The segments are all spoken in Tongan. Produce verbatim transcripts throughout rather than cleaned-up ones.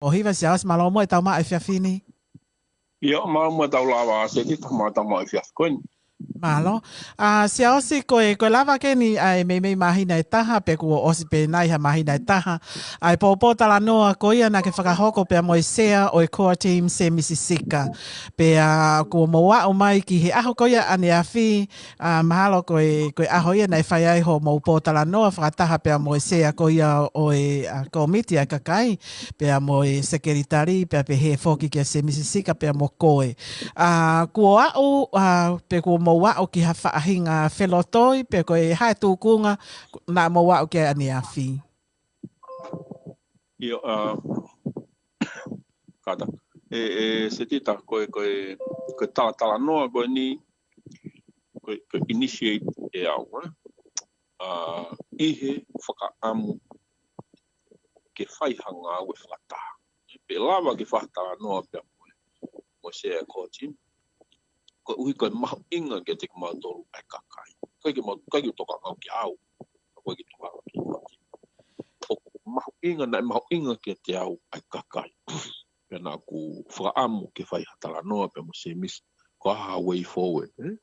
ʻO Hiva Siaosi, mālō muʻa e tau maʻu efiafi ni. ʻIo, mālō muʻa e tau lava Setita, mālō e tau maʻu efiafi ko eni. Mālō. ʻA, Siaosi, ko e, ko e lava ke ni ʻa e meimei māhina ʻe taha, pe kuo ʻosi pē nai ha māhina ʻe taha, ʻa e pōpōtalanoa ko ia naʻa ke fakahoko pea mo e sea ʻo e core team Semisi Sika. Pea kuo mou aʻu mai ki he ʻaho ko ia ʻaneafi, ʻa, mahalo ko e, ko e ʻaho ia naʻe fai ai hoʻomou pōtalanoa fakataha pea mo e sea ko ia ʻo e, ʻa, kōmiti ʻa e kakai, pea mo e sekelitali, pea pehē foki kia Semisi Sika, pea mo koe. ʻA, kuo aʻu, ʻa, pe kuo mou aʻu ki ha faʻahinga felotoi, pe ko e hā e tūkunga naʻa mou aʻu ki ai ʻaneafi? ʻIo, ʻa, kātaki. ʻE, ʻe, Setita, ko e, ko e, ko e talatalanoa ko eni, ko e, ko e initiate ʻe au, ē? ʻA, ʻi he fakaʻamu ke fai ha ngāue fakataha. Pe lava ke fai ha talanoa pea mo e, mo e sea ʻo e core team. Koeʻuhi ko e mahuʻinga kiate kimautolu ʻa e kakai. ʻIkai ke mau, ʻikai ke tokanga ki au. ʻIkai ke tokanga ki au. ʻOku mahuʻinga, naʻe mahuʻinga kiate au ʻa e kakai. Pea naʻa ku fakaʻamu ke fai ha talanoa pea mo Semisi, ko e hā e way forward, ē?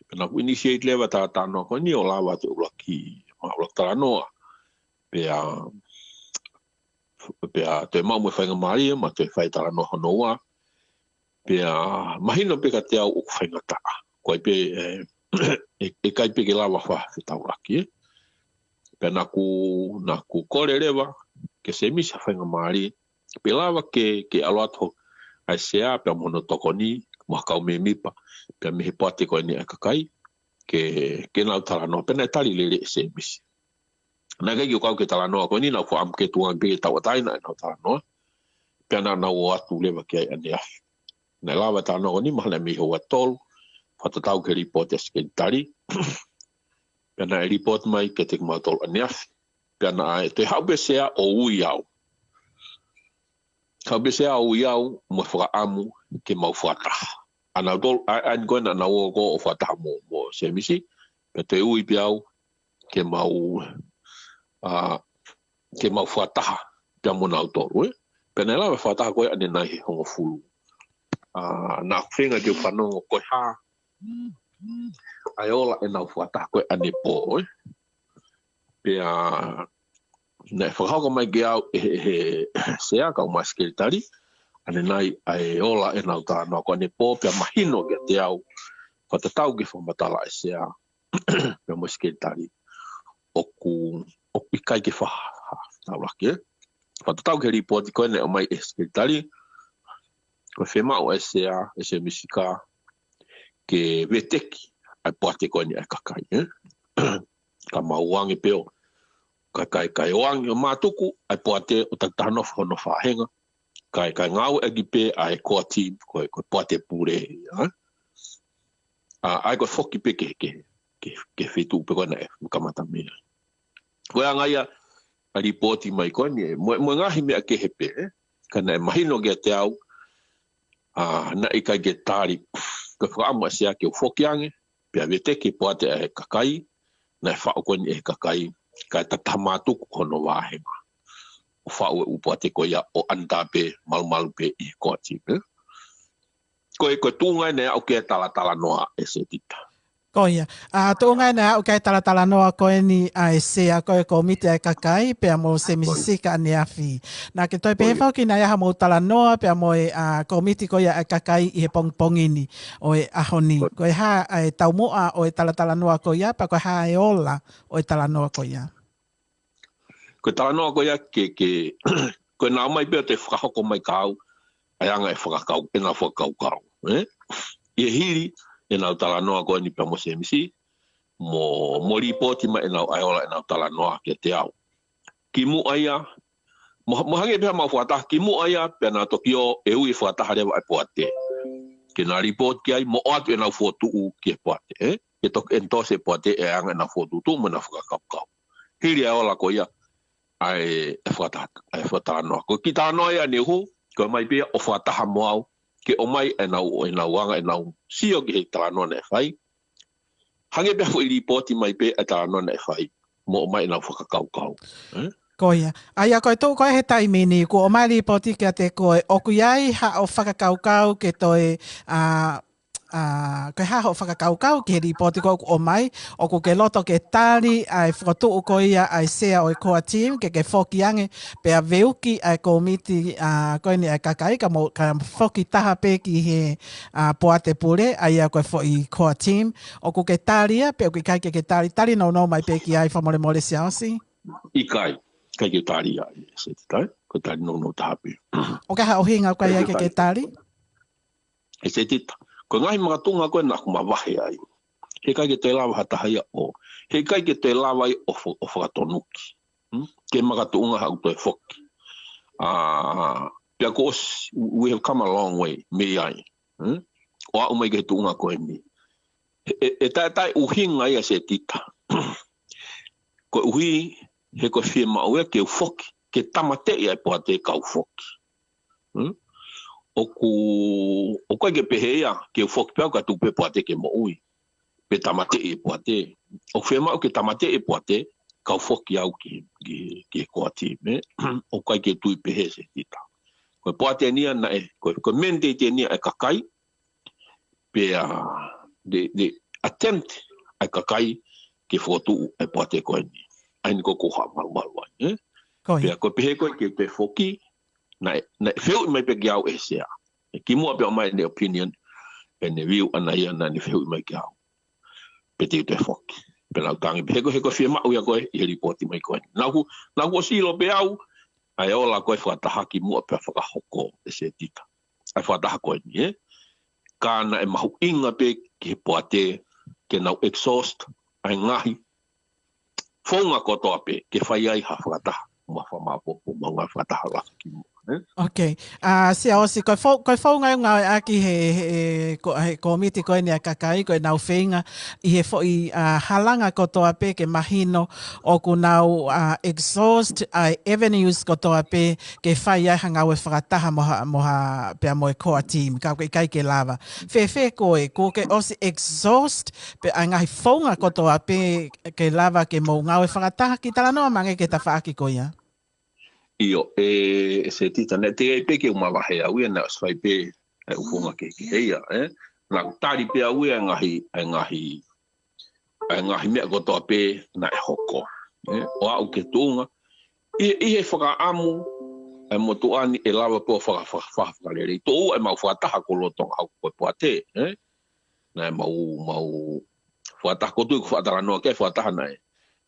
Pea naʻa ku initiate leva e talatalanoa ko eni ʻo lava atu e ʻuluaki, ma ʻuluaki talanoa. Pea, pea toe maʻu mo e faingamālie, ma toe fai e talanoa hono ua. Pea mahino pē kiate au ʻoku faingataʻa. Ko ai pē, ē, ʻe, ʻe ʻikai pē ke lava ʻo fai ha fetaulaki, ē? Pea naʻa ku, naʻa ku kole leva kia Semisi ha faingamālie, pe lava ke, ke ʻalu atu ʻa e sea pea mo hono tokoni, mo ha kau mēmipa, pea mei he poate ko eni ʻa e kakai, ke, ke nau talanoa, pea naʻe tali lelei ʻe Semisi. Naʻe ʻikai ke u kau ki he talanoa ko eni, naʻa ku fakaʻamu ke tuʻu ange pē ke tauʻatāina ʻenau talanoa, pea naʻa nau ō atu leva ki ai ʻaneafi. Naʻe lava e talanoa ko eni, mahalo naʻe mei he ua tolu, fakatatau ki he lipooti ʻa e sekelitali, pea naʻe lipooti mai kiate kimautolu ʻaneafi. Pea naʻe toe haʻu pē sea ʻo ui au. Haʻu pē sea ʻo ui au mo e fakaʻamu ke mau fakataha. ʻA nautolu, ʻa, ʻa eni ko ē naʻa nau ō ko ē ʻo fakataha mo, mo Semisi, pea toe ui pē au ke mau, ʻa, ke mau fakataha pea mo nautolu, ē? Pea naʻe lava e fakataha ko ē ʻanenai he hongofulu. ʻA, naʻa ku feinga ke u fanongo ko e hā ʻa e ola ʻenau fakataha ko ē ʻanepō, ē? Pea naʻe fakahoko mai kiate au ʻe he, he sea kae ʻumaʻā e sekelitali ʻanenai ʻa e ola ʻenau talanoa ko ē ʻanepō, pea mahino kiate au, fakatatau ki he fakamatala ʻa e sea pea mo e sekelitali, ʻoku, ʻoku ʻikai ke fai ha, ha fetaulaki, ē? Fakatatau ki he lipooti ko ē naʻe ʻomai ʻe he sekelitali, ko e fiemaʻu ʻa e sea, ʻe Semisi Sika, ke veteki ʻa e poate ko eni ʻa e kakai, ē? Ka mau ō ange pē ʻo, kae, kae, kae ō ange ʻo mātuku ʻa e poate ʻo taki taha nofo hono faʻahinga, kae, kae ngāueʻaki pē ʻa e core team ko e, ko e poate pule, ē? ʻA, ʻa ia ko e foki pē ki he, ki he, ki he, ki he feituʻu pē ko ē naʻe kamata mei ai. Ko e anga ia ʻa e lipooti mai ko eni, ē, mo, mo e ngaahi meʻa kehe pē, ē? Ka naʻe mahino kiate au, ʻa, naʻe ʻikai ke tali, ko e fakaʻamu ʻa e sea ke u foki ange, pea veteki e poate ʻa e kakai, naʻe faʻu ko eni ʻe he kakai, kae taki taha mātuku hono vāhenga. ʻO faʻu e ʻū poate ko ia ʻo ʻaneta pē, malumalu pē ʻi he core team, ē? Ko e, ko e tuʻunga eni ʻa e aʻu ki he talatalanoa, ʻe Setita. Ko ia. ʻA, tuʻunga eni ʻa e aʻu ki he talatalanoa ko eni ʻa e sea ko ē kōmiti ʻa e kakai, pea mo Semisi Sika ʻaneafi. Naʻa ke toe pehē foki naʻe ʻi ai haʻamou talanoa, pea mo e, ʻa, kōmiti ko ia ʻa e kakai ʻi he pongipongi ni ʻo e ʻaho ni. Ko e hā ʻa e taumuʻa ʻo e talatalanoa ko ia, pea ko e hā e ola ʻo e talanoa ko ia. Ko e talanoa ko ia ke, ke, ko e naʻa ʻomai pē ʻo toe fakahoko mai kia au, ʻa e anga e fakakau, ʻenau fakakaukau, ē? ʻI he hili ʻenau talanoa ko eni pea mo Semisi, mo, mo lipooti mai ʻenau ʻa e ola ʻenau talanoa kiate au. Kimuʻa ia, mo, mo hangē pē haʻamau fakataha, kimuʻa ia, pea naʻa toki ō ʻo ui e fakataha leva ʻa e poate. Ke na lipooti ki ai, mo ʻoatu ʻenau fokotuʻu ki he poate, ē? Ke toki endorse e poate ʻa e anga ʻenau fokotuʻutuʻu mo ʻenau fakakaukau. Hili ʻa e ola ko ia, ʻa e, e fakata-, ʻa e fakatalanoa. Ko e kiʻi talanoa ia ʻaneuhu, ko e ʻomai pē ia ʻo fakataha mo au, ke ʻomai ʻenau, ʻenau anga, ʻenau sio ki he talanoa naʻe fai. Hangē pē ha foʻi lipooti mai pē ʻa e talanoa naʻe fai, mo ʻomai ʻenau fakakaukau. Ē? Ko ia. ʻA ia ko e tuʻu ko ē he taimi ni, kuo ʻomai lipooti kiate koe, ʻoku ʻi ai haʻo fakakaukau ke toe, ʻa, ʻa, ko e hā hoʻo fakakaukau ki he lipooti ko ē kuo ʻomai, ʻoku ke loto ke tali ʻa e fokotuʻu ko ia ʻa e sea ʻo e core team, ke ke foki ange, pea veuki ʻa e kōmiti, ʻa, ko eni ʻa e kakai, ka mo, ka foki taha pē ki he, ʻa, poate pule, ʻa ia ko e foʻi core team, ʻoku ke tali ia, pe ʻoku ʻikai ke ke tali, tali nounou mai pē ki ai fakamolemole Siaosi. ʻIkai, ʻikai ke tali ia, ʻEsetita, ko e tali nounou taha pē. ʻOku ʻi ai ha ʻuhinga ʻoku ʻikai ke ke tali? ʻEsetita, ko e ngaahi makatuʻunga ko ē naʻa ku mavahe ai. He ʻikai ke toe lava ha taha ia ʻo. He ʻikai ke toe lava ai ʻo fo-, ʻo fakatonuki. Hmm? Ke makatuʻunga haʻu toe foki. ʻA, pea kuo ʻosi, we have come a long way, mei ai. Hmm? ʻO aʻu mai ki he tuʻunga ko eni. ʻE, ʻe, ʻe taʻe, taʻe ʻuhinga ia ʻEsetita. Koeʻuhi, he ko e fiemaʻu ia ke u foki, ke tāmateʻi ʻa e poate kau foki. Hmm? ʻOku, ʻoku ʻikai ke pehē ia, ke u foki pea u ka tuku pē poate ke moʻui. Pe tāmateʻi e poate. ʻOku fiemaʻu ke tāmateʻi e poate, kau foki au ki, ki, ki he core team, ē? ʻOku ʻikai ke tui pehē ʻEsetita. Ko e poate eni ia naʻe, ko e, ko e mandate eni ia ʻa e kakai, pea, the, the attempt ʻa e kakai ke fokotuʻu ʻa e poate ko eni. ʻA eni ko ē ʻoku ou haʻa malumalu ai, ē? Ko ia. Pea ko e pehē ko ē ke te foki, naʻe, naʻe fehuʻi mai pē kia au ʻe he sea. ʻE kimuʻa pea ʻomai ʻene opinion, ʻene view ʻana ia naʻa ne fehuʻi mai kia au. Pe te u toe foki. Pea naʻa ku tangi pē he ko e, he ko e fiemaʻu ia ko ē, ʻi he lipooti mai ko ē. Naʻa ku, naʻa ku ʻosi ʻilo pē au, ʻa e ola ko ē fakataha kimuʻa pea fakahoko ʻEsetita. ʻA e fakataha ko eni, ē? Ka naʻe mahuʻinga pē ki he poate, ke nau exhaust, ʻa e ngaahi founga kotoa pē, ke fai ai ha fakataha, mo ha fakamāʻopoʻopo, mo ha ngaahi fakataha lahi kimuʻa, ē? Ok. ʻA, Siaosi, ko e fou-, ko e founga ʻoku ngāueʻaki he, he, ko, he kōmiti ko eni ʻa e kakai, ko ʻenau feinga, ʻi he foʻi, ʻa, halanga kotoa pē ke mahino, ʻoku nau, ʻa, exhaust, ʻa, avenues kotoa pē, ke fai ai ha ngāue fakataha mo ha, mo ha, pea mo e core team, ka ʻoku ʻikai ke lava. Fēfē koe, kuo ke ʻosi exhaust, pē ʻa e ngaahi founga kotoa pē ke lava ke mou ngāue fakataha ki talanoa mai ange ki he tafaʻaki ko ia. ʻIo, ʻe, ʻEsetita naʻe teʻeki ai pē ke u mavahe au ia naʻe ʻosi fai pē, ʻa e ʻū founga kehekehe ia, ē? Naʻa ku tali pē au ia ʻa e ngaahi, ʻa e ngaahi, ʻa e ngaahi meʻa kotoa pē naʻe hoko. Ē, ʻo aʻu ki he tuʻunga. ʻI, ʻi he fakaʻamu, ʻa e motuʻa ni ʻe lava pē ʻo faka-, faka-, faka-, fakalelei. Toʻo ʻemau fakataha ko lolotonga haʻu ko e poate, ē? Naʻe mau, mau fakataha ko ē ʻoku ou faʻa talanoa ki ai fakataha naʻe.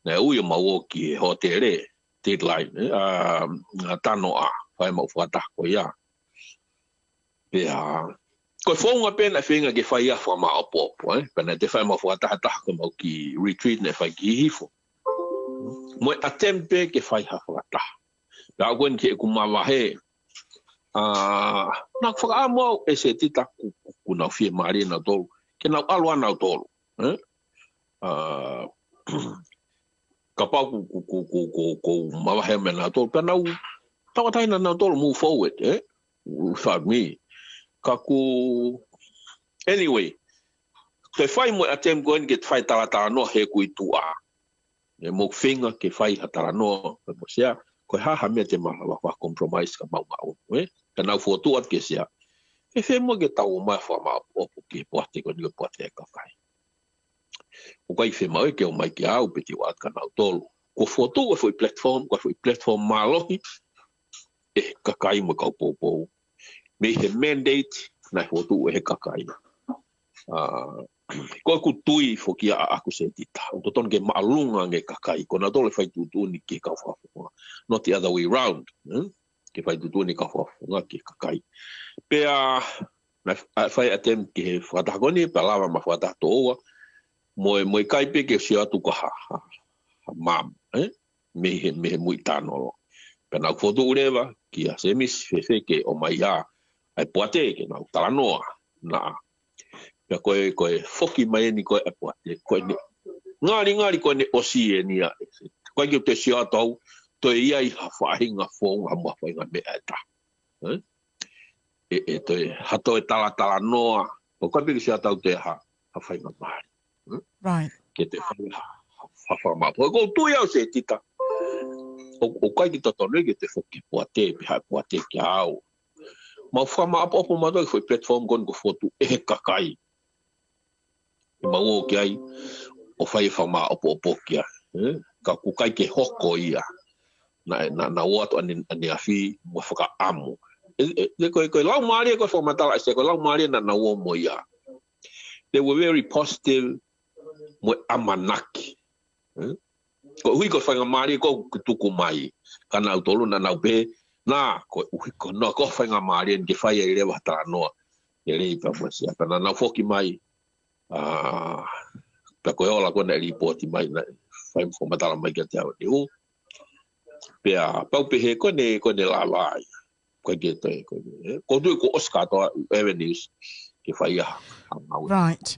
Naʻe ui ʻo mau ō ki he hōtele, Deadline, ē? ʻA, ʻa Tanoa, fai ʻemau fakataha ko ia. Pea, ko e founga pē naʻe feinga ke fai ʻa e fakamāʻopoʻopo, ē? Pea naʻe toe fai ʻemau fakataha taha ko ʻemau kiʻi retreat naʻe fai ki Hihifo. Mo e attempt pē ke fai ha fakataha. Pea ko eni ke u mavahe. ʻA, naʻa ku fakaʻamu au ʻEsetita ʻoku, ʻoku, ʻoku nau fiemālie nautolu. Ke nau ʻalu ʻa nautolu, ē? ʻA, kapau ʻoku, ʻoku, ʻoku, ʻoku, ʻoku mavahe mei nautolu. Pea nau, tauʻatāina nautolu move forward, ē? Without me. Ka ʻoku, anyway, ke fai mo e attempt ko eni ke fai talatalanoa he ʻoku ʻi tuʻa. ʻE mo feinga ke fai ha talanoa, pea mo sea, ko e hā ha meʻa te ma lava ʻo compromise ka mau maʻu, ē? Ka nau fokotuʻu atu ki he sea. Fēfē muʻa ke tau ō mai ʻo fakamāʻopoʻopo ki he poate ko eni ko e poate ʻa e kakai. ʻOku ʻikai fiemaʻu ia ke ō mai kia au pe te u ʻalu kia nautolu. Kuo fokotuʻu e foʻi platform, ko e foʻi platform mālohi, ʻe he kakai mo e kau poupou. Mei he mandate, naʻe fokotuʻu ʻe he kakai. ʻA, ko ʻeku tui foki ia ʻaʻaku ʻEsetita. ʻOku totonu ke māʻolunga ange kakai, ko nautolu ʻe fai tuʻutuʻuni ki he kau fakafofonga. Not the other way round, ē? Ke fai tuʻutuʻuni kau fakafofonga ki he kakai. Pea, naʻe, ʻa, fai attempt ki he fakataha ko eni, pea lava ʻema fakataha toʻua, mo e, mo e ʻikai pē ke sio atu ka ha, ha, ha mama, ē? Mei he, mei he muiʻi tānolo. Pea naʻa ku fokotuʻu leva, kia Semisi, fēfē ke ō mai ʻa, ʻa e poate ke nau talanoa, naʻa. Pea ko e, ko e foki mai eni ko ē ʻa e poate, ko eni. Ngalingali ko eni ʻosi eni ia. Ko e ke te sio atu au, toe ʻi ai ha faʻahinga founga mo ha faʻahinga meʻa ʻe taha. Ē? ʻE, ʻe toe, ha toe talatalanoa, ʻoku ʻikai pē ke sio atu au toe ha, ha faingamālie. Ē? Right. Ke toe fai ha, ha, ha fakamāʻopoʻopo. ʻOku ou tui au ʻEsetita. ʻOku ʻikai ke totonu ia ke te foki ki he poate, pe haʻu e poate kia au. Mau fakamaʻopoʻopo mautolu ki he foʻi platform ko eni kuo fokotuʻu ʻe he kakai. ʻE mau ō ki ai, ʻo fai e fakamaʻopoʻopo ki ai. Ka ʻoku ʻikai ke hoko ia. Naʻa, naʻa, naʻa nau ō atu ʻane, ʻaneafi, mo e fakaʻamu. ʻE, ʻe, ʻe, ko e, ko e laumālie ko e fakamatala ʻa e sea, ko e laumālie naʻa nau ō mo ia. They were very positive, mo e ʻamanaki. Koeʻuhi ko e faingamālie ko ē ʻoku tuku mai. Ka nautolu naʻa nau pehē, na, koeʻuhi ko hono, ko e faingamālie ni ke fai ai leva ha talanoa. ʻE lei pea mo e sea, pea naʻa nau foki mai, ʻa, pea ko e ola ko ē naʻe lipooti mai, naʻe fai mo fakamatala mai kiate au ʻe Niu. Pea, pau pehē ko eni, ko eni lava ai. Ko e ke toe, ko e, ko tui ko ʻosi kātoa avenues ke fai ha, ha ngāue. Right.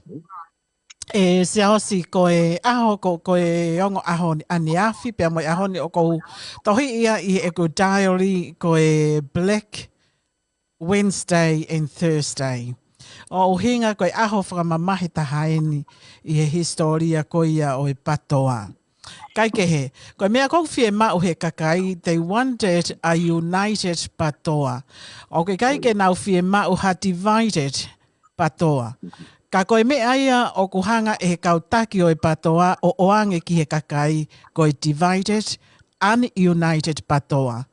ʻE Siaosi, ko e ʻaho, ko, ko e ongo ʻaho ni ʻaneafi, pea mo e ʻaho ni ʻoku ou tohi ia ʻi heʻeku diary, ko e Black Wednesday and Thursday. ʻO ʻuhinga ko e ʻaho fakamamahi taha eni ʻi he hisitōlia ko ia ʻo e PATOA. Kaikehe, ko e meʻa ʻoku fiemaʻu he kakai, they wanted a united PATOA. ʻOku ʻikai ke nau fiemaʻu ha divided PATOA. Ka ko e meʻa ia ʻoku hanga ʻe he kau taki ʻo e PATOA ʻo ʻoange ki he kakai, ko e divided, ununited PATOA.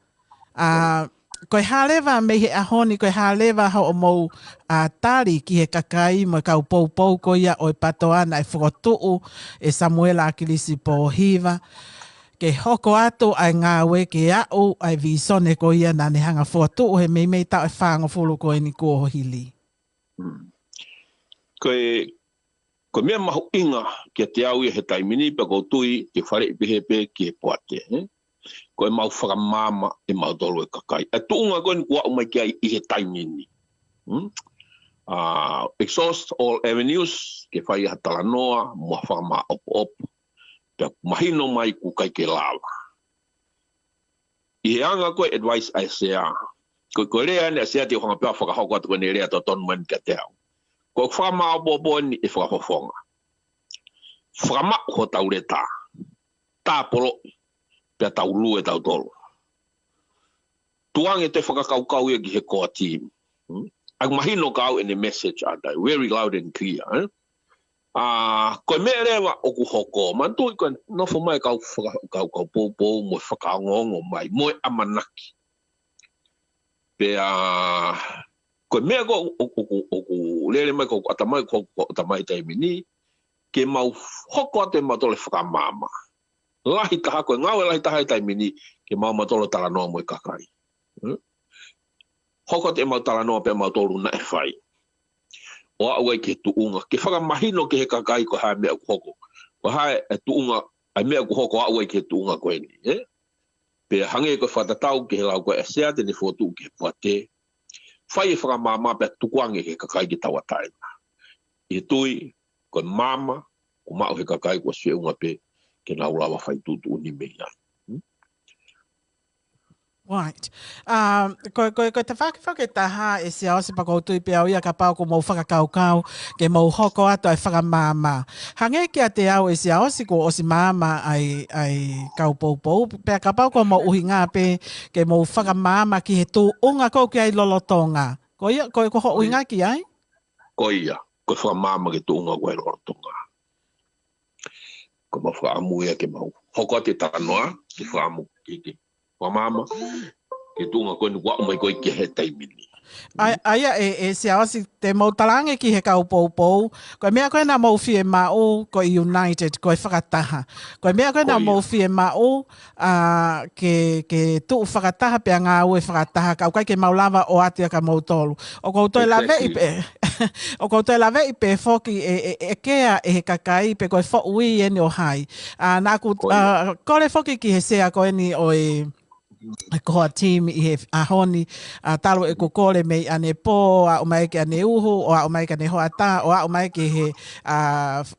ʻA, ko e hā leva mei he ʻaho ni, ko e hā leva hoʻomou, ʻa, tali ki he kakai mo e kau poupou ko ia ʻo e PATOA naʻe fokotuʻu ʻe Samuela ʻAkilisi Pōhiva, ke hoko atu ʻa e ngāue ke aʻu ʻa e vīsone ko ia naʻa ne hanga fokotuʻu he meimei taʻu ʻe fāngofulu ko eni kuo hili. Ko e, ko e meʻa mahuʻinga kiate au ia he taimi ni pea ʻoku ou tui ke faleʻi pehē pē ki he poate, ē? Ko e mau fakamaama ʻe mautolu e kakai. ʻA e tuʻunga ko eni kuo aʻu mai ki ai ʻi he taimi ni. Hmm? ʻA, exhaust all avenues, ke fai ha talanoa, mo ha fakamaʻopoʻopo. Pea mahino mai ʻoku ʻikai ke lava. ʻI he anga ko e advice ʻa e sea. Ko, ko e lea eni ʻa e sea te u hanga pē ʻo fakahoko atu ko eni lea totonu mai kiate au. Ko e fakamaʻopoʻopo eni ʻe fakafofonga. Fakamaʻu hotau leta. Tāpoloʻi. Pea tau lue tautolu. Tuku ange ʻete fakakaukau ia ki he core team. Hmm? ʻOku mahino kia au ʻene message ʻanai. Very loud and clear, eh? ʻA, ko e meʻa leva ʻoku hoko. Manatuʻi ko e nofo mai kau faka-, kau, kau poupou mo e fakaongoongo mai, mo e ʻamanaki. Pea, ko e meʻa ko ʻoku, ʻoku, ʻoku lele mai ko ʻeku ʻatamai, ko ʻeku ʻatamai taimi ni, ke mau hoko atu ʻe mautolu e fakamaama. Lahi taha ko e ngāue lahi taha he taimi ni, ke mau mautolu talanoa mo e kakai. Hmm? Hoko atu ʻemau talanoa pē mautolu naʻe fai. ʻO aʻu ai ki he tuʻunga, ke fakamahino ki he kakai ko e hā e meʻa ʻoku hoko. Ko e hā e tuʻunga, ʻa e meʻa ʻoku hoko aʻu ai ki he tuʻunga ko eni, ē? Pea hangē ko e fakatatau ki he lau ko ē ʻa e sea te ne fokotuʻu ki he poate. Fai e fakamaama pea tuku ange ki he kakai ke tauʻatāina. ʻI he tui, ko e maama, ʻoku maʻu he kakai kuo ʻosi feʻunga pē, ke nau lava fai tuʻutuʻuni mei ai. Hmm? Right. Um, ko, ko, ko e tafaʻaki foki ʻe taha ʻe Siaosi pea ʻoku ou tui pē au ia kapau ʻoku mou fakakaukau ke mou hoko atu ʻa e fakamaama. Hangē kiate au ʻe Siaosi kuo ʻosi maama ʻa e, ʻa e kau poupou. Pea kapau ʻoku mou ʻuhinga pē ke mou fakamaama ki he tuʻunga ko ē ʻoku ʻi ai lolotonga. Ko ia, ko, ko hoʻo ʻuhinga ki ai? Ko ia, ko e fakamaama ki he tuʻunga ko ē ʻoku ʻi ai lolotonga. Ko ʻemau fakaʻamu ia ke mau hoko atu e talanoa, ke fakaʻamu ke, ke fakamaama, ki he tuʻunga ko eni kuo aʻu mai ko ē ki he taimi ni. ʻA, ʻa ia ʻe, ʻe Siaosi te mou talaange ki he kau poupou, ko e meʻa ko ē naʻa mou fiemaʻu, ko e united, ko e fakataha. Ko e meʻa ko ē naʻa mou fiemaʻu, ʻa, ke, ke tuʻu fakataha pea ngāue fakataha, ka ʻoku ʻikai ke mau lava ʻo ʻoatu ia kia moutolu. ʻOku ou toe laveʻi pē, ʻoku ou toe laveʻi pē foki ʻe, ʻe, ʻe kea ʻe he kakai pe ko e foʻui eni ʻo hai. ʻA, naʻa ku, ʻa, kole foki ki he sea ko eni ʻo e, ko e team ʻi he ʻaho ni, ʻa, talu ʻeku kole mei ʻanepō, ʻo aʻu mai ki ʻaneuhu, ʻo aʻu mai ki ʻanehoʻatā, ʻo aʻu mai ki he, ʻa,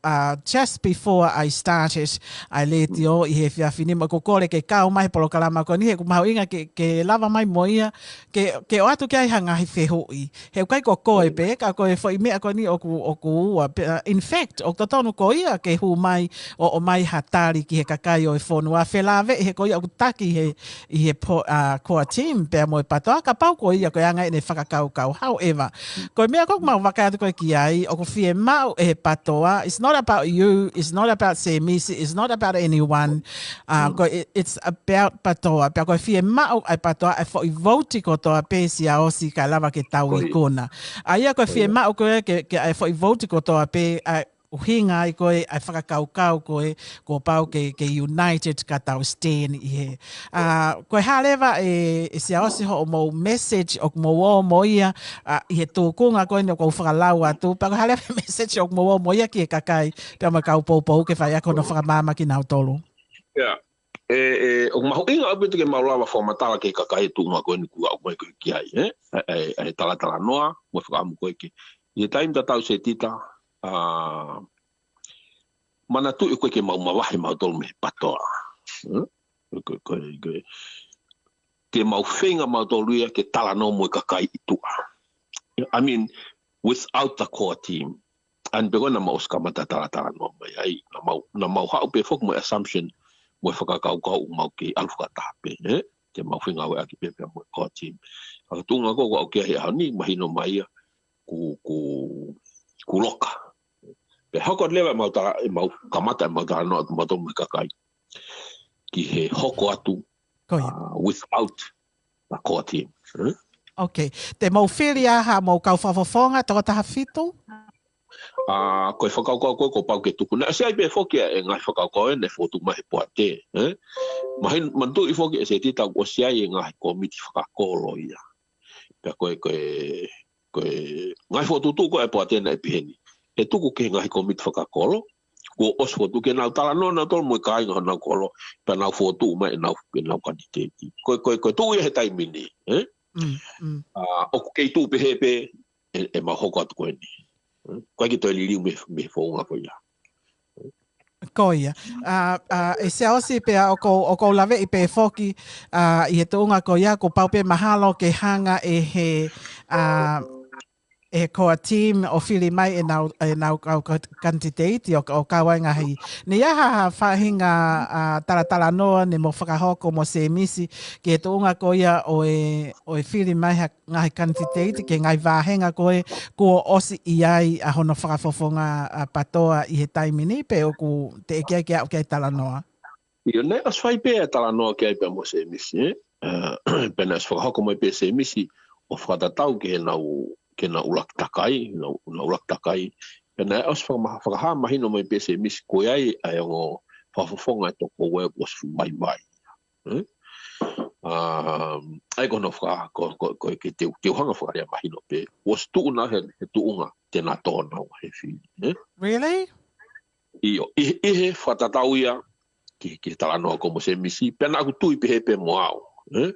ʻa, just before I started ʻa e letiō ʻi he efiafi ni, mo ʻeku kole ke kau mai he polokalama ko eni, he ʻoku mahuʻinga ke, ke lava mai mo ia, ke, ke ʻoatu ki ai ha ngaahi fehuʻi. He ʻoku ʻikai ko koe pē, ka ko e foʻi meʻa ko eni ʻoku, ʻoku ua. Pe, ʻa, in fact, ʻoku totonu ko ia ke hū mai ʻo, ʻomai ha tali ki he kakai ʻo e fonua. Felāveʻi he ko ia ʻoku taki he, ʻi he po-, ʻa, core team pea mo e PATOA, kapau ko ia ko e anga ʻene fakakaukau. However, ko e meʻa ko ē ʻoku mau vakai atu ko ē ki ai, ʻoku fiemaʻu ʻe he PATOA. It's not about you, it's not about Semisi, it's not about anyone. ʻA, ko e, it's about PATOA. Pea ko e fiemaʻu ʻa e PATOA ʻa e foʻi vouti kotoa pē, Siaosi, kae lava ke tau ikuna. ʻA ia ko e fiemaʻu ko ē ke, ke ʻa e foʻi vouti kotoa pē, ʻa e ʻuhinga ai ko ē ʻa e fakakaukau ko ē, kuo pau ke, ke united ka tau stand ʻi he. ʻA, ko e hā leva ʻe, ʻe Siaosi hoʻomou message ʻoku mou ō mo ia, ʻa, ʻi he tūkunga ko eni ʻoku ou fakalau atu, pea ko e hā leva e message ʻoku mou ō mo ia ki he kakai, pea mo e kau poupou ke fai ʻaki hono fakamaama kinautolu. ʻE, ʻe, ʻoku mahuʻinga ʻaupito ke mau lava fakamatala ki he kakai e tuʻunga ko eni kuo aʻu mai ko ē ki ai, ē? ʻA e, ʻa e talatalanoa, mo e fakaʻamu ko ē ke. ʻI he taimi tatau Setita, ʻa, manatuʻi ko ē ke mau mavahe mautolu mei he PATOA. Ē? Ko, ko, ko, ke mau feinga mautolu ia ke talanoa mo e kakai ʻi tuʻa. I mean, without the core team. ʻA ia pē ko ē naʻa mau ʻosi kamata talatalanoa mai ai, naʻa mau, naʻa mau haʻu pē foki mo e assumption, mo e fakakaukau ʻoku mau kei ʻalu fakataha pē, ē? Ke mau feinga ʻo ʻaki pē pea mo e core team. Ka ko e tuʻunga ko ē ʻoku aʻu ki ai he ʻaho ni, mahino mai ia, kuo, kuo, kuo loka. Pea hoko atu leva ʻemau tala-, ʻemau kamata ʻemau talanoa atu mautolu mo e kakai ki he hoko atu, Ko ia. ʻA, without the core team. Ē? Ok. Te mou fili ā haʻamou kau fakafofonga, toko taha fitu? ʻA, ko e fakakaukau ko ē kuo pau ke tuku. Naʻe ʻosi ʻi ai pē foki e ngaahi fakakaukau ʻe naʻe fokotuʻu mai he poate, ē? Mahino, manatuʻi foki ʻe Setita kuo ʻosi ʻi ai e ngaahi kōmiti fakakolo ia. Pea ko e, ko e, ko e ngaahi fokotuʻutuʻu ko ē ʻa e poate naʻe peheni. ʻE tuku ki he ngaahi kōmiti fakakolo, kuo ʻosi fokotuʻu ke nau talanoa nautolu mo e kāinga honau kolo, pea nau fokotuʻu mai ʻenau, ʻenau kanititeiti. Ko e, ko e, ko e tuʻu ia he taimi ni, ē? Mm, mm. ʻA, ʻoku kei tuʻu pehē pē, ʻe, ʻemau hoko atu ko eni. Ē? ʻOku ʻikai ke toe liliu mei, mei he founga ko ia. Ko ia. ʻA, ʻa, ʻe Siaosi pea ʻoku ou, ʻoku ou laveʻi pē foki, ʻa, ʻi he tuʻunga ko ia, kuo pau pē mahalo ke hanga ʻe he, ʻa, ʻe he core team ʻo fili mai ʻenau, ʻenau kau ka-, kanititeiti ʻo, ʻo kau ai ngaahi. Naʻe ʻi ai ha, ha faʻahinga, ʻa, talatalanoa naʻa mou fakahoko mo Semisi ki he tuʻunga ko ia ʻo e, ʻo e fili mai ha ngaahi kanititeiti ki he ngaahi vāhenga ko ē kuo ʻosi ʻi ai ʻa hono fakafofonga ʻa e PATOA ʻi he taimi ni pe ʻoku teʻeki ai ke aʻu ki ai talanoa? ʻIo, naʻe ʻosi fai pē ʻa e talanoa ki ai pea mo Semisi, ē? ʻA, pea naʻe ʻosi fakahoko mai pē Semisi ʻo fakatatau ki heʻenau, ki heʻenau ʻuluaki takai, nau, nau ʻuluaki takai. Pea naʻe ʻosi fakama-, fakahā mahino mai pē Semisi ko e ʻi ai ʻa e ongo fakafofonga ʻe toko ua kuo ʻosi fuʻu vaivai. Ē? ʻA, ʻa ia ko hono faka-, ko, ko, ko e ke teu, teu hanga fakalea mahino pē. Kuo ʻosi tuʻu nautolu he, he tuʻunga te nau tō nautolu he fili, ē? Really? ʻIo, ʻi, ʻi he fakatatau ia ki, ki he talanoa ko ē mo Semisi, pea naʻa ku tui pehē pē mo au, ē?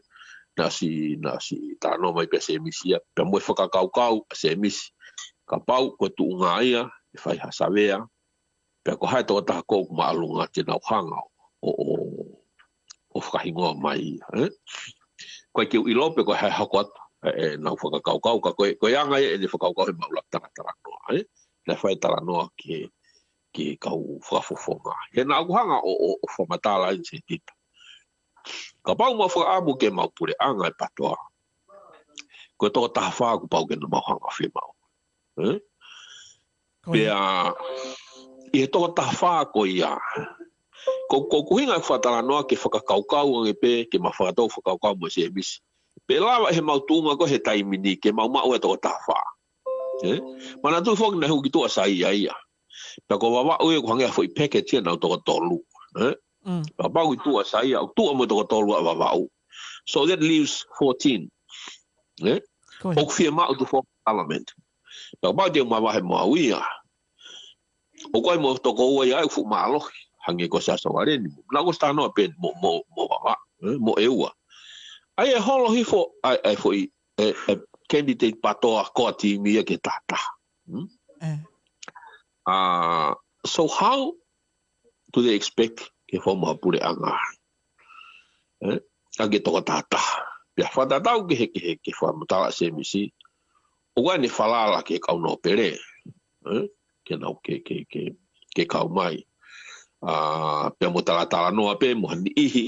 Naʻe ʻosi, naʻe ʻosi talanoa mai pē Semisi ia, pea mo e fakakaukau ʻa Semisi. Kapau ko e tuʻunga ia, ʻe fai ha savea, pea ko hai tokotaha ko ē ʻoku māʻolunga te nau hanga ʻo, ʻo, ʻo fakahingoa mai ia, ē? ʻOku ʻikai ke u ʻilo pe ko e hā e hoko atu ʻe, ʻenau fakakaukau, ka ko e, ko e anga ia ʻene fakakaukau heʻemau ʻuluaki talatalanoa, ē? Naʻe fai talanoa ki he, ki he kau fakafofonga. He naʻa ku hanga ʻo, ʻo, ʻo fakamatala ai Setita. Kapau mau fakaʻamu ke mau puleʻanga e PATOA, ko e toko taha fā kuo pau ke nau mau hanga fiemaʻu. Ē? Ko ia. Pea, ʻi he toko taha fā ko ia. Ko, ko e ʻuhinga e fakatalanoa ke fakakaukau ange pē, ke ma fakatou fakakaukau mo Semisi. Pe lava ʻi heʻemau tuʻunga ko ē he taimi ni, ke mau maʻu e toko taha fā. Ē? Manatuʻi foki naʻe hū ki tuʻa Saia ia. Pea ko Vavaʻu ia ʻoku hangē ha foʻi package ia ʻenau toko tolu. Ē? Mm. Pea kapau ʻi tuʻa Saia, ʻoku tuʻa mo e toko tolu ʻa Vavaʻu. So that leaves fourteen. Ē? Ko ia. ʻOku fiemaʻu to form parliament. Pea kapau te u mavahe mo au ia, ʻoku ʻi ai mo e toko ua ia ʻoku fuʻu mālohi, hangē ko Siaosi Valeni. Naʻa ku ʻosi talanoa pē mo, mo, mo Vavaʻu, ē, mo e ua. ʻA ia ʻe holo hifo ʻa e, ʻa e foʻi, ʻa e, ʻa e candidate PATOA core team ia ke tātā. Hmm? ʻE. Uh, so how do they expect ke fou maha puleʻanga? Eh? ʻA ke toko tātā. Pea fakatatau ke he, ke he, ke fakamatala Semisi. ʻOku ʻi ai ʻene falala ki he kau nōpele. Eh? Ke nau ke, ke, ke, ke kau mai. Uh, pea mo talatalanoa pē, mo ha niʻihi.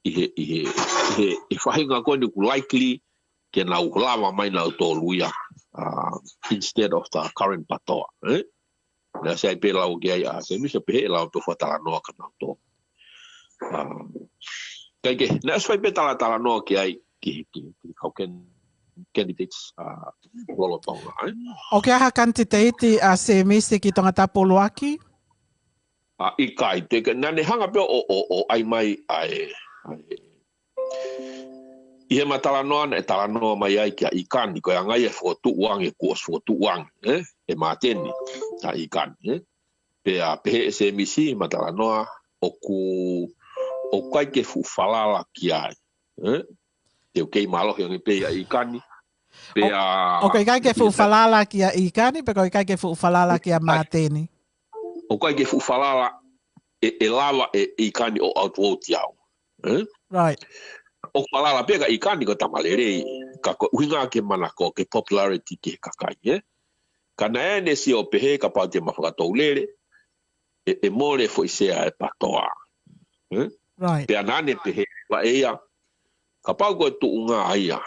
ʻI he, ʻi he, ʻi he, ʻi he faʻahinga ko eni ʻoku likely, ke nau lava mai nautolu ia, uh, instead of the current PATOA, eh? Naʻe ʻosi ʻi ai pē lau ki ai ʻa Semisi, pehē lau pē fakatalanoa kia nautolu. Uh, kae kehe, naʻe ʻosi fai pē talatalanoa ki ai, ki, ki, ki kau ken, candidates, uh, lolotonga, eh? ʻOku ʻi ai ha kanititeiti ʻa Semisi ki Tongatapu ʻUluaki? Uh, ʻikai, te, naʻa ne hanga pē ʻo, ʻo, ʻo ʻai mai ʻa e, ʻa e, ʻI heʻema talanoa naʻe talanoa mai ai kia ʻIkani, ko e anga ia e fokotuʻu ange, kuo ʻosi fokotuʻu ange, eh? ʻE Māteni, ʻa ʻIkani, eh? Pea pehē ʻe Semisi, ʻema talanoa, ʻoku, ʻoku ʻikai ke fuʻu falala ki ai, eh? Te u kei mālohi ange pē ʻia ʻIkani, pea ʻOku ʻikai ke fuʻu falala kia ʻIkani, pe ʻoku ʻikai ke fuʻu falala kia Māteni? ʻOku ʻikai ke fuʻu falala ʻe, ʻe lava ʻe ʻIkani ʻo outvote au. Eh? Right. ʻOku falala pē kia ʻIkani ko e tama lelei, ka ko e ʻuhinga ke manako, ke popularity ki he kakai, eh? Ka naʻe ʻi ai ʻene sio pehē kapau te ma fakatou lele, ʻe, ʻe mole foʻi sea ʻa e PATOA. Eh? Right. Pea naʻa ne pehē, ʻa ia, kapau ko e tuʻunga ia,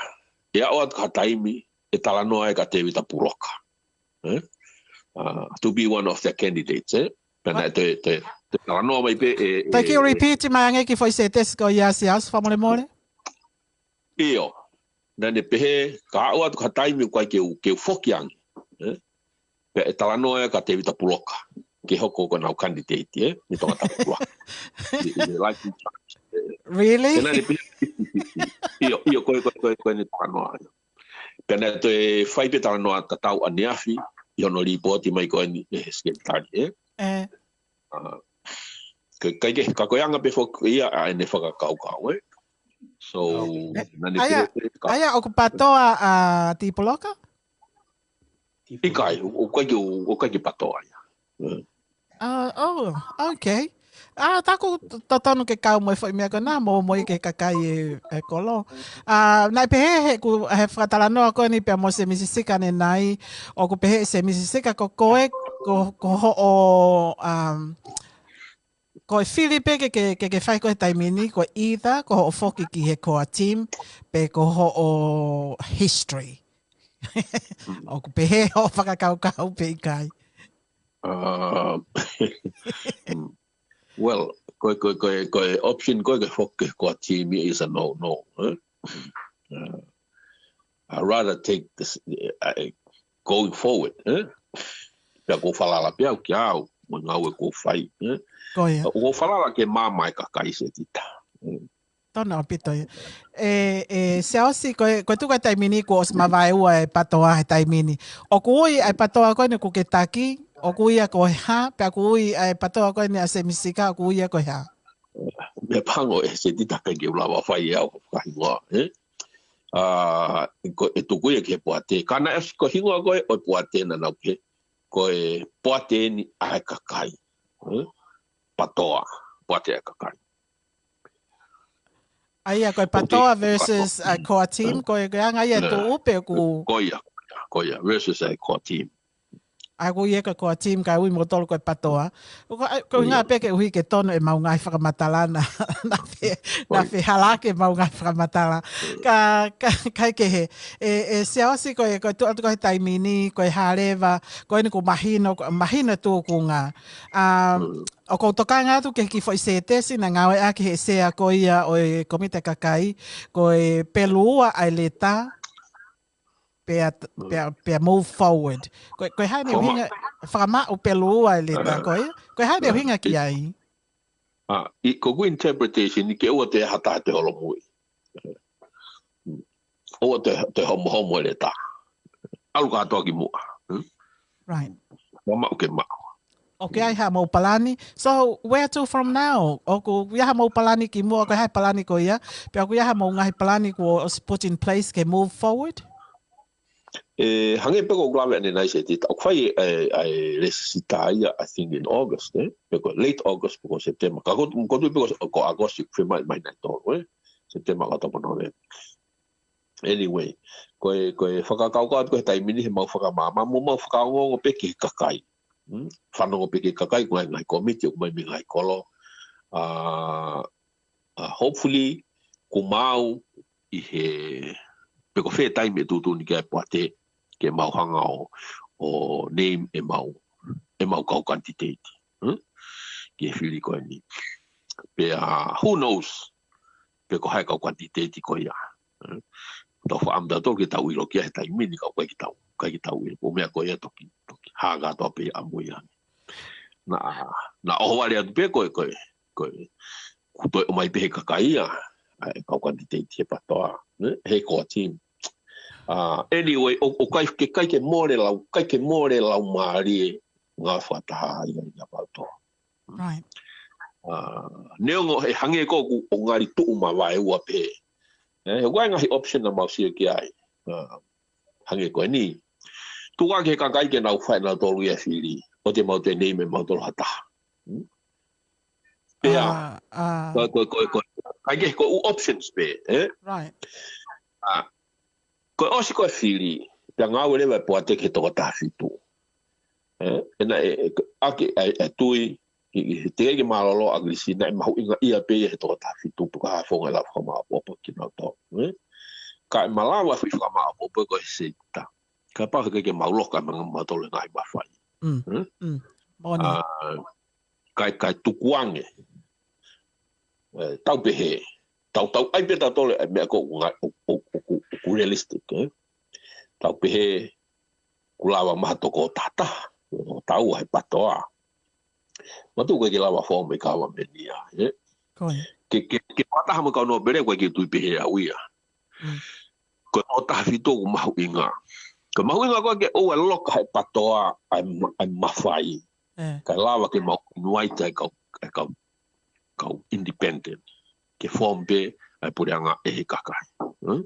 ʻe aʻu atu ki ha taimi, ʻe talanoa ai kia Tēvita Puloka. Eh? Uh, to be one of the candidates, eh? Pea naʻe toe, toe, toe talanoa mai pē ʻe, ʻe, Thank you, repeat mai ange kiʻi foʻi sētesi ko ia Siaosi fakamolemole. ʻIo, naʻa ne pehē, ka aʻu atu ki ha taimi ʻoku ʻikai ke u, ke u foki ange, eh? Pea ʻe talanoa ai kia Tēvita Puloka, ke hoko ko ʻenau candidate, eh? Mei Tongatapu ʻUluaki. ʻI, ʻi he life in charge. Really? Pea naʻa ne pehē, ʻio, ʻio, ko e, ko e, ko e, ko ʻene talanoa ia. Pea naʻe toe fai pē talanoa tatau ʻaneafi, ʻi hono lipooti mai ko eni ʻe he sekelitali, eh? ʻE. Uh, ka, ka, ka ko e anga pē foki ia ʻa ʻene fakakaukau, eh? So, naʻa ne pehē, ka ʻA ia, ʻoku PATOA ʻa Tēvita Puloka? ʻIkai, ʻoku ʻikai ke, ʻoku ʻikai ke PATOA ia. Eh. Uh, oh, okay. ʻA, tā ʻoku totonu ke kau mo e foʻi meʻa ko ena, mo, mo e ke kakai e, e kolo. ʻA, naʻe pehē he, ʻoku, he fakatalanoa ko eni pea mo Semisi Sika ʻanenai, ʻoku pehē ʻe Semisi Sika ko koe, ko, ko hoʻo, um, ko e fili pē ke, ke, ke, ke fai ko e taimi ni, ko e either, ko hoʻo foki ki he core team, pe ko hoʻo history. ʻOku pehē hoʻo fakakaukau pe ʻikai? Uh, well, ko e, ko e, ko e, ko e option ko e ke foki ki he core team is a no-no, eh? Uh, I'd rather take this, uh, going forward, eh? Pea ʻoku ou falala pē au kia au, mo e ngāue ʻoku ou fai, eh? Ko ia. ʻOku ou falala ke maama e kakai Setita. Eh? Totonu ʻaupito ia. ʻE, ʻe Siaosi, ko e, ko e tuʻu ko e taimi ni kuo ʻosi mavaeua e PATOA he taimi ni. ʻOku ui ʻa e PATOA ko eni ʻoku ke taki, ʻoku ui ia ko e hā, pea ʻoku ui ʻa e PATOA ko eni ʻa Semisi Sika, ʻoku ui ia ko e hā? Meʻapango ē Setita, ʻikai ke u lava fai ʻe au ha hingoa, eh? ʻA, ko e tuku ia ki he poate. Ka naʻe ʻosi ko e hingoa ko ē ʻo e poate naʻa nau pehē, ko e poate eni ʻa e kakai. Eh? PATOA, poate ʻa e kakai. ʻA ia, ko e PATOA versus ʻa e core team, ko e, ko e anga ia e tuʻu pe ʻoku Ko ia, ko ia, ko ia, versus ʻa e core team. ʻA ia, ʻoku ui ia ko e core team, kae ui moutolu ko e PATOA. Ko, ko, ko e ʻuhinga pē ke ʻuhi ke tonu ʻemau ngaahi fakamatala naʻa, naʻa fe, naʻa fehala ʻaki ʻemau ngaahi fakamatala. Ka, ka, kae kehe, ʻe, ʻe Siaosi ko e, ko e tuʻu atu ko e he taimi ni, ko e hā leva, ko eni ʻoku mahino, ko, mahino e tūkunga. Um, ʻoku ou tokanga atu ki he kiʻi foʻi sētesi naʻe ngāueʻaki ʻe he sea ko ia ʻo e Komiti ʻa e Kakai, ko e peluua ʻa e leta, pea, pea, pea move forward. Ko, ko e hā ʻene ʻuhinga, fakamaʻu peluua ʻa e leta, ko ia? Ko e hā ʻene ʻuhinga ki ai? ʻA, ʻi, ko ʻeku interpretation ʻi he ʻoua te ha taha te holomui. ʻOua te, te homohomo e leta. ʻAlu kātoa ki muʻa. Hmm? Right. Mamaʻu ke maʻu. ʻOku ʻi ai haʻamou palani. So, where to from now? ʻOku ʻi ai haʻamou palani kimuʻa, ko e hā e palani ko ia? Pea ʻoku ʻi ai haʻamou ngaahi palani kuo ʻosi put in place ke move forward? ʻE, hangē pē ko ʻeku lave ʻanenai Setita. ʻOku fai e, e, e lēsisita ia, I think, in August, eh? Pe ko late August, pe ko September. Ka ko, ko tui pe ko, ko August, ʻoku fai mai, mai nai tolu, eh? September, October, November. Anyway, ko e, ko e fakakaukau atu ko e taimi ni he mau fakamaama, mo mau fakaongoongo pē ki he kakai. Hmm? Fanongo pē ki he kakai, ko e ngaahi kōmiti, ʻoku mai mei he ngaahi kolo. Ah, ah, hopefully, kuo mau ʻi he, pe ko fē taimi ʻe tuʻutuʻuni ki ai e poate, ke mau hanga ʻo, ʻo name ʻemau, ʻemau kau kanititeiti. Hmm? Ki he fili ko eni. Pea, who knows? Pe ko hai kau kanititeiti ko ia. Eh? Tau fakaʻamu tautolu ke tau ʻilo ki ai he taimi ni ka ʻoku ʻikai ke tau, ʻikai ke tau ʻilo. Ko e meʻa ko ia toki, toki hā kātoa pē ʻamui ange. Naʻa, naʻa ʻohovale atu pē ko e, ko e, ko e, kuo toe ʻomai pē he kakai ia, ʻa e kau kanititeiti he PATOA, ne? He core team. Ah, anyway, ʻo, ʻoku ʻikai ke, ʻikai ke mole lau, ʻikai ke mole lau mālie ngāue fakataha ia ʻia mautolu. Right. Ah, neongo he hangē ko ʻeku ʻo ngali tuʻu mavaeua pē. Eh, he ʻoku ʻi ai e ngaahi option naʻa mau sio ki ai. Ah, hangē ko eni. Tuku ā ki he kakai ke nau fai ʻenautolu ia e fili. ʻOua te mau toe name ʻe mautolu ha taha. Hmm? Pea. Ah, ah. Ko, ko, ko, ko, ʻikai ke ko e ʻū options pē, eh? Right. Ah, ko e ʻosi ko e fili, pea ngāue leva e poate ki he toko taha fitu. Eh, ʻe naʻe, ʻe, ʻa e, ʻa e, ʻa e tui, ʻi, ʻi, he teʻeki ke mālōlō ʻa ʻAkilisi, naʻe mahuʻinga ia pē ia he toko taha fitu, pe ko e hā e founga ʻe lava fakamaʻopoʻopo kinautolu, eh? Ka ʻe malava e foʻi fakamaʻopoʻopo ko e Setita. Kapau he ʻikai ke mau loka mai mautolu he ngaahi mafai. Mm, eh? Mm. Moʻoni. Ah, kae, kae tukuange. Eh, tau pehē, tau, tau ʻai pē tautolu e meʻa ko ē ʻoku, ʻoku, ʻoku, ʻoku realistic, eh? Tau pehē, kuo lava mai ha toko taha taha, toko taha ua he PATOA. Matu ke ke lava fo mai kava menia, eh? Ko ia. Ke, ke, ke fakataha mo e kau nōpele, ʻoku ʻikai ke u tui pehē au ia. Mm. Ko e toko taha fitu ʻoku mahuʻinga. Ko e mahuʻinga ko ē ke ʻoua ʻe loka he PATOA ʻa e ma-, ʻa e mafai. Eh. Kae lava ke mau invite ʻa e kau, ʻa e kau, kau independent. Ke form pē ʻa e puleʻanga ʻe he kakai. Hmm?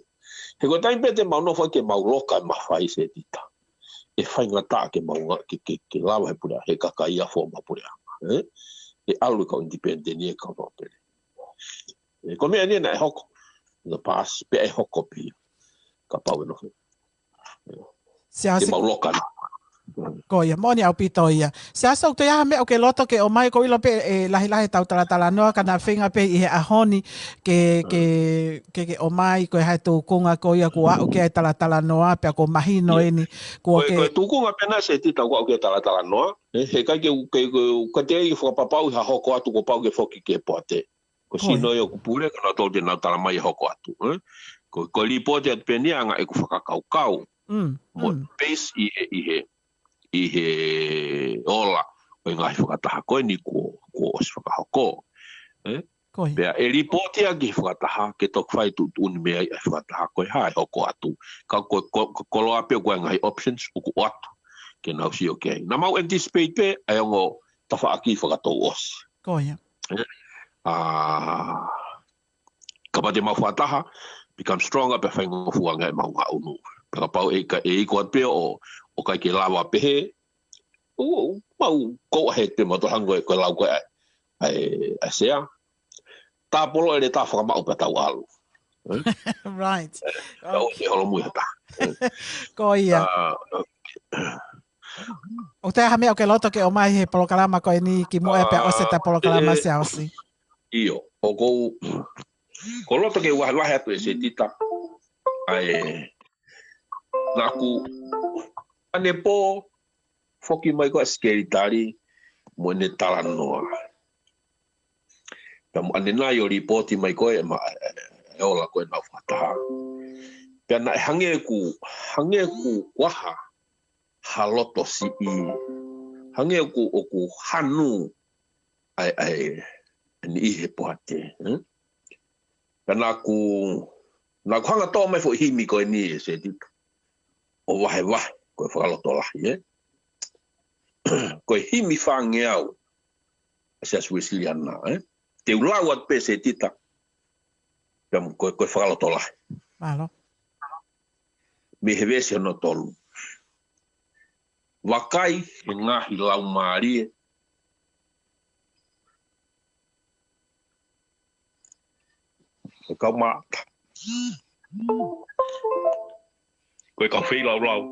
He ko e taimi pē te mau nofo ai ke mau loka e mafai Setita, ʻe faingataʻa ke mau nga-, ke, ke, ke lava he puleʻanga, he kakai ia form ʻa e puleʻanga. Eh? ʻE ʻalu e kau independent ia ʻe kau nōpele. Eh, ko e meʻa eni naʻe hoko. In the past, pea ʻe hoko pē ia. Kapau ʻe nofo. Siasi. Ke mau loka na. Ko ia, moʻoni ʻaupito ia. Siasi, ʻoku toe ʻi ai ha meʻa ʻoku ke loto ke ʻomai, ʻoku ou ʻilo pē ʻe lahilahi ʻetau talatalanoa, ka naʻa feinga pē ʻi he ʻaho ni ke, ke, ke, ke ʻomai, ko e hā e tūkunga ko ia kuo aʻu ki ai e talatalanoa, pea kuo mahino eni, kuo ke. Ko e tūkunga pē naʻe Setita kuo aʻu ki ai e talatalanoa, eh, he ʻikai ke, ke, ke, ka te ke fakapapauʻi ha hoko atu kuo pau ke foki ki he poate. Ko e sino ia ʻoku pule, ko nautolu te nau tala mai e hoko atu, eh? Ko, ko e lipooti atu pē eni ʻa ʻeku fakakaukau. Mm, mo e base ʻi he, ʻi he, ʻi he ola ʻo e ngaahi fakataha ko eni kuo, kuo ʻosi fakahoko. Eh? Pea ʻe lipooti ʻaki he fakataha, ke toki fai tuʻutuʻuni mei ai e fakataha ko e hā e hoko atu. Ka ko, ko, ko e koloa pē ko e ngaahi options ʻoku ʻoatu ke nau sio ki ai. Naʻa mau anticipate pē ʻa e ongo tafaʻaki fakatouʻosi. Ko ia. Eh, ah, kapau te mau fakataha, become stronger, pea faingofua ange ʻemau ngaʻunu. Pea kapau ʻe ka, ʻe iku atu pē ʻo, ʻo ʻikai ke lava pehē, ʻo, ʻo, mau go ahead pē mau tō hangē ko e lau ko ē ʻa e, ʻa e, ʻa e sea. Tāpolo ʻe le tā fakamaʻu pea tau ʻalu. Eh? Right. Tau te holomui ha taha. Ko ia. Ah, okay. ʻOku toe ʻi ai ha meʻa ʻoku ke loto ke ʻomai he polokalama ko eni kimuʻa pea ʻosi ʻeta polokalama, Siaosi? ʻIo, ʻoku ou, ʻoku ou loto ke u vahevahe atu ʻe Setita. ʻA e, naʻa ku, ʻanepō, foki mai ko ē ʻa e sekelitali mo ʻene talanoa. Pea mo ʻanenai ʻo lipooti mai ko ē ʻema, e, e, e ola ko ē ʻenau fakataha. Pea naʻe hangē ʻoku, hangē ʻoku ʻi ai ha, ha loto siʻi. Hangē ʻoku, ʻoku hanu ai, ai, ʻa e niʻihi he poate, eh? Pea naʻa ku, naʻa ku hanga ʻo toʻo mai e foʻi himi ko eni ʻe Setita ʻo vahevahe, ko e fakalotolahi, eh? ko e himi fāngeau ʻa e Siasi Uēsiliana, ē? Te u lau atu pē Setita, pea mo ko e, ko e fakalotolahi. Mālō. Mei he veesi hono tolu. Vakai he ngaahi laumālie ʻo e kau maʻata, ko e kau feilaulau,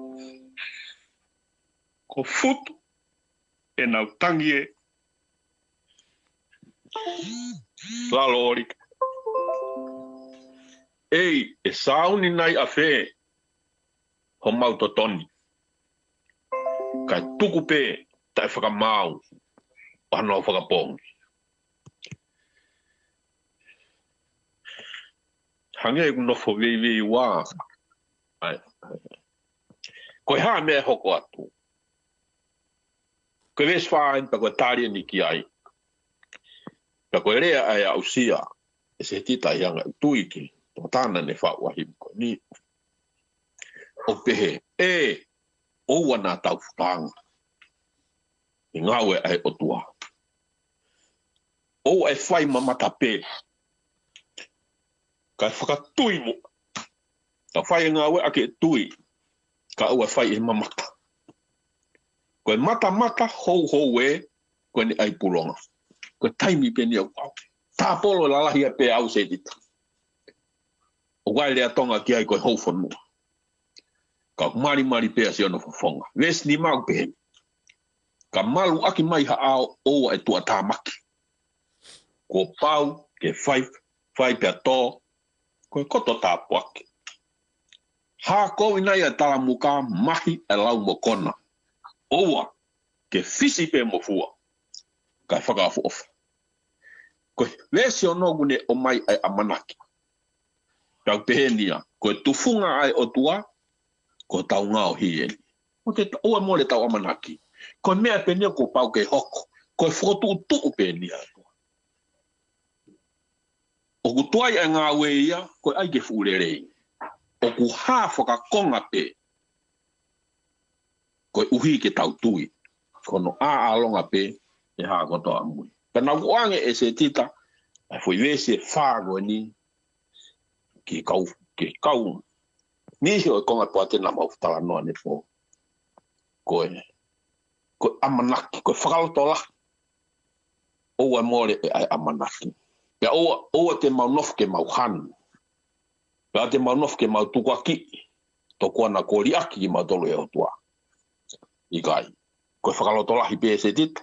ko futu ʻenau tangi ē. Lalo ʻolika. ʻEi, ʻe sāuni nai ʻafē homau totoni, kae tuku pē taʻe fakamaau ʻa honau fakapoongi. Hangē ʻoku nofo veiveiua. ʻAi, ʻai. Ko e hā meʻa ʻe hoko atu? Ko e veesi fā eni pea ko e tali eni ki ai. Pea ko e lea ʻa e aʻusia ʻe Setita ʻi he anga ʻeku tui ki he tokotaha naʻa ne faʻu ʻa e himi ko eni, ʻo pehē: ʻE, ʻoua naʻa tau fakaanga he ngāue ʻa e ʻOtua. ʻOua ʻe fai mamata pē, kae fakatui muʻa. Tau fai e ngāue ʻaki e tui, kae ʻoua ʻe fai ʻi he mamata. Ko e matamata houhou ē, ko eni ʻai pulonga. Ko e taimi pē eni ʻoku ou tāpolo lalahi ai pē au Setita. ʻOku ʻi ai e lea Tonga ki ai ko e hou fonua. Ka malimali pē ʻa siʻono fofonga. Veesi nima ʻoku pehē ni: Ka maluʻaki mai ha ʻao, ʻoua ʻe tuʻatāmaki. Kuo pau ke fai, fai pea tō, ko e koto tāpuaki. Hākovi nai ʻa e talamuka, mahi ʻa e lau mokona. ʻOua ke fisi pē mo fua, kae fakaʻofoʻofa. Ko e veesi ono ʻoku ne ʻomai ʻa e ʻamanaki. Pea ʻoku pehē ni ia, ko e tufunga ʻa e ʻOtua, ko hotau ngaohi eni. ʻOua te, ʻoua mole tau ʻamanaki. Ko e meʻa pē eni ia kuo pau ke hoko. Ko e fokotuʻutuʻu pē eni ia. ʻOku tuai ʻa e ngāue ia, ko e ʻai ke fuʻu lelei. ʻOku hā fakakonga pē, koeʻuhi ke tau tui. Ko hono ʻāʻālonga pē ʻe hā kotoa ʻamui. Pea naʻa ku ʻoange ʻe Setita ʻa e foʻi veesi ʻe fā ko eni ki he kau, ki he kau niʻihi ʻo e konga poate naʻa mau talanoa anepō. Ko e, ko e ʻamanaki, ko e fakalotolahi. ʻOua mole ʻa e ʻamanaki. Pea ʻoua, ʻoua te mau nofo ke mau hanu. Pea te mau nofo ke mau tukuakiʻi, tokua naʻa kuo liʻaki kimautolu ʻe he ʻOtua. ʻIkai. Ko e fakalotolahi pē Setita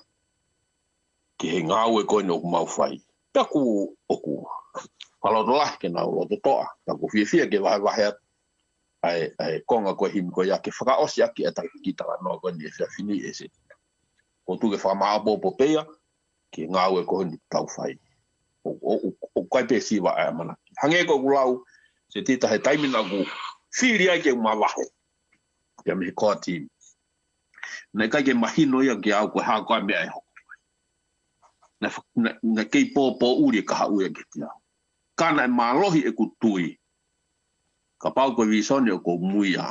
ki he ngāue ko eni ʻoku mau fai. Pea ʻoku, ʻoku fakalotolahi ke nau loto toʻa. Pea ʻoku ou fiefia ke vahevahe atu ʻa e, ʻa e konga ko e himi ko ia ke fakaʻosi ʻaki ʻetau kiʻi talanoa ko eni he efiafi ni ʻe Setita. ʻOku ou tuku ke fakamāʻopoʻopo pē ia ki he ngāue ko eni ʻoku tau fai. ʻO, ʻo, ʻo, ʻoku ʻikai pē siva ʻa e ʻamanaki. Hangē ko ʻeku lau Setita, he taimi naʻa ku fili ai ke u mavahe ia mei he core team, naʻe ʻikai ke mahino ia kiate au ko e hā koā e meʻa ʻe hoko. Naʻe fa-, naʻe, naʻe kei pōpōʻuli e kahaʻu ia kiate au. Ka naʻe mālohi ʻeku tui, kapau ko e vīsone ʻoku ou muia,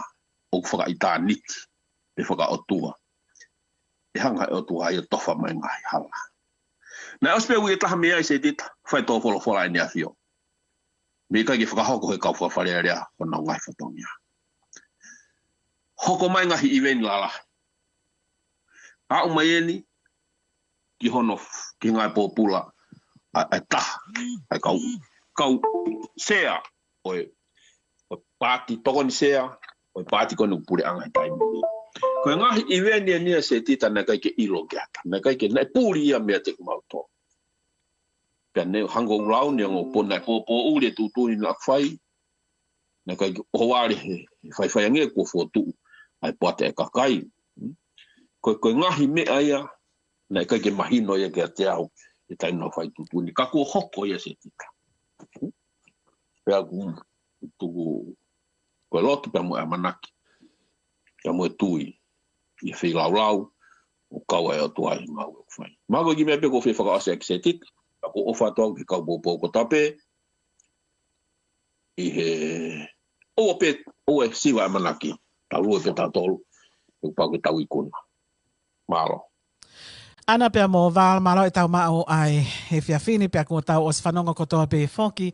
ʻoku fakaʻitāniti pe fakaʻotua, ʻe hanga ʻe he ʻOtua ia ʻo tofa mai e ngaahi hala. Naʻe ʻosi pē uike ʻe taha mei ai Setita, fai tō folofola ʻEne ʻAfio. Mei he ʻikai ke fakahoko ʻe he kau fakafale alea honau ngaahi fatongia. Hoko mai e ngaahi ʻiveni lalahi. Aʻu mai eni ki hono, ki he ngaahi pōpula ʻa, ʻa e taha, ʻa e kau, kau sea ʻo e, ʻo e paati tokoni sea ʻo e paati ko eni ʻoku puleʻanga he taimi ni. Ko e ngaahi ʻiveni eni ʻa Setita naʻe ʻikai ke ʻilo kiate au, naʻe ʻikai ke, naʻe puli ia meiate kimautolu. Pea ne hangē ko ʻeku lau ni, hangē ko e pō naʻe pōpōʻuli e tuʻutuʻuni naʻa ku fai, naʻe ʻikai ke ʻohovale he, he faifaiange kuo fokotuʻu ʻa e poate ʻa e kakai. Ko, ko e ngaahi meʻa ia naʻe ʻikai ke mahino ia kiate au he taimi naʻa ku fai tuʻutuʻuni. Ka kuo hoko ia Setita. Pea ʻoku ou tuku ko e lotu pea mo e ʻamanaki, pea mo e tui ʻi he feilaulau ʻoku kau ai e ʻOtua ʻi he ngāue ʻoku fai. Mahalo ko e kiʻi meʻa pē ʻoku ou fie fakaʻosi ʻaki Setita, ka ʻoku ou ʻofa atu au ki he kau poupou kotoa pē, ʻi he ʻoua pē, ʻoua ʻe siva e ʻamanaki, tau lue pē tautolu, ʻoku pau ke tau ikuna. Mālō. ʻAna pea mo Val, mālō e tau maʻu ʻa e efiafi ni pea kuo tau ʻosi fanongo kotoa pē foki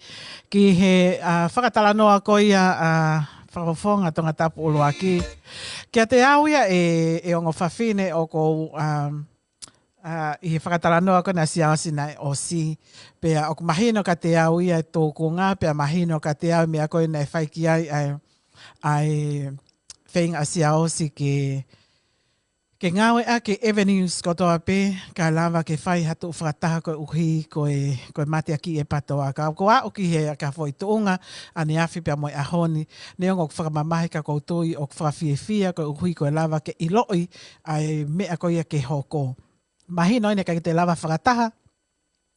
ki he, ʻa, fakatalanoa ko ia ʻa Fakafofonga Tongatapu ʻUluaki. Kiate au ia ʻe, ʻe ongo fafine ʻoku ou, ʻa, ʻa, ʻi he fakatalanoa ko ena ʻa Siaosi naʻe ʻosi. Pea ʻoku mahino kiate au ia e tūkunga, pea mahino kiate au e meʻa ko ena naʻe fai ki ai ʻa e, ʻa e feinga ʻa Siaosi ke ke ngāueʻaki e avenues kotoa pē, kae lava ke fai ha tuʻu fakataha koeʻuhi ko e, ko e mateakiʻi e PATOA. Ka ko e aʻu ki he ka foʻi tuʻunga ʻaneafi pea mo e ʻaho ni, neongo ʻoku fakamamahi ka ʻoku ou tui ʻoku fakafiefia koeʻuhi ko e lava ke ʻiloʻi ʻa e meʻa ko ia ke hoko. Mahino ʻeni ʻikai te lava fakataha,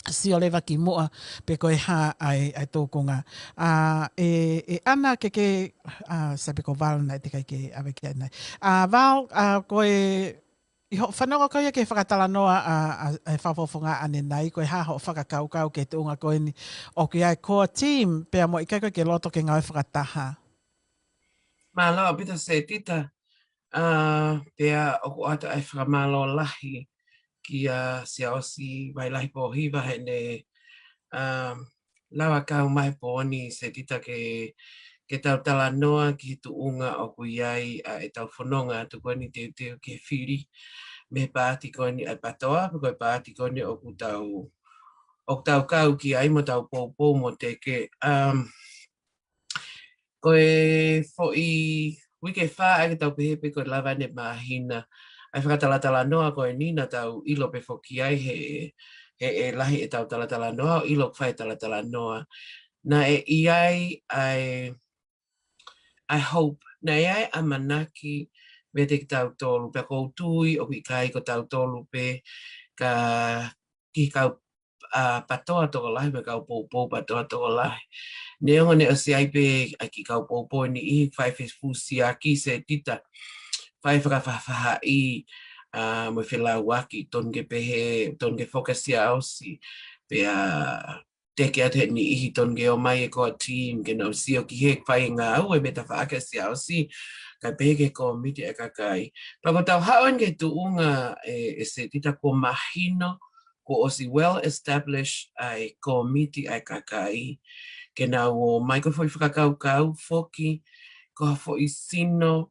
sio leva ki muʻa pe ko e hā ʻa e, ʻa e tūkunga. ʻA, ʻe, ʻe ʻAna ke ke, ʻa, sai pē ko Val naʻe teʻeki ai ke ʻave ki ai nai. ʻA, Val, ʻa, ko e, ʻi hoʻo fanongo ko ia ki he fakatalanoa ʻa, ʻa, ʻa e Fakafofonga ʻanenai, ko e hā hoʻo fakakaukau ki he tuʻunga ko eni ʻoku ʻi ai e core team, pea mo e ʻikai ko ē ke loto ke ngāue fakataha. Mālō ʻaupito Setita, ʻa, pea ʻoku ʻoatu ʻa e fakamālō lahi kia Siaosi Vailahi Pōhiva heʻene, ʻa, lava kau mai he pō ni Setita ke, ke tau talanoa ki he tuʻunga ʻoku ʻi ai ʻa e tau fononga atu ko eni teuteu ki he fili mei he paati ko eni ʻa e PATOA, pe ko e paati ko eni ʻoku tau, ʻoku tau kau ki ai mo tau poupou mo teke. Um, Ko e foʻi uike ʻe fā ʻa ia ke tau pehē pē ko e lava ʻene māhina ʻa e fakatalatalanoa ko eni naʻa tau ʻilo pē foki ai he, he ʻe lahi e tau talatalanoa, ʻo ʻilo ʻoku fai e talatalanoa. Naʻe ʻi ai ʻa e, ʻa e hope, naʻe ʻi ai e ʻamanaki meiate kitautolu, pea ʻoku ou tui ʻoku ʻikai ko tautolu pē ka ki he kau, ʻa, PATOA tokolahi, mo e kau poupou PATOA tokolahi. Neongo naʻe ʻosi ʻi ai pē ʻa e kiʻi kau poupou ʻe niʻihi fai fefusiaki Setita, fai fakafaʻafaʻahi, ʻa, mo e felauʻaki, tonu ke pehē, tonu ke foki ʻa Siaosi, pea teke atu ʻe niʻihi tonu ke ō mai e core team, ke nau sio ki he fai e ngāue mei he tafaʻaki ʻa Siaosi, kae pehē ki he kōmiti ʻa e kakai. Pea ko ʻetau haʻu eni ki he tuʻunga ʻe, ʻe Setita kuo mahino, kuo ʻosi well established ʻa e kōmiti ʻa e kakai, ke nau ō mai ko e foʻi fakakaukau foki, ko ha foʻi sino,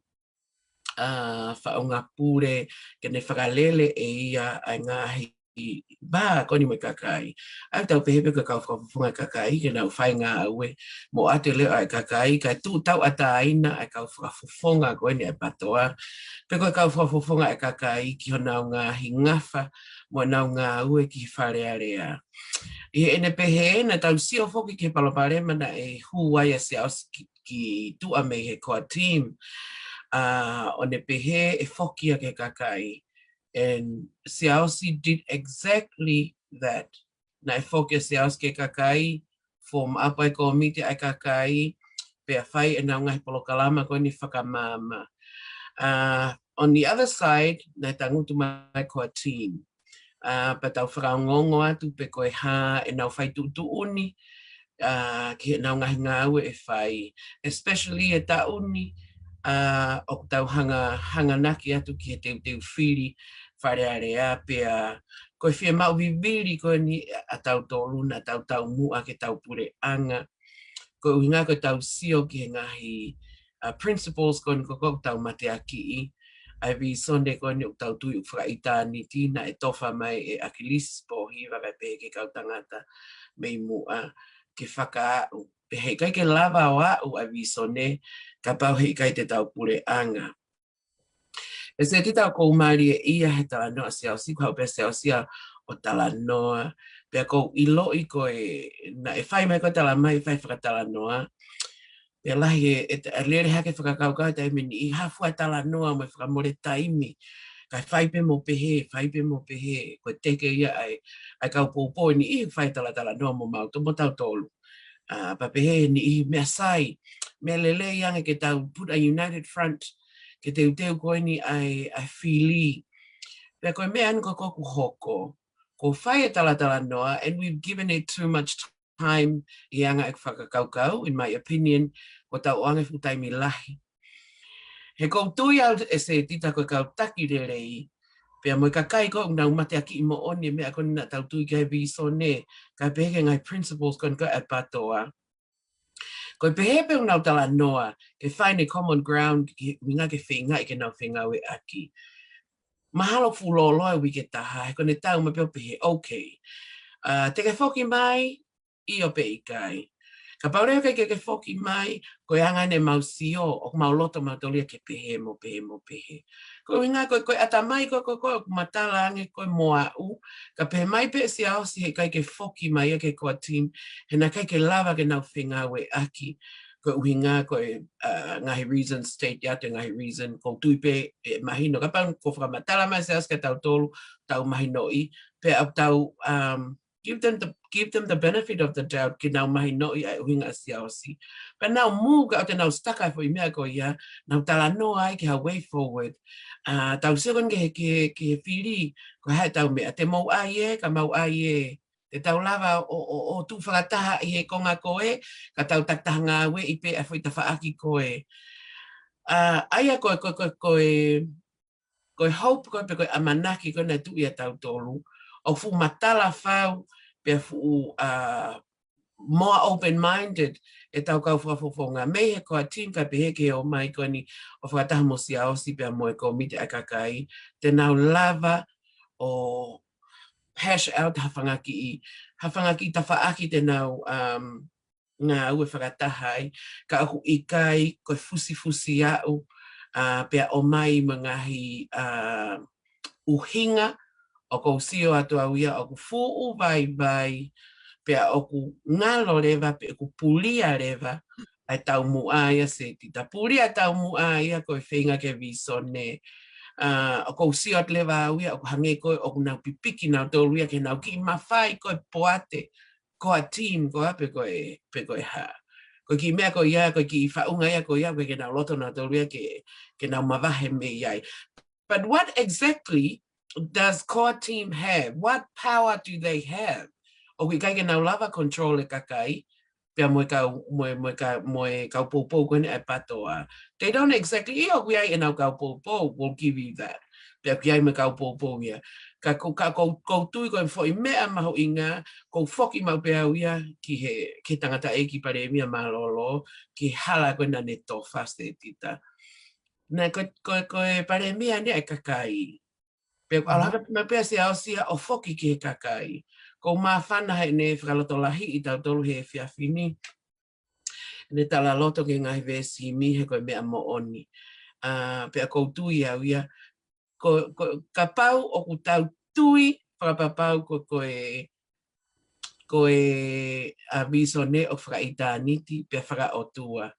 ʻa, faʻunga pule, ke ne fakalele ʻe ia ʻa e ngaahi vā ko eni mo e kakai. ʻA ia ʻoku tau pehē pē ko e kau fakafofonga ʻa e kakai, ke nau fai ngāue, mo ʻoatu e leʻo ʻa e kakai, kae tuʻu tauʻatāina ʻa e kau fakafofonga ko eni ʻa e PATOA, pe ko e kau fakafofonga ʻa e kakai ki honau ngaahi ngafa, mo ʻenau ngāue ki Fale Alea. ʻI heʻene pehē, naʻa tau sio foki ki he palopalema naʻe hū ai ʻa Siaosi ki, ki tuʻa mei he core team, ʻa, ʻo ne pehē ʻe foki ia ki he kakai. And Siaosi did exactly that. Naʻe foki ʻa Siaosi ki he kakai, form up ʻa e kōmiti ʻa e kakai, pea fai ʻenau ngaahi polokalama ko eni fakamaama. ʻA, on the other side, naʻe tangutu mai ʻa e core team. ʻA, pea tau fakaongoongo atu pe ko e hā ʻenau fai tuʻutuʻuni, ʻa, ki heʻenau ngaahi ngāue ʻe fai, especially ʻi he taʻu ni, ʻa, ʻoku tau hanga, hanganaki atu ki he teuteu fili Fale Alea, pea ko e fiemaʻu vivili ko eni ʻa tautolu naʻa tau taumuʻa ke tau puleʻanga. Ko e ʻuhinga ko ʻetau sio ki he ngaahi, ʻa, principles ko eni ko ē ʻoku tau mateakiʻi, ʻa e vīsone ko eni ʻoku tau tui ʻoku fakaʻitāniti naʻe tofa mai ʻe ʻAkilisi Pōhiva kae pehē ki he kau tangata mei muʻa ke fakaaʻu. Pea heʻikai ke lava ʻo aʻu ʻa e vīsone kapau heʻikai te tau puleʻanga. ʻE Setita, ʻoku ou mālieʻia he talanoa ʻa Siaosi, kuo haʻu pē ʻa Siaosi ia ʻo talanoa, pea ʻoku ou ʻiloʻi ko e, naʻe fai mai ko e tala mai, fai fakatalanoa, pea lahi e, e, e lele hake fakakaukau taimi ni ʻi ha fua talanoa mo e fakamole taimi, kae fai pē mo pehē, fai pē mo pehē, ko e teke ia ʻa e, ʻa e kau poupou ʻe niʻihi fai talatalanoa mo mautolu, mo tautolu. ʻA, pea pehē ʻe niʻihi meʻa sai, meʻa lelei ange ke tau put a united front, ke teuteu ko eni ʻa e, ʻa e fili. Pea ko e meʻa eni ko ē ʻoku hoko, kuo fai e talatalanoa, and we've given it too much time ʻi he anga ʻeku fakakaukau, in my opinion, kuo tau ʻoange fuʻu taimi lahi. He ʻoku ou tui au ʻe Setita ko e kau taki lelei, Pea mo e kakai ko ē ʻoku nau mateakiʻi moʻoni e meʻa ko eni naʻa tau tui ki ai, e vīsone, kae pehē ki he ngaahi principles ko eni ko ē ʻa e PTOA. Ko e pehē pē ʻoku nau talanoa ke find a common ground ki he ʻuhinga ke feingaʻi ke nau fengāueʻaki. Mahalo fuʻu lōloa e uike ʻe taha, he ko ʻene tau mai pē ʻo pehē, okay. Uh, te ke foki mai, ʻio pe ʻikai. Kapau leva ʻikai ke ke foki mai, ko e anga eni ʻemau sio, ʻoku mau loto mautolu ia ke pehē mo pehē mo pehē. Ko e ʻuhinga ko, ko e ʻatamai ko, ko, ko, ʻoku matala ange ko ē mo aʻu, ka pehē mai pē ʻe Siaosi heʻikai ke foki mai ia ki he core team, he naʻe ʻikai ke lava ke nau fengāueʻaki. Ko e ʻuhinga ko e, uh, ngaahi reason state ia, ʻa e ngaahi reason ʻoku ou tui pē ʻe mahino. Kapau ko e fakamatala mai ʻa Siaosi kia tautolu, tau mahinoʻi, pea ʻoku tau, um, give them the, give them the benefit of the doubt ke nau mahinoʻi ʻa e ʻuhinga ʻa Siaosi. Pea nau move, ka ʻoua te nau stuck ʻa e foʻi meʻa ko ia, nau talanoa ai ki ha way forward. Uh, tau sio ko eni ki he, ki he, ki he fili, ko e hā ʻetau meʻa, te mou ʻai ē, ka mau ʻai ē. Te tau lava ʻo, ʻo, ʻo tuʻu fakataha ʻi he konga ko ē, ka tau takitaha ngāueʻi pē ʻa e foʻi tafaʻaki ko ē. Uh, ʻa ia ko e, ko e, ko e, ko e, ko e hope ko ē pe ko e ʻamanaki ko ē naʻe tuʻu ʻia tautolu, ʻoku fuʻu matala fau, pea fuʻu, uh, more open-minded ʻetau kau fakafofonga mei he core team kae pehē ki he ō mai ko eni ʻo fakataha mo Siaosi pea mo e kōmiti ʻa e kakai, te nau lava ʻo hash out ha fanga kiʻi, ha fanga kiʻi tafaʻaki te nau, um, ngāue fakataha ai, ka ʻoku ʻikai ko e fusifusi aʻu, uh, pea ʻomai mo e ngaahi, uh, ʻuhinga, ʻoku ou sio atu au ia ʻoku fuʻu vaivai, pea ʻoku ngalo leva, pea ʻoku pulia leva, ʻa e taumuʻa ia Setita. Pulia taumuʻa ia ko e feinga ke vīsone. Uh, ʻoku ou sio atu leva au ia ʻoku hangē ko ē ʻoku nau pipiki nautolu ia ke nau kiʻi mafai ko e poate, ko e team ko ē pe ko e, pe ko e hā. Ko e kiʻi meʻa ko ia, ko e kiʻi faʻunga ia ko ia, ko e ke nau loto nautolu ia ke, ke nau mavahe mei ai. But what exactly does core team have? What power do they have? ʻOku ʻikai ke nau lava control e kakai, pea mo e kau, mo e, mo e ka-, mo e kau poupou ko eni ʻa e PTOA. They don't exactly, ʻio ʻoku ʻi ai ʻenau kau poupou, we'll give you that. Pea ʻoku ʻi ai mo e kau poupou ia. Ka ʻoku, ka ʻoku, ʻoku ou tui ko e foʻi meʻa mahuʻinga, ʻoku ou foki maʻu pē au ia ki he, ki he tangataʻeiki palēmia mālōlō, ki he hala ko ē naʻa ne tofa Setita. Naʻe ko, ko, ko e palēmia eni ʻa e kakai. Pea ʻoku ʻalu hake mai pē ʻa Siaosi ia ʻo foki ki he kakai. ʻOku ou māfana heʻene fakalotolahiʻi tautolu he efiafi ni. ʻEne talaloto ki he ngaahi veesi ni he ko e meʻa moʻoni. Uh, pea ʻoku ou tui au ia, ko, ko, kapau ʻoku tau tui fakapapau ko, ko e, ko e, uh, vīsone ʻoku fakaʻitāniti, pea fakaʻotua.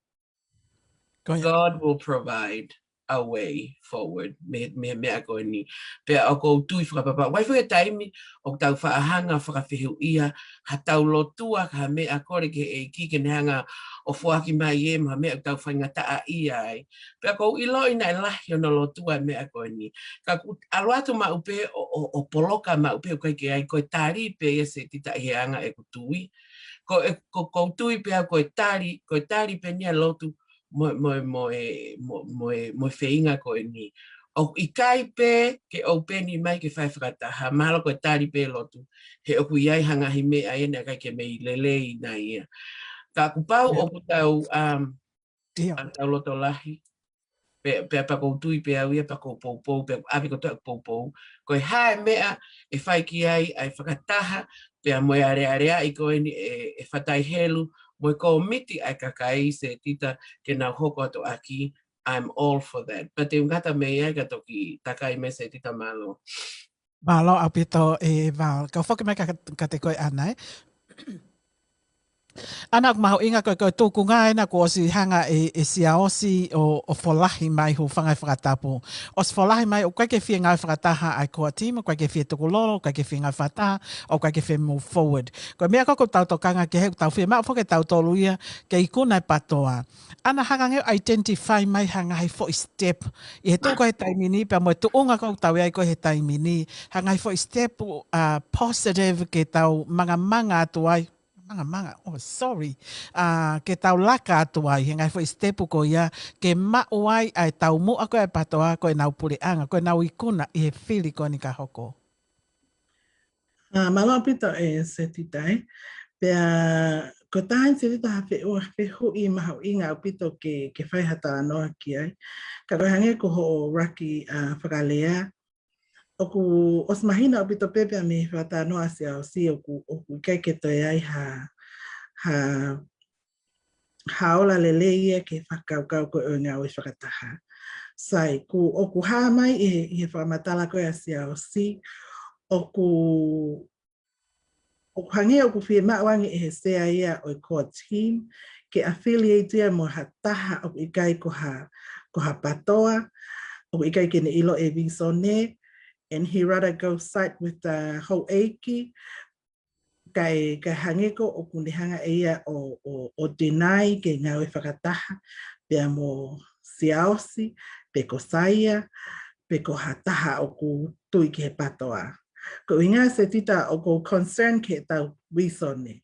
Ko ia. God will provide a way forward mei, mei he meʻa ko eni. Pea ʻoku ou tui fakapapau, ʻoku ʻi ai e foʻi taimi ʻoku tau faʻa hanga ʻo fakafehuʻia haʻatau lotua ki ha meʻa, kole ki he ʻEiki ke ne hanga ʻo foaki mai ē mo ha meʻa ʻoku tau faingataʻaʻia ai. Pea ʻoku ou ʻiloʻi naʻe lahi hono lotua e meʻa ko eni. Ka ʻoku ʻalu atu maʻu pē ʻo, ʻo, ʻo poloka maʻu pē ʻoku ʻikai ke ʻi ai, ko e tali pē ia Setita ʻi he anga ʻeku tui. Ko e, ko, ʻoku ou tui pē au ko e tali, ko e tali pē eni ʻa e lotu mo, mo, mo e, mo, mo e, mo e feinga ko eni. ʻOku ʻikai pē ke ʻoupeni mai ke fai fakataha, mahalo ko e tali pē lotu. He ʻoku ʻi ai ha ngaahi meʻa ia naʻe ʻikai ke mei lelei nai ia. Ka kuo pau ʻoku tau, um, ʻIo. ʻA tau loto lahi. Pea, pea, pea ʻoku ou tui pē au ia, pea ʻoku ou poupou, pea ʻoku ʻave kotoa ʻeku poupou. Ko e hā e meʻa ʻe fai ki ai ʻa e fakataha, pea mo e alealeaʻi ko eni ʻe, ʻe Fatai Helu, mo e kōmiti ʻa e kakai Setita ke nau hoko atu ʻaki, I'm all for that. But te u ngata mei ai ka toki takai mai Setita, mālō. Mālō ʻaupito ē Val. Kau foki mai ka, kiate koe Ana ē. Ana, ʻoku mahuʻinga ko e, ko e tuʻunga ena kuo ʻosi hanga ʻe, ʻe Siaosi ʻo, ʻo folahi mai, hūfanga he fakatapu. ʻOsi folahi mai, ʻoku ʻikai ke fie ngāue fakataha ʻa e core team, ʻoku ʻikai ke fie tukulolo, ʻoku ʻikai ke fie ngāue fakataha, ʻoku ʻikai ke fie move forward. Ko e meʻa ko ē ʻoku tau tokanga ki ai, ʻoku tau fiemaʻu foki ke tau tolu ia ke ikuna e PTOA. Ana, hanga ange ʻo identify mai ha ngaahi foʻi step ʻi he tuʻu ko ē he taimi ni, pea mo e tuʻunga ko ē ʻoku tau ʻi ai ko ē he taimi ni, ha ngaahi foʻi step, uh, positive ke tau mangamanga atu ai. Mangamanga, oh, sorry. Ke tau laka atu ai he ngaahi foʻi sitepu ko ia ke maʻu ai ʻa e taumuʻa ko ē ʻa e PATOA, ko ʻenau puleʻanga, ko ʻenau ikuna ʻi he fili ko eni ka hoko. Mālō ʻaupito ʻe Setita. Pea ko e taha eni Setita ha fehuʻi mahuʻinga ʻaupito ke fai ha talanoa ki ai. Ka ko e hangē ko hoʻo ʻuluaki fakalea, ʻoku ʻosi mahino ʻaupito pē pea mei he fakatalanoa ʻa Siaosi ʻoku ʻikai ke toe ai ha ha ola lelei ia ki he fakakaukau ko ē ʻo e ngāue fakataha. Sai, ʻoku hā mai ʻi he fakamatala ko ē ʻa Siaosi, ʻoku ʻoku hangē ʻoku fiemaʻu ange ʻe he sea ia ʻo e core team ke affiliate ia mo ha taha ʻoku ʻikai ko ha ko ha PATOA, ʻoku ʻikai ke ne ʻilo e visone, and he rather go side with the houʻeiki, kae hangē ko ʻoku ne hanga ʻe ia ʻo deny ke ngāue fakataha pea mo Siaosi pe ko Saia pe ko ha taha ʻoku tui ki he PATOA. Ko e ʻuhinga Setita ʻoku ou concern ki heʻetau visone.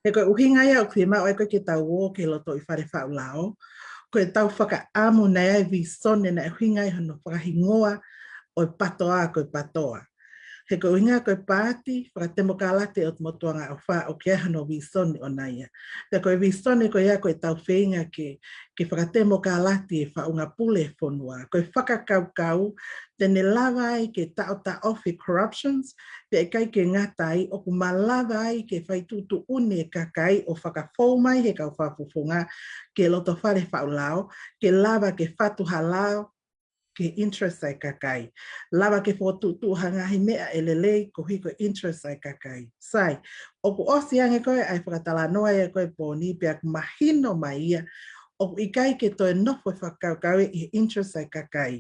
He ko e ʻuhinga ia ʻoku fiemaʻu ai ko ē ke tau ō ki he lotoʻi fale faʻu lao, ko ʻetau fakaʻamu naʻe ʻi ai e visone naʻe ʻuhinga ai hono fakahingoa ʻo e PATOA ko e PATOA. He ko e ʻuhinga ko e paati fakatemokalati ʻo e motuʻanga ʻofa ʻoku ʻi ai hono visone ʻona ia. Pea ko e visone ko ia ko ʻetau feinga ke ke fakatemokalati e faʻunga pule e fonua. Ko e fakakaukau te ne lava ai ke taʻotaʻofi corruptions, pea ʻikai ke ngata ai ʻoku malava ai ke fai tuʻutuʻuni e kakai ʻo fakafou mai he kau fakafofonga ki he loto fale faʻu lao ke lava ke fatu ha lao ki he interest ʻa e kakai. Lava ke fokotuʻutuʻu ha ngaahi meʻa ʻe lelei koeʻuhi ko e interest ʻa e kakai. Sai, ʻoku ʻosi ange ko ē ʻa e fakatalanoa ia ko ē pō ni pea ʻoku mahino mai ia ʻoku ʻikai ke toe nofo e fakakaukau ia ʻi he interest ʻa e kakai.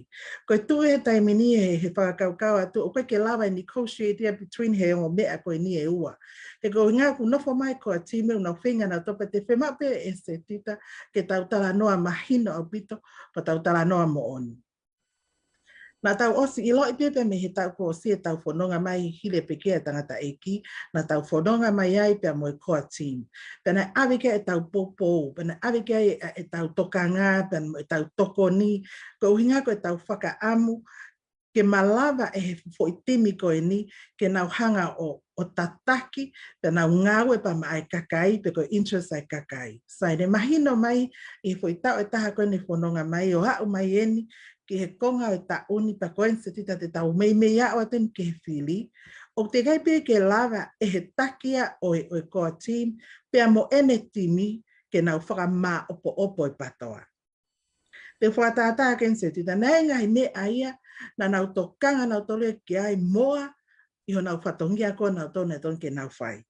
Ko e tuʻu he taimi ni he fakakaukau atu ʻoku ʻikai ke lava e negotiate ia between he ongo meʻa ko eni ʻe ua. He ko e ʻuhinga ʻoku nofo mai ko e core team ʻoku nau feinga naʻa topa te fiemaʻu pē ʻe Setita ke tau talanoa mahino ʻaupito, ko ʻetau talanoa moʻoni. Naʻa tau ʻosi ʻiloʻi pē pea mei he taʻu kuo ʻosi ʻetau fononga mai hili e pekia e tangataʻeiki, naʻa tau fononga mai ai pea mo e core team. Pea naʻe ʻave ki ai ʻetau poupou, pea naʻe ʻave ki ai ʻetau tokanga, pea mo ʻetau tokoni, ko e ʻuhinga ko ʻetau fakaʻamu ke malava ʻe he foʻi timi ko eni ke nau hanga ʻo ʻo tataki, pea nau ngāue pea maʻa e kakai, pe ko e interest ʻa e kakai. Sai, ne mahino mai ʻi he foʻi taʻu ʻe taha ko eni fononga mai, ʻo aʻu mai eni ki he konga ʻo e taʻu ni pea ko eni Setita te tau meimei aʻu atu eni ki he fili, ʻoku teʻeki ai pē ke lava ʻe he taki ia ʻo e ʻo e core team pea mo ʻene timi ke nau fakamāʻopoʻopo e PATOA. Te u fakatātā ʻaki eni Setita, naʻe ʻi ai e ngaahi meʻa ia naʻa nau tokanga nautolu ia ki ai moa ʻi honau fatongia ko ē nautolu naʻe tonu ke nau fai.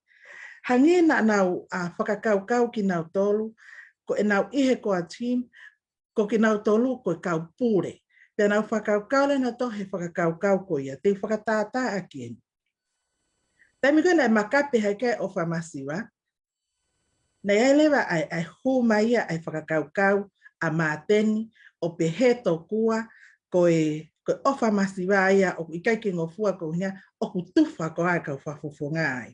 Hangē naʻa nau fakakaukau kinautolu ko ʻenau ʻi he core team ko kinautolu ko e kau pule. Pea nau fakakaukau leva nautolu he fakakaukau ko ia. Te u fakatātā ʻaki eni. Taimi ko ē naʻe makape ai ki ai e ʻofa masiva, naʻe ʻi ai leva ʻa e hū mai ia ʻa e fakakaukau ʻa Māteni ʻo pehē tokua ko e ko e ʻofa masiva ia ʻoku ʻikai ke ngofua ko e ʻuhinga ʻoku tufa ko ā e kau fakafofonga ai.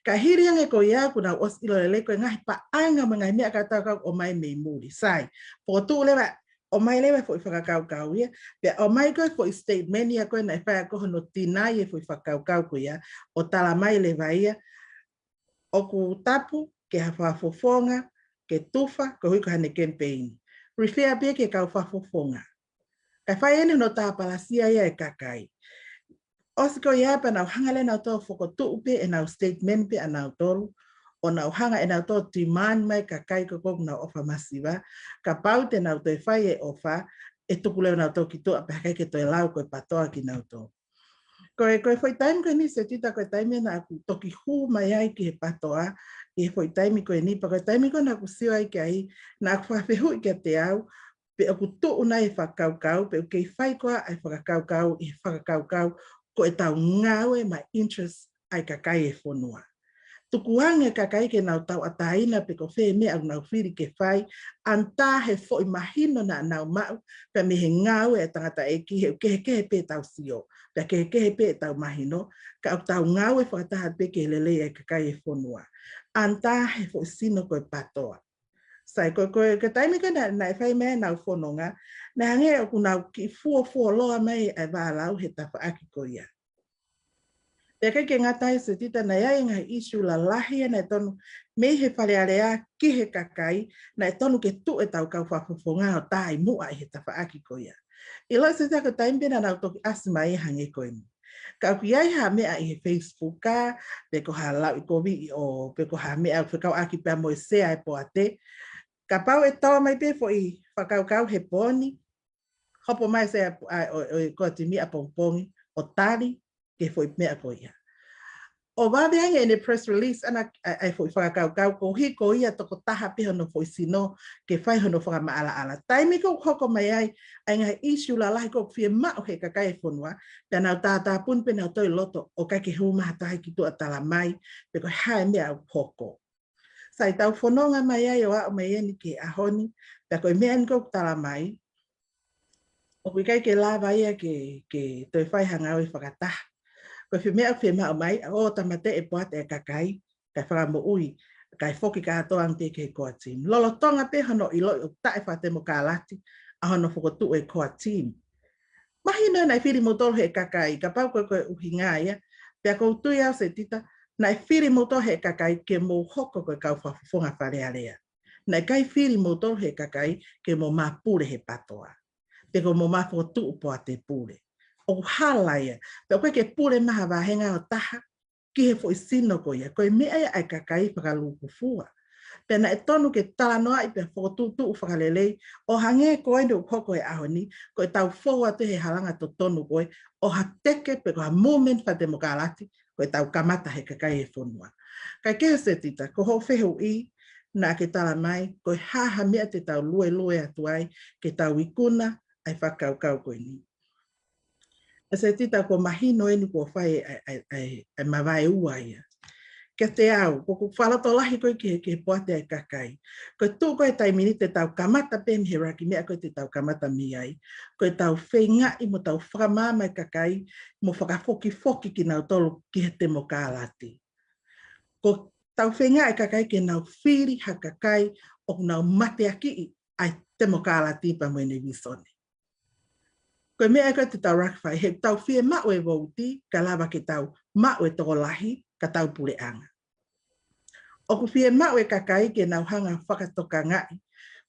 Ka hili ange ko ia ʻoku nau ʻosi ʻilo lelei ko e ngaahi paʻanga mo e ngaahi meʻa ka tau kau ʻomai mei muli. Sai, fokotuʻu leva ʻomai leva e foʻi fakakaukau ia, pea ʻomai ko e foʻi statement ia ko ē naʻe fai ʻaki hono deny e foʻi fakakaukau ko ia, ʻo tala mai leva ia ʻoku tapu ke ha fakafofonga ke tufa koeʻuhi ko haʻane kemipeini. Refer pē ki he kau fakafofonga. Kae fai eni hono tāpalasia ia e kakai. ʻOsi ko ia pea nau hanga leva nautolu fokotuʻu pē ʻenau statement pē ʻanautolu, ʻo nau hanga ʻe nautolu demand mai kakai ko ē ʻoku nau ʻofa masiva, kapau te nau toe fai e ʻofa, ʻe tuku leva nautolu ki tuʻa pea ʻikai ke toe lau ko e PATOA kinautolu. Ko e, ko e foʻi taimi ko eni Setita ko e taimi naʻa ku toki hū mai ai ki he PATOA, ʻi he foʻi taimi ko eni pea ko e taimi ko ē naʻa ku sio ai ki ai, naʻa ku fakafehuʻi kiate au, pe ʻoku tuʻu nai e fakakaukau, pe ʻoku kei fai koā ʻa e fakakaukau, ʻi he fakakaukau, ko ʻetau ngāue maʻa e interest ʻa e kakai e fonua. Tukuange kakai ke nau tauʻatāina pe ko fē meʻa ʻoku nau fili ke fai, ʻanitā he foʻi mahino naʻa nau maʻu, pea mei he ngāue ʻa e tangataʻeiki he ʻoku kehekehe pē ʻetau sio, pea kehekehe pē ʻetau mahino, ka ʻoku tau ngāue fakataha pē ke lelei ʻa e kakai e fonua. ʻAnitā he foʻi sino ko e patoa. Sai, ko, ko, ko e taimi ko ē naʻe, naʻe fai mai ʻenau fononga, naʻe hangē ʻoku nau kiʻi fuofuoloa mai ʻa e vālau he tafaʻaki ko ia. Pea ʻikai ke ngata ai Setita, naʻe ʻi ai e ngaahi ʻīsiu lalahi ia naʻe tonu mei he Fale Alea ki he kakai, naʻe tonu ke tuʻu ʻetau kau fakafofonga ʻo tā ʻi muʻa ʻi he tafaʻaki ko ia. ʻIloʻi Setita ko e taimi pē naʻa nau toki ʻasi mai hangē ko eni. Ka ʻoku ʻi ai ha meʻa ʻi he Facebook ka, pe ko ha lauʻikoviʻi ʻo, pe ko ha meʻa fekauʻaki pea mo e sea e poate. Kapau ʻe tō mai pē foʻi fakakaukau he pooni, hopo mai sea ʻa, ʻo, ʻo e Koatimi ʻapongipongi, ʻo tali ki he foʻi meʻa ko ia. ʻO vave ange ʻene press release ʻana ʻa, ʻa e foʻi fakakaukau koeʻuhi ko ia tokotaha pē hono foʻi sino ke fai hono fakamaʻalaʻala. Taimi ko ē ʻoku hoko mai ai ʻa e ngaahi ʻīsiu lalahi ko ē ʻoku fiemaʻu he kakai e fonua, pea nau tātāpuni pē nau toe loto ʻo ʻikai ke hū mai ha taha ki tuʻa ʻo tala mai, pe ko e hā e meʻa ʻoku hoko. Sai, tau fononga mai ai ʻo aʻu mai eni ki he ʻaho ni, pea ko e meʻa eni ko ē ʻoku tala mai, ʻoku ʻikai ke lava ia ke, ke toe fai ha ngāue fakataha. Ko e foʻi meʻa ʻoku fiemaʻu mai, ʻo tāmateʻi e poate ʻa e kakai, kae fakamoʻui, kae foki kātoa ange ki he Koatimi. Lolotonga pē hono ʻiloʻi ʻoku taʻefakatemokalati ʻa hono fokotuʻu e Koatimi. Mahino naʻe fili moutolu he kakai, kapau ko e, ko e ʻuhinga ia, pea ʻoku ou tui au Setita, naʻe fili moutolu he kakai ke mou hoko ko e kau fakafofonga Fale Alea. Naʻe ʻikai fili moutolu he kakai ke mou mā pule he patoa. Pe ko mou mā fokotuʻu poate pule. ʻOku hala ia. Pea ʻoku ʻikai ke pule mai ha vāhenga ʻo taha ki he foʻi sino ko ia. Ko e meʻa ia ʻa e kakai fakalūkufua. Pea naʻe tonu ke talanoaʻi pea fokotuʻutuʻu fakalelei, ʻo hangē ko eni ʻoku hoko he ʻaho ni, ko ʻetau fou atu he halanga totonu ko ē, ʻo ha teke pe ko ha movement fakatemokalati, ko ʻetau kamata he kakai e fonua. Kae kehe Setita, ko hoʻo fehuʻi, naʻa ke tala mai, ko e hā ha meʻa te tau luelue atu ai, ke tau ikuna ʻa e fakakaukau ko eni. ʻE Setita, kuo mahino eni kuo fai ʻa e, ʻa e, ʻa e, ʻa e mavaeua ia. Kiate au, ko ʻeku fakalotolahi ko ē ki he, ki he poate ʻa e kakai. Ko e tuʻu ko ē taimi ni te tau kamata pē mei he ʻuluaki meʻa ko ē te tau kamata mei ai. Ko ʻetau feingaʻi mo tau fakamaama e kakai, mo fakafokifoki kinautolu ki he temokalati. Ko ʻetau feingaʻi e kakai ke nau fili ha kakai ʻoku nau mateakiʻi ʻa e temokalati pea mo ʻene vīsone. Ko e meʻa ko ē te tau ʻuluaki fai, he ʻoku tau fiemaʻu e vouti, kae lava ke tau maʻu e tokolahi, ka tau puleʻanga. ʻOku fiemaʻu e kakai ke nau hanga ʻo fakatokangaʻi,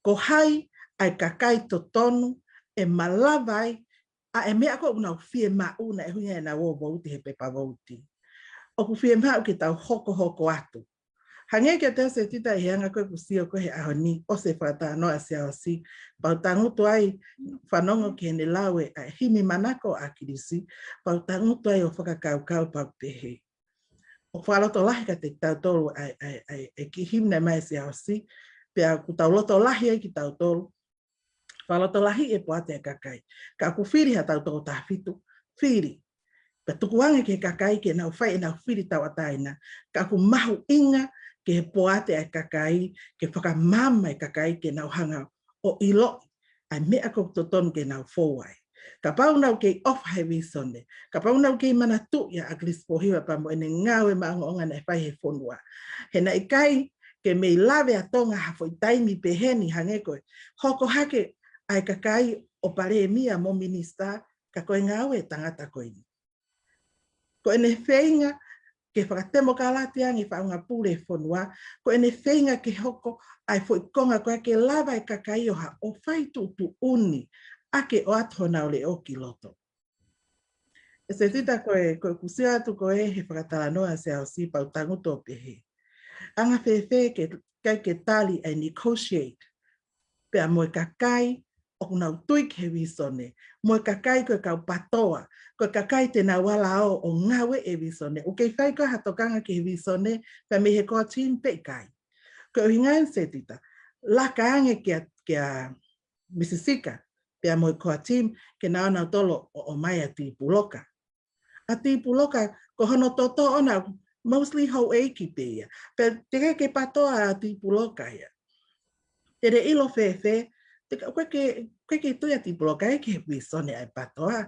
ko hai ʻa e kakai totonu ʻe malava ai ʻa e meʻa ko ē ʻoku nau fiemaʻu naʻe ʻuhinga ʻenau ō ʻo vouti he pepa vouti. ʻOku fiemaʻu ke tau hokohoko atu. Hangē kiate au Setita ʻi he anga ko ē ʻeku sio ko ē he ʻaho ni, ʻosi e fakatalanoa ʻa Siaosi, pea u tangutu ai fanongo ki heʻene lau e, ʻa e himi manako ʻa ʻAkilisi, pea u tangutu ai ʻo fakakaukau pea u pehē. ʻOku fakalotolahi kiate kitautolu ʻa e, ʻa e, ʻa e, ʻa e kiʻi himi naʻe ʻomai ʻe Siaosi, pea ʻoku tau lotolahi ai kitautolu, fakalotolahi e poate ʻa e kakai. Ka ʻoku fili haʻatau toko taha fitu, fili. Pea tukuange ki he kakai ke nau fai ʻenau fili tauʻatāina. Ka ʻoku mahuʻinga ki he poate ʻa e kakai, ke fakamaama e kakai ke nau hanga ʻo ʻiloʻi ʻa e meʻa ko ē ʻoku totonu ke nau fou ai. Kapau nau kei ʻofa he vīsone, kapau nau kei manatuʻi ʻa ʻAkilisi Pōhiva pea mo ʻene ngāue maʻongoʻonga naʻe fai he fonua. He naʻe ʻikai ke mei lave ʻa Tonga ha foʻi taimi pehē ni hangē ko e hoko hake ʻa e kakai ʻo palēmia mo minisitā, ka ko e ngāue e tangata ko eni. Ko ʻene feinga ke fakatemokalati ange e faʻunga pule e fonua, ko ʻene feinga ke hoko ʻa e foʻi konga ko ē ke lava e kakai ʻo ha, ʻo fai tuʻutuʻuni, ʻa ke ʻoatu honau leʻo ki loto. ʻE Setita, ko e, ko ʻeku sio atu ko ē he fakatalanoa ʻa Siaosi pea u tangutu ʻo pehē. Anga fēfē ke, ʻikai ke tali ʻa e negotiate pea mo e kakai ʻoku nau tui ki he vīsone, mo e kakai ko e kau patoa, ko e kakai te nau ala ʻo, ʻo ngāue e vīsone. ʻOku kei fai ko ē ha tokanga ki he vīsone, pea mei he Koatimi pe ʻikai. Ko e ʻuhinga ia Setita, laka ange kia, kia Misi Sika, pea mo e Koatimi, ke nau ō nautolu ʻo, ʻomai ʻa Tī Puloka. ʻA Tī Puloka, ko hono toto ʻona ʻoku mostly houʻeiki pē ia. Pea te ke ke pātoa ʻa Tipuloka ia. Te ne ʻilo fēfē, te ka, ʻoku ʻikai ke, ʻoku ʻikai ke tui ʻa Tipuloka ia ki he visone ʻa e pātoa.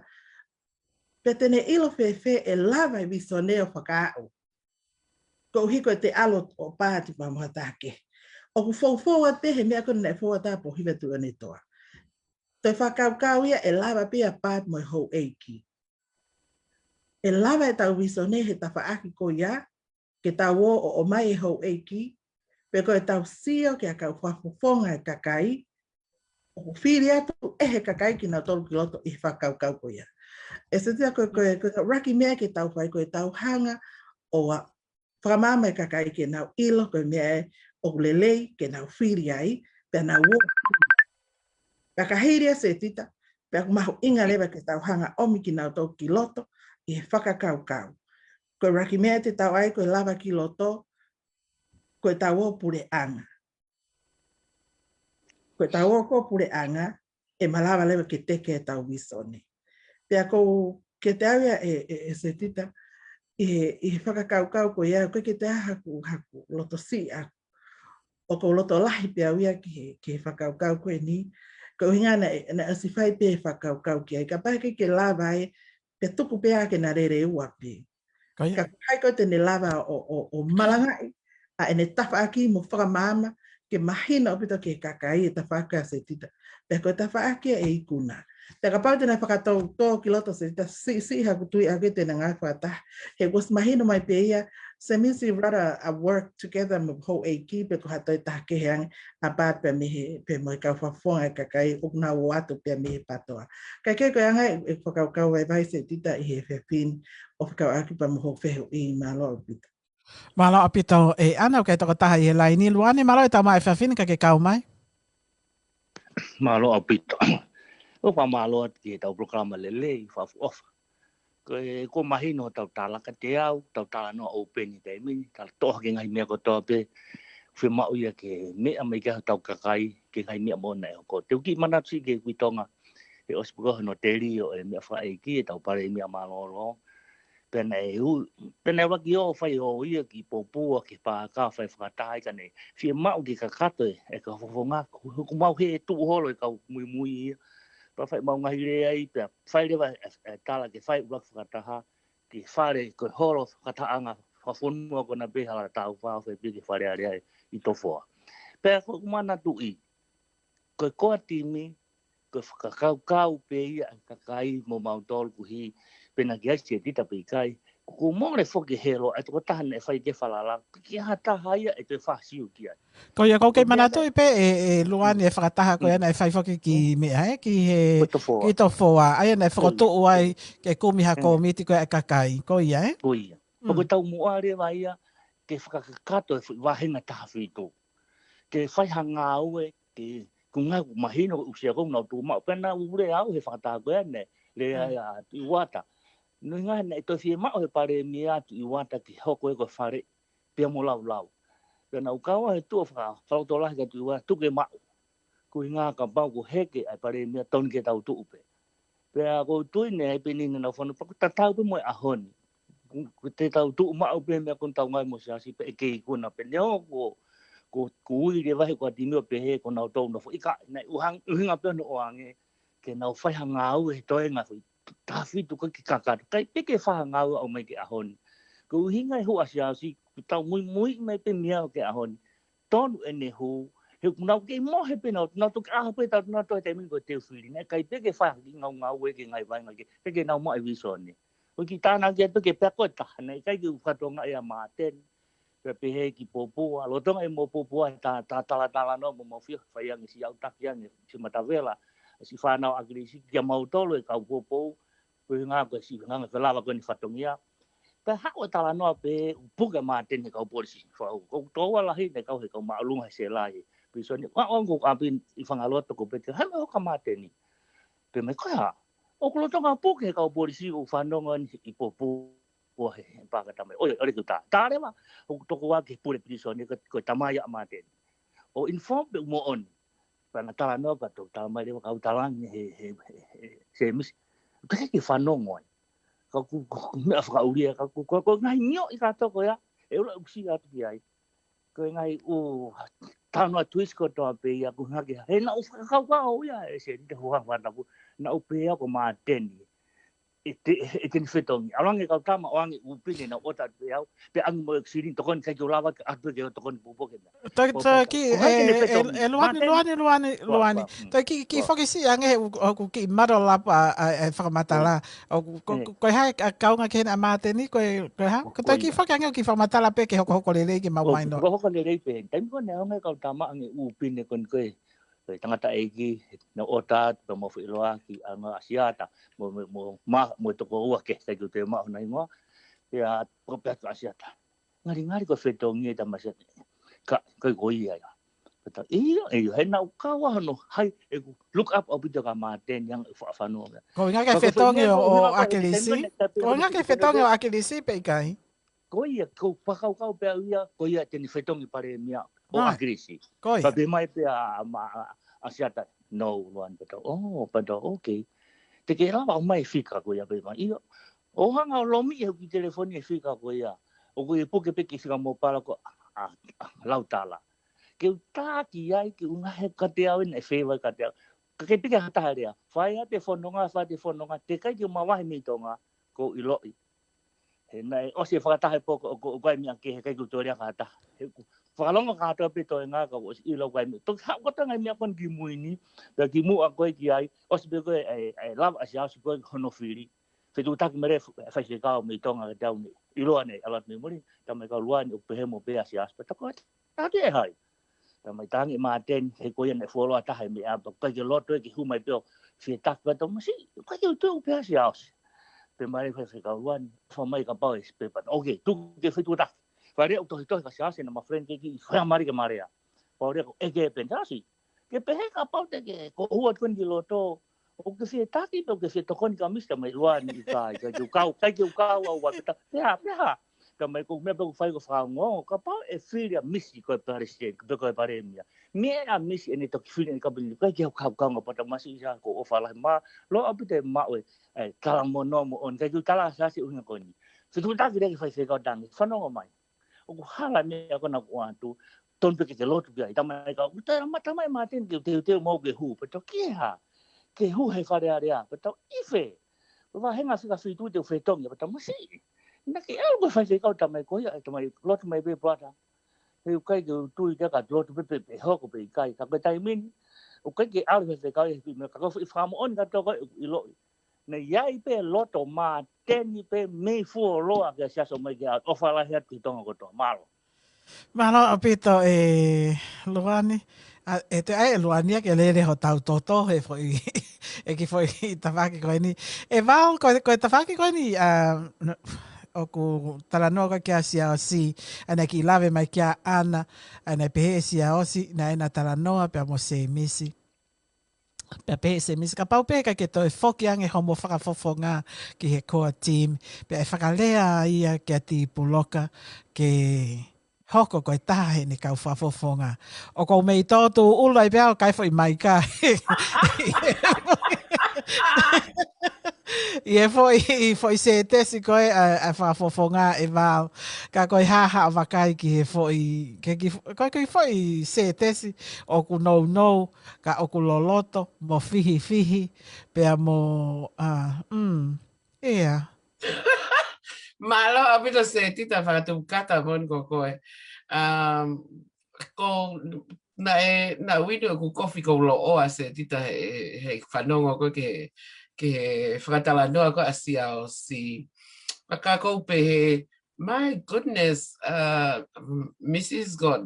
Pea te ne ʻilo fēfē ʻe lava e visone ʻo fakaaʻu. Koeʻuhi ko e te ʻalu ʻo paati pea mo ha taha kehe. ʻOku foufoua pē he meʻa ko ena naʻe foua ʻe Tāpōhiva Tuʻiʻonetoa. Toe fakakaukau ia ʻe lava pē ia paati mo e houʻeiki. ʻE lava ʻetau visone he tafaʻaki ko ia, ke tau ō ʻo ʻomai e houʻeiki, pe ko ʻetau sio ki he kau fakafofonga e kakai, ʻoku fili atu ʻe he kakai kinautolu ki loto ʻi he fakakaukau ko ia. ʻE Setita ko e, ko e, ko e ʻuluaki meʻa ke tau fai ko ʻetau hanga ʻo fakamaama e kakai ke nau ʻilo ko e meʻa ʻoku lelei ke nau fili ai, pea nau ō. Pea ka hili ʻa Setita, pea ʻoku mahuʻinga leva ke tau hanga ʻomi kinautolu ki loto ʻi he fakakaukau. Ko e ʻuluaki meʻa te tau ʻai ko e lava ki loto, ko ʻetau ō puleʻanga. Ko ʻetau ō ko puleʻanga, ʻe malava leva ke teke ʻetau visone. Pea ko ke te au ia ʻe, ʻe, ʻe Setita, ʻi he, ʻi he fakakaukau ko ia, ko ke te aha haku, haku loto siʻa, ʻoku ou loto lahi pē au ia ki he, ki he fakakaukau ko eni, ko e ʻuhinga naʻe, naʻe ʻosi fai pē fakakaukau ki ai, kapau ʻe ʻikai ke lava ai, pea tuku pē ā ke na lele ua pē. Ko ia. Ka ko hai ko ē te ne lava ʻo, ʻo, ʻo malangaʻi ʻa ʻene tafaʻaki mo fakamaama ke mahino ʻaupito ki he kakai e tafaʻaki ʻa Setita. Pea ko e tafaʻaki ʻe ikuna. Pea kapau te na fakatau tō ki loto Setita, siʻi, siʻi haku tui ʻaku ʻe te na ngāue fakataha. He ʻoku ʻosi mahino mai pē ia, Semisi, rather a work together mo houʻeiki pe ko ha toe taha kehe ange ʻa paati pea mei he, pea mo e kau fakafofonga e kakai ʻoku nau ō atu pea mei he pātoa. Kae kehe ko e anga e, e fakakaukau vaivai Setita ʻi he efiafi ni ʻo fekauʻaki pea mo hoʻo fehuʻi, mālō ʻaupito. Mālō ʻaupito, ʻe ʻana, ʻoku ʻi ai e tokotaha ʻi he laini. Luane, mālō e tau mai efiafi ni ka ke kau mai. Mālō ʻaupito. ʻOku ou fakamālō atu ki heʻetau polokalama lelei, fakaʻofoʻofa. Ko e, ʻoku mahino hotau tala ka te au, tau talanoa ʻo peni taimi ni, tala toʻo hake ngaahi meʻa kotoa pē, fiemaʻu ia ke meʻa mai ki ai hotau kakai, ki he ngaahi meʻa moʻoni naʻe hoko. Te u kiʻi manatu siʻi ki he Kui Tonga, he ʻosi pē ko hono teli ʻo e meʻa fakaʻeiki, ʻetau palēmia mālōlō. Pea naʻe u, pea naʻe ʻuluaki ō fai ʻo ia ki Popua, ki Pākā, fai fakataha ai ka naʻe fiemaʻu ke kakato e, e kau fakafofonga, ʻoku mau hē tuʻu holo e kau muimui ia. Pea fai mau ngaahi lea ai, pea fai leva e, e tala ke fai ʻuluaki fakataha, ki he fale ko e holo fakatahaʻanga fakafonua ko ena pē Hala Tāufa ʻo fai pē ki he Fale Alea ʻi Tofoa. Pea ko ʻeku manatuʻi, ko e core timi, ko e fakakaukau pē ia ʻa e kakai mo mautolu koeʻuhi, pe naʻa ke ʻai Setita pe ʻikai, ʻoku mole foki helo, ʻa e tokotaha naʻe fai ke falala, ki ha taha ia ʻe toe fakasio ki ai. Ko ia ʻoku ou kei manatuʻi pē ʻe, ʻe Luane e fakataha ko ia naʻe fai foki ki meʻa, ē, ki he, ki Tofoa. Ki Tofoa. ʻAia naʻe fokotuʻu ai ke kumi ha kōmiti ko ia ʻa e kakai. Ko ia, ē? Ko ia. ʻOku tau muʻa leva ia ke fakakakato e foʻi vāhenga taha fitu. Ke fai ha ngāue, ke kunga mahino ʻusia ko nau tuʻu maʻu. Pea naʻa ku lea au he fakataha ko ia naʻe lea ai ʻa Tuʻi Uata. Nui ngā naʻe toe fiemaʻu he palēmia ʻa Tuʻi Uata ke hoko ia ko e fale pea mo Laulau. Pea naʻa ku kau he tuʻu ʻo faka-, fakalotolahi kia Tuʻi Uata, tuku ke maʻu. Ko e ʻuhinga kapau ʻoku heke ʻa e palēmia tonu ke tau tuʻu pē. Pea ʻoku ou tui naʻe ʻi ai pē ʻene nau fano, pea ʻoku tatau pē mo e ʻaho ni. Ko, ko te tau tuʻu maʻu pē meʻa ko ena tau ngāue mo Siaosi pē ʻe kei ikuna pē neongo ko, ko, ko e ui leva he ʻoku ʻa e timi ʻo pehē ko nautolu nofo ʻikai, naʻe ʻuhang-, ʻuhinga pē hono ʻoange ke nau fai ha ngāue he toenga foʻi taha fitu ka ke kakato. ʻIkai pē ke fai ha ngāue ʻo aʻu mai ki he ʻaho ni. Ko e ʻuhinga e hū ʻa Siaosi, ʻoku tau muimui mai pē mei ai ki he ʻaho ni. Tonu ʻene hū, he ʻoku nau kei mohe pē nau, nau toki ʻaho pē tau, nau toe taimi ni ko e teu fili. Naʻe ʻikai pē ke fai ha kiʻi ngāue ke ngāue vainga ke, pē ke nau maʻu e visone. Ko e kiʻi tānaki atu ke pea ko e taha, naʻe ʻikai ke u fatongia ʻa Māteni. Pea pehē ki Popua, lolotonga ʻi Popua, tā, tā, talatalanoa mo mau fio, fai ange siʻi ʻautaki ange, siʻi matavela, siʻi fānau ʻAkilisi, kia mautolu e kau poupou, ko e ʻuhinga ko e siʻi ʻuhinga felava ko eni fatongia. Pea haʻu e talanoa pē, ʻoku puke ʻa Māteni he kau polisi, fau. Ko e tokoua lahi naʻe kau he kau māʻolunga he sela he, pisoni, ʻa, ʻa, ko ʻapi ʻi Fangaloto ko Pete, hai mai hoka Māteni. Pea mai ko e hā, ʻoku lolotonga puke he kau polisi ʻoku fanongo ni ʻi Popua he, he pāka tamai. ʻOi, ʻoku lelei ke u tā. Tā leva, ʻoku tokoua ki he pule pilīsone ko, ko e tamai ʻa Māteni. ʻO inform pē ʻoku moʻoni. Pea na talanoa ka toki tala mai leva kau talangi he, he, he, he, Semisi. Pea ke fanongo ai. Ka ʻoku, ʻoku, ʻoku meʻa fakaʻulia, ka ʻoku, ko, ko e ngaahi nio ʻi ka toko ia. E ula uksi atu ki ai. Ko e ngaahi ʻū tano a twist kotoa pē ia ko hake. He naʻu fakakaukau ia e Setita Fuafuatapu. Naʻu pehē au ko Māteni. E te, e teni fetongi. ʻAlu ange kau tama ʻo ange ʻū pine naʻu ʻota atu pē au. Pea ange mo e silini tokoni kai ke u lava ke ʻatu ke u tokoni pupo ke mea. Taki, taki, e, e, e Luani, Luani, Luani, Luani. Taki, kiʻi foki siʻi ange he ʻoku kiʻi maro lapa ʻa e fakamatala. ʻOku, ko, ko, ko e hā e kaunga ki hena ʻa Māteni, ko e, ko e hā? Ko e taki foki ange ʻoku kiʻi fakamatala pē ke hokohoko lelei ke mau maino. Hokohoko lelei pē. Taimi ko ē naʻe ʻomai kau tama ange ʻū pine ko eni ko e, ko e tangataʻeiki, naʻu ʻota atu pea mau feʻiloaki, ʻa Siata, mo, mo, mo, ma, mo e tokoua ke, kai ke u toe maʻu hona hingoa. Pea, pea, pea ʻa Siata. Ngalingali ko e fetongi e tama Siata. Ka, ko e ko ia ia. Pea tau, ʻio, ʻio, he naʻu kau ʻa hono, hai, ʻeku look up ʻaupito kia Māteni ʻi heʻeku faʻa fanongo. Ko e ʻuhinga ke fetongi ʻo ʻAkilisi? Ko e ʻuhinga ke fetongi ʻo ʻAkilisi pe ʻikai? Ko ia, ko e fakakaukau pē au ia, ko ia teni fetongi palēmia ʻo ʻAkilisi. Ko ia. Pea pehē mai pē ʻa, ʻa, ʻa Siata, no, Luani, pea tau, oh, pea tau, okay. Te ke lava ʻomai e fika ko ia pea mei ai. ʻIo. ʻO hanga ʻo lomi ʻeku kiʻi telefoni e fika ko ia. ʻOku ʻi he puke pē kiʻi fika mo pala ko ʻa, ʻa, ʻa Lautala. Ke u taki ai, ke u ngahe kate au ena e fēvai kate au. Ka ke pika ha taha lea. Fai ʻa e fononga, fai ʻa e fononga, teʻeki ai ke u mavahe mei Tonga, ʻoku ou ʻiloʻi. He naʻe ʻosi e fakataha e poko, ʻoku, ʻoku ʻikai meʻa kehe, ʻikai ke u toe lea ki ha taha. He ʻoku fakalongo kātoa pē toenga ka ʻosi ʻilo ʻoku ʻikai meʻa. Toki haʻu kātoa e ngaahi meʻa ko eni ki mui ni, pea kimuʻa ko ē ki ai, ʻosi pē ko ē, e, e lava ʻa Siaosi ko ē hono fili. Fetuʻutaki mai leva e faifekau mei Tonga kiate au ni. ʻIloa ʻene ʻalu atu mei muli, tama ʻikai Luani ʻoku pehē mo pehē ʻa Siaosi. Pea tau ko ē, tau te hai. Tau mai tangi Māteni, he ko ia naʻe fuoloa taha e meʻa, pea ʻikai ke loto ʻe ke hū mai pē ʻo fie taki pea tau masiʻi, ʻikai ke u toe pehē ʻa Siaosi. Pea mai faifekau Luani, fai mai kapau ʻe siʻi pē pea tau, okay, tuku ke fetuʻutaki. Fai lea ʻo tohitohi kia Siaosi naʻa ma friend ke kiʻi fai mali ke ma lea. Pau lea ko e ke pē Siaosi. Ke pehē kapau te ke, ko hua tueni ki loto, ʻoku ke fie taki pe ʻoku ke fie tokoni kia Misi, tau mai Luani ʻikai, ʻikai ke u kau, ʻikai ke u kau au ʻa peta, pehē, pehē. Tau mai ko e meʻa pē ʻoku fai ko e fakaongo, kapau ʻe fili ʻa Misi ko e palesiteni, pe ko e palēmia. Meʻa ʻa Misi ʻene toki fili ʻene kapineti, ʻikai ke u kau kaunga pea tau masiʻi Siaosi ko e ʻofa lahi mā, lo ʻaupito e maʻu e, e, talamonū moʻoni, ʻikai ke u tala ʻa Siaosi ʻuhinga ko eni. Fetuʻutaki lea ki he faifekau Tangi, fanongo mai. ʻOku hala e meʻa ko ena ʻoku ʻoatu, tonu pē ke ke lotu pē ai, tama ʻikai, ʻoku tala mai, tala mai Māteni ke u teuteu mo au ke hū, pea tau ki ha, ke hū he Fale Alea, pea tau ʻi fē, pea vahenga fika fitu te u fetongi, pea tau masiʻi. Naʻa ke ʻalu ko e faifekau tama ko ia, tau mai lotu mai pē brother. He ʻoku ʻikai ke u tui ke ka lotu pē pē, pē hoko pe ʻikai, ka ko e taimi ni, ʻoku ʻikai ke ʻalu faifekau ia he pē meʻa, ka ko e foʻi fakamoʻoni kātoa ko ē ʻoku ʻiloʻi. Naʻe ʻi ai pē loto Māteni pē mei fuoloa kia Siaosi mai ke ʻofa lahi atu ki Tonga kotoa. Mālō. Mālō ʻaupito e Luani. ʻA, ʻe te ai e Luani ʻa ke lele hotau toto he foʻi, e kiʻi foʻi tafaʻaki ko eni. E Val, ko, ko e tafaʻaki ko eni, ʻa, n-, ʻoku talanoa ko ē kia Siaosi, ʻa naʻe kiʻi lave mai kia ʻAna, ʻa naʻe pehē ʻe Siaosi, naʻe na talanoa pea mo Semisi. Pea pehē ʻe Semisi, kapau pē ʻikai ke toe foki ange homo fakafofonga ki he core team, pea ʻe fakalea ia kia Tipuloka ke hoko ko e taha heʻene kau fakafofonga. ʻOku ou mei tō tūʻulu ai pē au kai foʻi maika. ʻI he foʻi, foʻi sētesi ko ē ʻa, ʻa e fakafofonga e Val. Ka ko e haʻa vakai ki he foʻi, ke ki, ko e ki foʻi sētesi ʻoku nounou, ka ʻoku loloto, mo fihifihi, pea mo, ʻa, mm, ʻea. Mālō ʻaupito Setita fakatukata moʻoni ko koe. Um, ko naʻe, naʻe uini ʻoku kofi ko loʻo ʻa Setita he, he fanongo ko ē ki he, ki he fakatalanoa ko ē ʻa Siaosi. Pea ka kou pehē, my goodness, uh, Missus got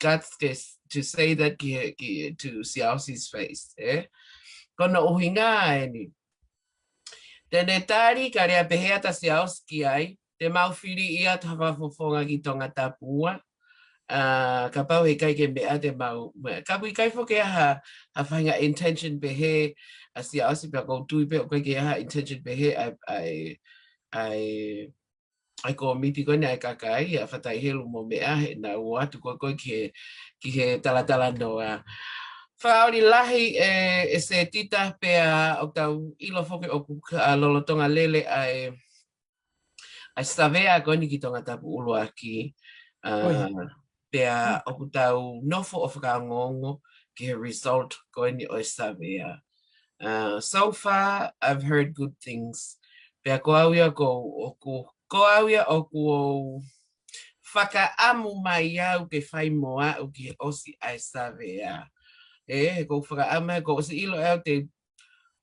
guts to, to say that ki he, ki, to Siaosi's face, eh? Ko hono ʻuhinga eni. Te ne tali ka lea pehē ʻa Siaosi ki ai, te mau fili ia ha fakafofonga ki Tongatapu ua. ʻA, kapau heʻikai ke meʻa te mau, meʻa. Ka ʻoku ʻikai foki ha, ha faʻahinga intention pehē ʻa Siaosi pea kou tui pē ʻoku ʻikai ke ha intention pehē ʻa e, ʻa e, ʻa e, ʻa e kōmiti ko eni ʻa e kakai, ʻa Fatai Helu mo meʻa, he naʻa nau ō atu ko ē ko ē ki he, ki he talatalanoa. Fakaoli lahi e, e Setita pea ʻoku tau ʻilo foki ʻoku ka, ʻa lolotonga lele ʻa e, ʻa e savea ko eni ki Tongatapu ʻUluaki. Pea ʻoku tau nofo ʻo fakaongoongo ki he result ko eni ʻo e savea. So far, I've heard good things. Pea ko au ia ʻoku, ʻoku, ko au ia ʻoku ou fakaʻamu mai au ke fai mo aʻu ki he ʻosi ʻa e savea. ʻE, ʻoku ou fakaʻamu mai, kuo ʻosi ʻilo ʻe au te u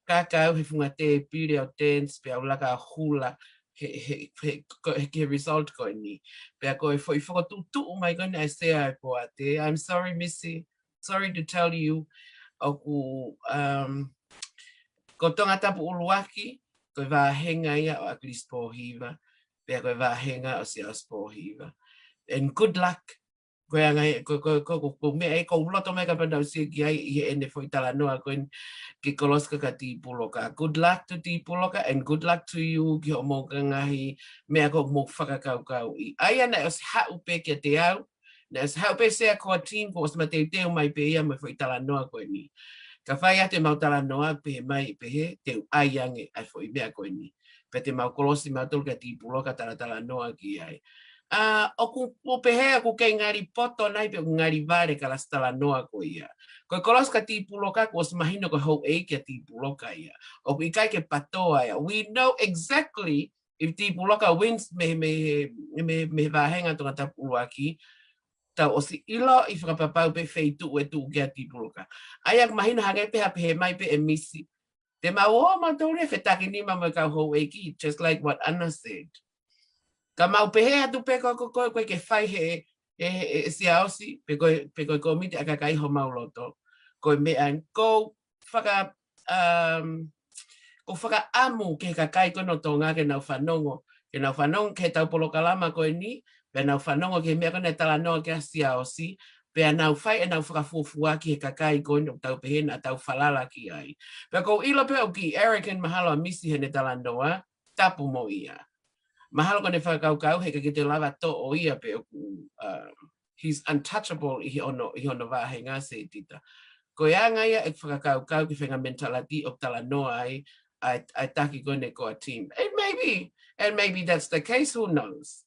kaka au he funga tēpile ʻo dance, pea u laka hula he, he, he, ko, he, he result ko eni. Pea ko e foʻi fokotuʻutuʻu mai ko eni ʻa e sea ʻa e poate. I'm sorry, Missy. Sorry to tell you. ʻOku, um, ko Tongatapu ʻUluaki, ko e vāhenga ia ʻo ʻAkilisi Pōhiva, pea ko e vāhenga ʻo Siaosi Pōhiva. And good luck. Ko e anga, ko, ko, ko, ko, ko meʻa ē ʻoku ou loto mai kapau naʻa ku sio ki ai ʻi heʻene foʻi talanoa ko eni ki Kolosi Kaka Tīpuloka. Good luck to Tīpuloka and good luck to you ki hoʻomou ngaahi meʻa ʻoku mou fakakaukauʻi. ʻA ia naʻe ʻosi haʻu pē kiate au, naʻe ʻosi haʻu pē sea core team, kuo ʻosi mateuteu mai pē ia mo e foʻi talanoa ko eni. Ka fai atu ʻemau talanoa, pehē mai, pehē, te u ʻai ange ʻa e foʻi meʻa ko eni. Pea te mau kolosi mautolu kia Tīpuloka talatalanoa ki ai. ʻA, ʻoku, ʻoku pehē ʻoku kei ngali poto nai pe ʻoku ngali vale ka lasi talanoa ko ia. Ko e Kolosi Kaka Tīpuloka kuo ʻosi mahino ko e houʻeiki ʻa Tīpuloka ia. ʻOku ʻikai ke patoa ia. We know exactly if Tīpuloka wins mei, mei, mei, mei he vāhenga Tongatapu ʻUluaki, tau ʻosi ʻiloʻi fakapapau pē feituʻu ʻe tuʻu ki ai ʻa Tīpuloka. ʻA ia ʻoku mahino hangē pē ha pehē mai pē ʻe Misi, te mau ō mautolu ʻo fetakinima mo e kau houʻeiki, just like what Ana said. Ka mau pehē atu pē ko, ko, ko, ko e ke fai he, he, he, he Siaosi, pe ko, pe ko e kōmiti ʻa e kakai homau loto. Ko e meʻa ʻoku ou faka, um, ʻoku ou fakaʻamu ki he kakai ko eni ʻo Tonga ke nau fanongo, ke nau fanongo ki heʻetau polokalama ko eni, pea nau fanongo ki he meʻa ko eni ʻa e talanoa ki ai ʻa Siaosi, pea nau fai ʻenau fakafuofua ki he kakai ko eni ʻoku tau pehē naʻa tau falala ki ai. Pea ʻoku ou ʻilo pē ʻoku kiʻi arrogant mahalo ʻa Misi heʻene talanoa, tapu mo ia. Mahalo ko ʻene fakakaukau he ʻikai ke toe lava toʻo ia pe ʻoku, um, he's untouchable ʻi hono, ʻi hono vāhenga Setita. Ko e anga ia ʻeku fakakaukau ki he faʻahinga mentality ʻoku talanoa ai ʻa e, ʻa e taki ko eni core team. And maybe, and maybe that's the case, who knows?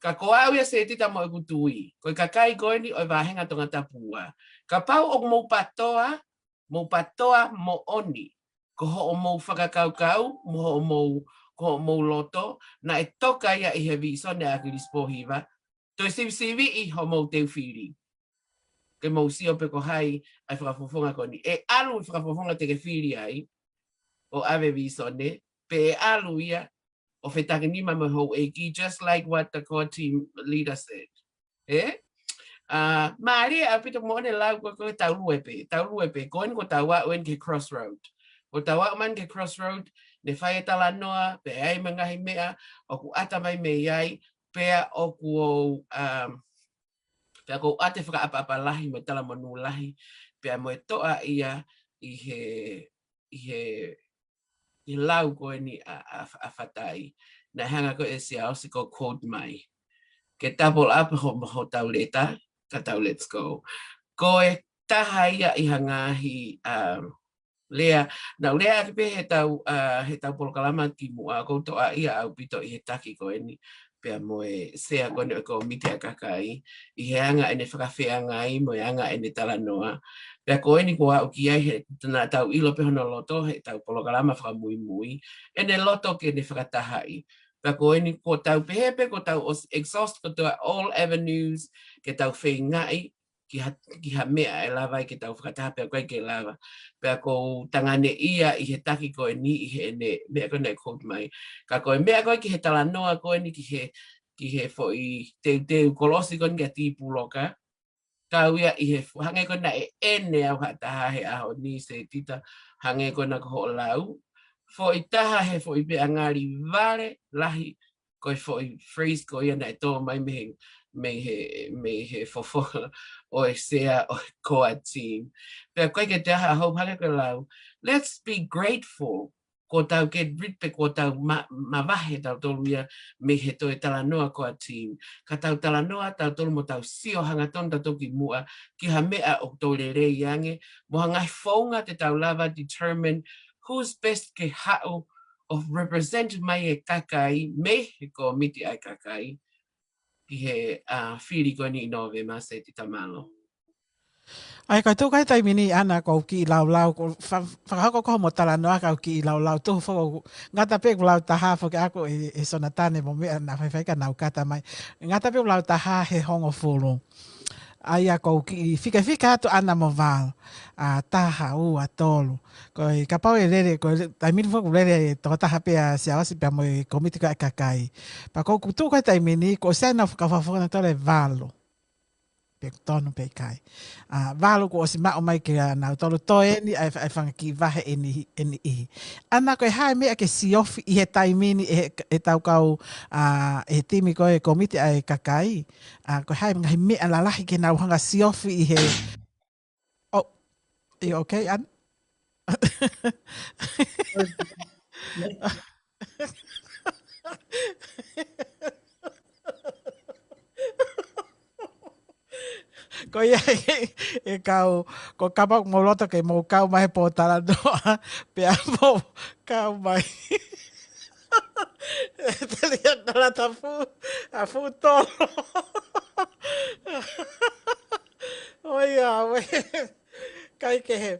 Ka ko au ia Setita mo ʻeku tui, ko e kakai ko eni ʻo e vāhenga Tongatapu Ua, kapau ʻoku mou patoa, mou patoa moʻoni, ko hoʻomou fakakaukau, mo hoʻomou, ko hoʻomou loto, naʻe toka ia ʻi he vīsone ʻa ʻAkilisi Pōhiva, toe sivisiviʻi hoʻomou teu fili. Ke mou sio pe ko hai ʻa e fakafofonga ko eni. ʻE ʻalu e fakafofonga te ke fili ai, ʻo ʻave vīsone, pe ʻe ʻalu ia ʻo fetakinima mo e houʻeiki, just like what the core team leader said. ʻE? ʻA, mālie ʻaupito moʻoni e lau ko ē, ko e tau lue pē, tau lue pē, ko eni kuo tau aʻu eni ki he crossroad. Kuo tau aʻu mai eni ki he crossroad, ne fai e talanoa, pea ʻi ai mo e ngaahi meʻa ʻoku ʻata mai mei ai, pea ʻoku ou, um, pea ʻoku ou ʻoatu e fakaʻapaʻapa lahi mo e talamonū lahi, pea mo e toʻa ia ʻi he, ʻi he, ʻi he lau ko eni ʻa, ʻa, ʻa Fatai. Naʻe hanga ko ē ʻe Siaosi ʻo quote mai, ke double up ho, hotau leta, ka tau let's go. Ko e taha ia ʻi he ngaahi, um, lea, naʻa ku lea ʻaki pē heʻetau, ʻa, heʻetau polokalama kimuʻa, ʻoku ou toʻa ia ʻaupito ʻi he taki ko eni, pea mo e sea ko eni ʻo e kōmiti ʻa e kakai, ʻi he anga ʻene fakafeangai mo e anga ʻene talanoa. Pea ko eni kuo aʻu ki ai he, naʻa tau ʻilo pē hono loto heʻetau polokalama fakamuimui, ʻene loto ke ne fakatahaʻi. Pea ko eni kuo tau pehē pē kuo tau ʻosi exhaust kotoa all avenues ke tau feingaʻi ki ha, ki ha meʻa ʻe lava ai ke tau fakataha, pea ʻoku ʻikai ke lava. Pea ʻoku ou tanganeʻia ʻi he taki ko eni, ʻi heʻene meʻa ko eni ʻoku quote mai. Ka ko e meʻa ko ē ki he talanoa ko eni ki he, ki he foʻi teuteu kolosi ko eni kia Tīpuloka, kau ia ʻi he fo-, hangē ko ena ʻe ʻene au ha taha he ʻaho ni Setita, hangē ko ena ko hoʻo lau. Foʻi taha he foʻi meʻa ngali vale lahi, ko e foʻi phrase ko ia naʻe tō mai mei he, mei he, mei he fofonga ʻo e sea ʻo e core team. Pea ʻoku ʻikai ke toe ʻi ai ha hope, hangē ko e lau, let's be grateful kuo tau get rid pe kuo tau ma-, mavahe tautolu ia mei he toe talanoa core team. Ka tau talanoa tautolu mo tau sio hangatonu tautolu kimuʻa ki ha meʻa ʻoku toe lelei ange, mo ha ngaahi founga te tau lava determine who's best ke haʻu ʻo represent mai e kakai mei he kōmiti ʻa e kakai ki he, ā, fili ko eni ʻi Nōvema, Setita, mālō. ʻAi, ko e tuʻu ko ē he taimi ni, ʻAna, ʻoku ou kiʻi laulau, ko fa-, fakahoko ko hoʻomo talanoa ka u kiʻi laulau, tuhu foki ʻoku ngata pē ʻeku lau taha foki ʻaʻaku ʻe, ʻe Sonatane mo meʻa naʻa faifai ka nau kata mai. Ngata pē ʻeku lau taha he hongofulu. ʻAi, ʻoku ou kiʻi fikafika atu, ʻAna mo Val, ā, taha, ua, tolu. Ko e kapau ʻe lele, ko e le-, taimi ni foki ʻoku lele e tokotaha pē ʻa Siaosi pea mo e kōmiti ko ē ʻa e kakai. Pea ko ʻeku tuʻu ko ē he taimi ni, kuo ʻosi ʻi ai ʻenau kau fakafofonga ʻe valu. Pe ʻoku tonu pe ʻikai. Ā, valu kuo ʻosi maʻu mai kia nautolu, toe eni ʻa e, ʻa e fanga kiʻi vahe ʻe niʻihi, ʻe niʻihi. ʻAna, ko e hā e meʻa ke siofi ʻi he taimi ni ʻe he, ʻetau kau, ā, ʻe he timi ko ē kōmiti ʻa e kakai. Ā, ko e hā e ngaahi meʻa lalahi ke nau hanga siofi ʻi he, oh, you okay, ʻAna? Ko ia e, e kau, ko kapau ʻoku mou loto ke mou kau mai he pōtalanoa, pea mou kau mai. Tali ana lata fu, a fu tolo. ʻOi, ʻauē. Kai kehe.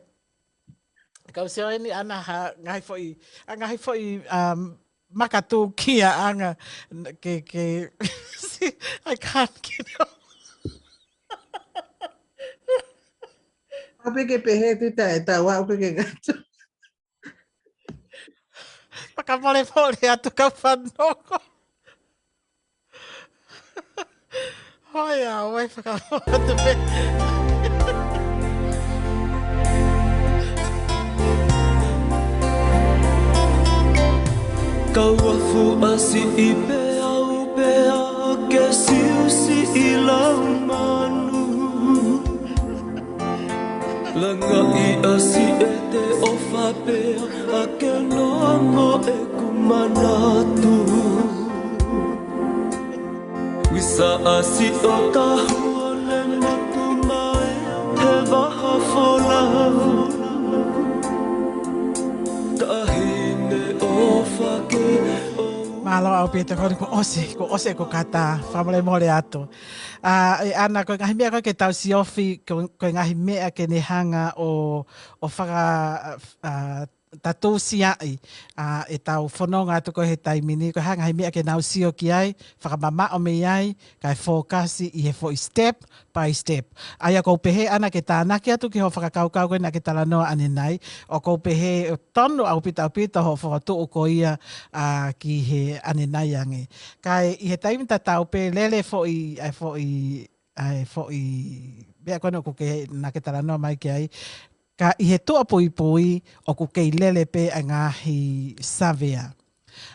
Kau sio eni, ʻAna, ha ngaahi foʻi, ʻa ngaahi foʻi, um, makatūkiaʻanga ke, ke, I can't get it. ʻAu pē ke pehē atu taʻe tau, ʻaʻu pē ke ngatu. Fakamolemole atu kau fanongo. ʻOi, ʻauē, fakamolemole atu pē. Kau afu ʻa siʻi pē au pea ke siusiʻi lau manu. Langaʻi ʻa siʻete ʻofa pea ke noa mo ʻeku manatu. Visa ʻa siʻo tahuʻa ne matu mai he vaha folau. Taʻahine ʻofa ke ʻo. Mālō ʻaupito, ko eni kuo ʻosi, kuo ʻosi ʻeku kata, fakamolemole atu. Ā, ʻe ʻAna, ko e ngaahi meʻa ko ē ke tau siofi, ko, ko e ngaahi meʻa ke ne hanga ʻo, ʻo faka, ā, tatūsiaʻi, ā, ʻetau fononga atu ko ē he taimi ni, ko e hā e ngaahi meʻa ke nau sio ki ai, fakamamaʻo mei ai, kae fōkasi ʻi he foʻi step by step. ʻA ia ʻoku ou pehē, ʻAna, ke tānaki atu ki hoʻo fakakaukau ko ē naʻa ke talanoa ʻanenai, ʻoku ou pehē ʻoku tonu ʻaupito ʻaupito hoʻo fokotuʻu ko ia, ā, ki he ʻanenai ange. Kae ʻi he taimi tatau pē lele foʻi, ʻa e foʻi, ʻa e foʻi meʻa ko ena ʻoku ke, naʻa ke talanoa mai ki ai. Ka ʻi he tuʻapuipui ʻoku kei lele pē ʻa e ngaahi savea.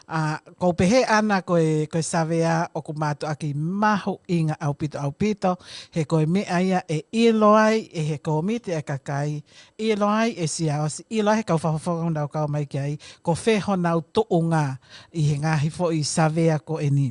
Ā, ʻoku ou pehē, ʻAna, ko e, ko e savea ʻoku mātuʻaki mahuʻinga ʻaupito ʻaupito, he ko e meʻa ia ʻe ʻilo ai ʻe he kōmiti ʻa e kakai, ʻilo ai ʻe Siaosi, ʻilo ai he kau fakafofonga ʻoku nau kau mai ki ai, ko fē honau tuʻunga ʻi he ngaahi foʻi savea ko eni.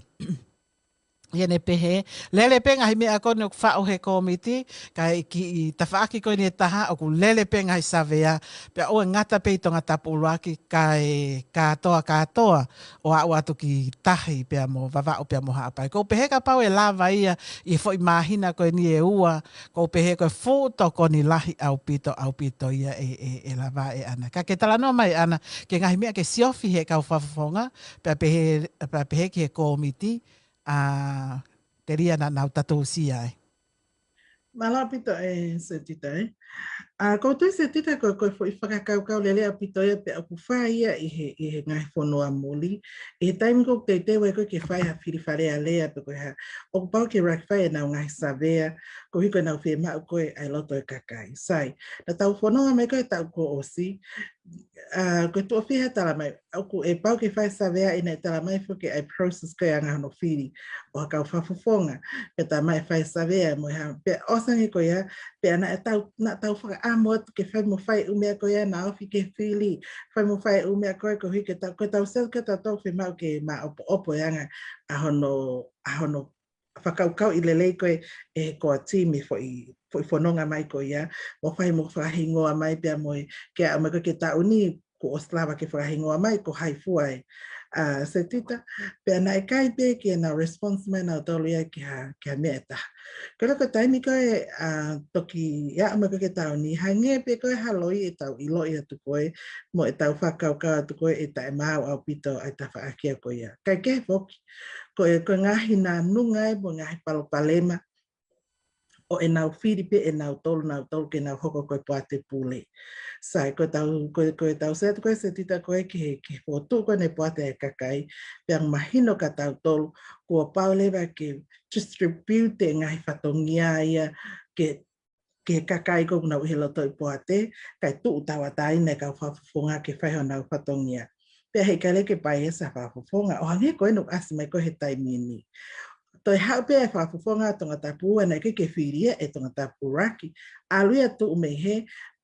ʻI heʻene pehē, lele pē ngaahi meʻa ko eni ʻoku faʻu he kōmiti, kae kiʻi tafaʻaki ko eni ʻe taha, ʻoku lele pē ngaahi savea, pea ʻoua ʻe ngata pē ʻi Tongatapu ʻuluaki, kae kātoa kātoa ʻo aʻu atu ki Tahi pea mo Vavaʻu pea mo Haʻapai. ʻOku ou pehē kapau ʻe lava ia ʻi he foʻi māhina ko eni ʻe ua, ʻoku ou pehē ko e fuʻu tokoni lahi ʻaupito, ʻaupito ia ʻe, ʻe, ʻe lava ʻe ʻAna. Ka ke talanoa mai, ʻAna, ki he ngaahi meʻa ke siofi he kau fakafofonga, pea pehē, pea pehē ki he kōmiti, ā, telia naʻa nau tatūsia ai. Mālō ʻaupito ē Setita ē. Ā, ʻoku ou tui Setita ko, ko e foʻi fakakaukau lelei ʻaupito ia pea ʻoku fai ia ʻi he, ʻi he ngaahi fonua muli. ʻI he taimi ʻoku teuteu ai koe ke fai ha fili Fale Alea pe ko e hā, ʻoku pau ke rectify ʻenau ngaahi savea, koeʻuhi ko ʻenau fiemaʻu ko ē ʻa e loto ʻo e kakai. Sai, naʻa tau fononga mai ko ē he taʻu kuo ʻosi, ā, ko e tuʻo fiha talamai, ʻoku ʻe pau ke fai savea ʻi heʻene talamai foki ʻa e process ko ē ʻa e anga hono fili ʻo ha kau fakafofonga. Pea talamai ʻe fai savea mo e hā, pea ʻosi ange ko ia, pea naʻa tau, naʻa tau fakaʻamu atu ke fai mo fai ʻū meʻa ko ia naʻa ofi ke fili, fai mo fai ʻū meʻa ko ē koeʻuhi ke tau, ko ʻetau sio ko ē ʻoku tau fiemaʻu ke maʻopoʻopo e anga ʻa hono, ʻa hono fakakaukauʻi lelei ko ē ʻe he core team e foʻi, foʻi fononga mai ko ia, mo fai mo fakahingoa mai pea mo e, ke aʻu mai ko ē ki he taʻu ni, kuo ʻosi lava ke fakahingoa mai ko hai fua ē, ʻa, Setita, pea naʻe ʻikai pē ke nau response mai nautolu ia ki ha, ki ha meʻa ʻe taha. Ko e loko taimi ko ē, ʻa, toki aʻu mai ko ē ki he taʻu ni, hangē pē ko e hā loi ʻetau ʻiloʻi atu ko ē, mo ʻetau fakakaukau atu ko ē ʻe taʻemaau ʻaupito ʻa e tafaʻaki ko ia. Kae kehe foki, ko e, ko e ngaahi nānunga ē mo e ngaahi palopalema, ʻo ʻenau fili pē ʻe nautolu, nautolu ke nau hoko ko e poate pule. Sai, ko ʻetau, ko, ko ʻetau sētuʻa ko ē Setita ko ē ki he, ki he fokotuʻu ko eni e poate ʻa e kakai, pea mahino kia tautolu, kuo pau leva ke distribute e ngaahi fatongia ia ke, ki he kakai ko ē ʻoku nau ʻi he loto ʻi poate, kae tuʻu tauʻatāina e kau fakafofonga ke fai honau fatongia. Pea heʻikai leva ke paiasa fakafofonga, ʻo hangē ko eni ʻoku ʻasi mai ko ē he taimi ni. Toe haʻu pē e fakafofonga ʻa Tongatapu ua naʻe ʻikai ke fili ia ʻe Tongatapu ʻuluaki. ʻAlu ia tuʻu mei hē,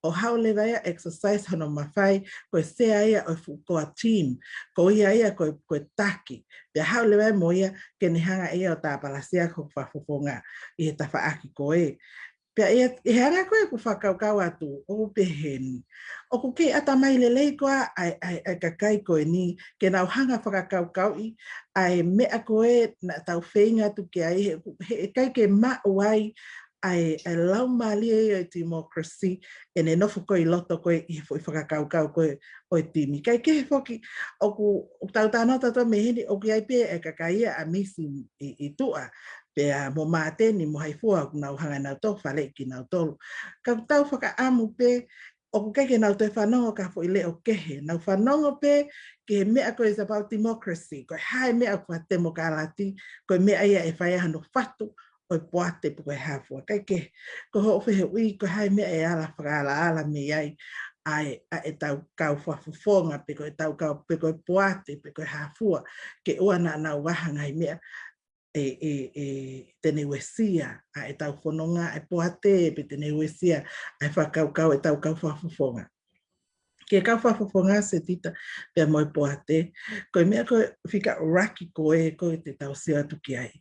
ʻo haʻu leva ia exercise hono mafai, ko e sea ia ʻo e fuʻu core team, ko ia ia ko e, ko e taki. Pea haʻu leva ia mo ia ke ne hanga ia ʻo tāpalasia ko e fakafofonga ʻi he tafaʻaki ko ē. Pea ʻi he, ʻi he anga ko ē ʻeku fakakaukau atu, ʻoku pehē ni. ʻOku kei ʻatamai lelei koā ʻa e, ʻa e, ʻa e kakai ko eni, ke nau hanga fakakaukauʻi ʻa e meʻa ko ē naʻa tau feinga atu ki ai, he, he ʻikai ke maʻu ai ʻa e, ʻa e laumālie ʻo e democracy, ʻene nofo ko ē ʻi loto ko ē ʻi he foʻi fakakaukau ko ē ʻo e timi. Kae kehe foki, ʻoku, ʻoku tau talanoa tautolu mei heni, ʻoku ʻi ai pē e kakai ia ʻa Misi ʻi, ʻi tuʻa, pea mo Māteni mo hai fua ʻoku nau hanga nautolu ʻo faleʻi kinautolu. Ka ʻoku tau fakaʻamu pē, ʻoku ʻikai ke nau toe fanongo ki ha foʻi leʻo kehe. Nau fanongo pē ki he meʻa ko ē is about democracy, ko e hā e meʻa ʻoku fakatemokalati, ko e meʻa ia ʻe fai ai hano fatu ʻo e poate pe ko e hā fua. Kae kehe, ko hoʻo fehuʻi, ko e hā e meʻa ʻe ala fakaalaala mei ai ʻa e, ʻa ʻetau kau fakafofonga, pe ko ʻetau kau, pe ko e poate, pe ko e hā fua, ke ʻoua naʻa nau ʻai ha ngaahi meʻa ʻe, ʻe, ʻe te ne uesia ʻa ʻetau fononga ʻa e poate, pe te ne uesia ʻa e fakakaukau ʻetau kau fakafofonga. Ki he kau fakafofonga Setita pea mo e poate, ko e meʻa ko e fika ʻuluaki ko ē ko ē te tau sio atu ki ai.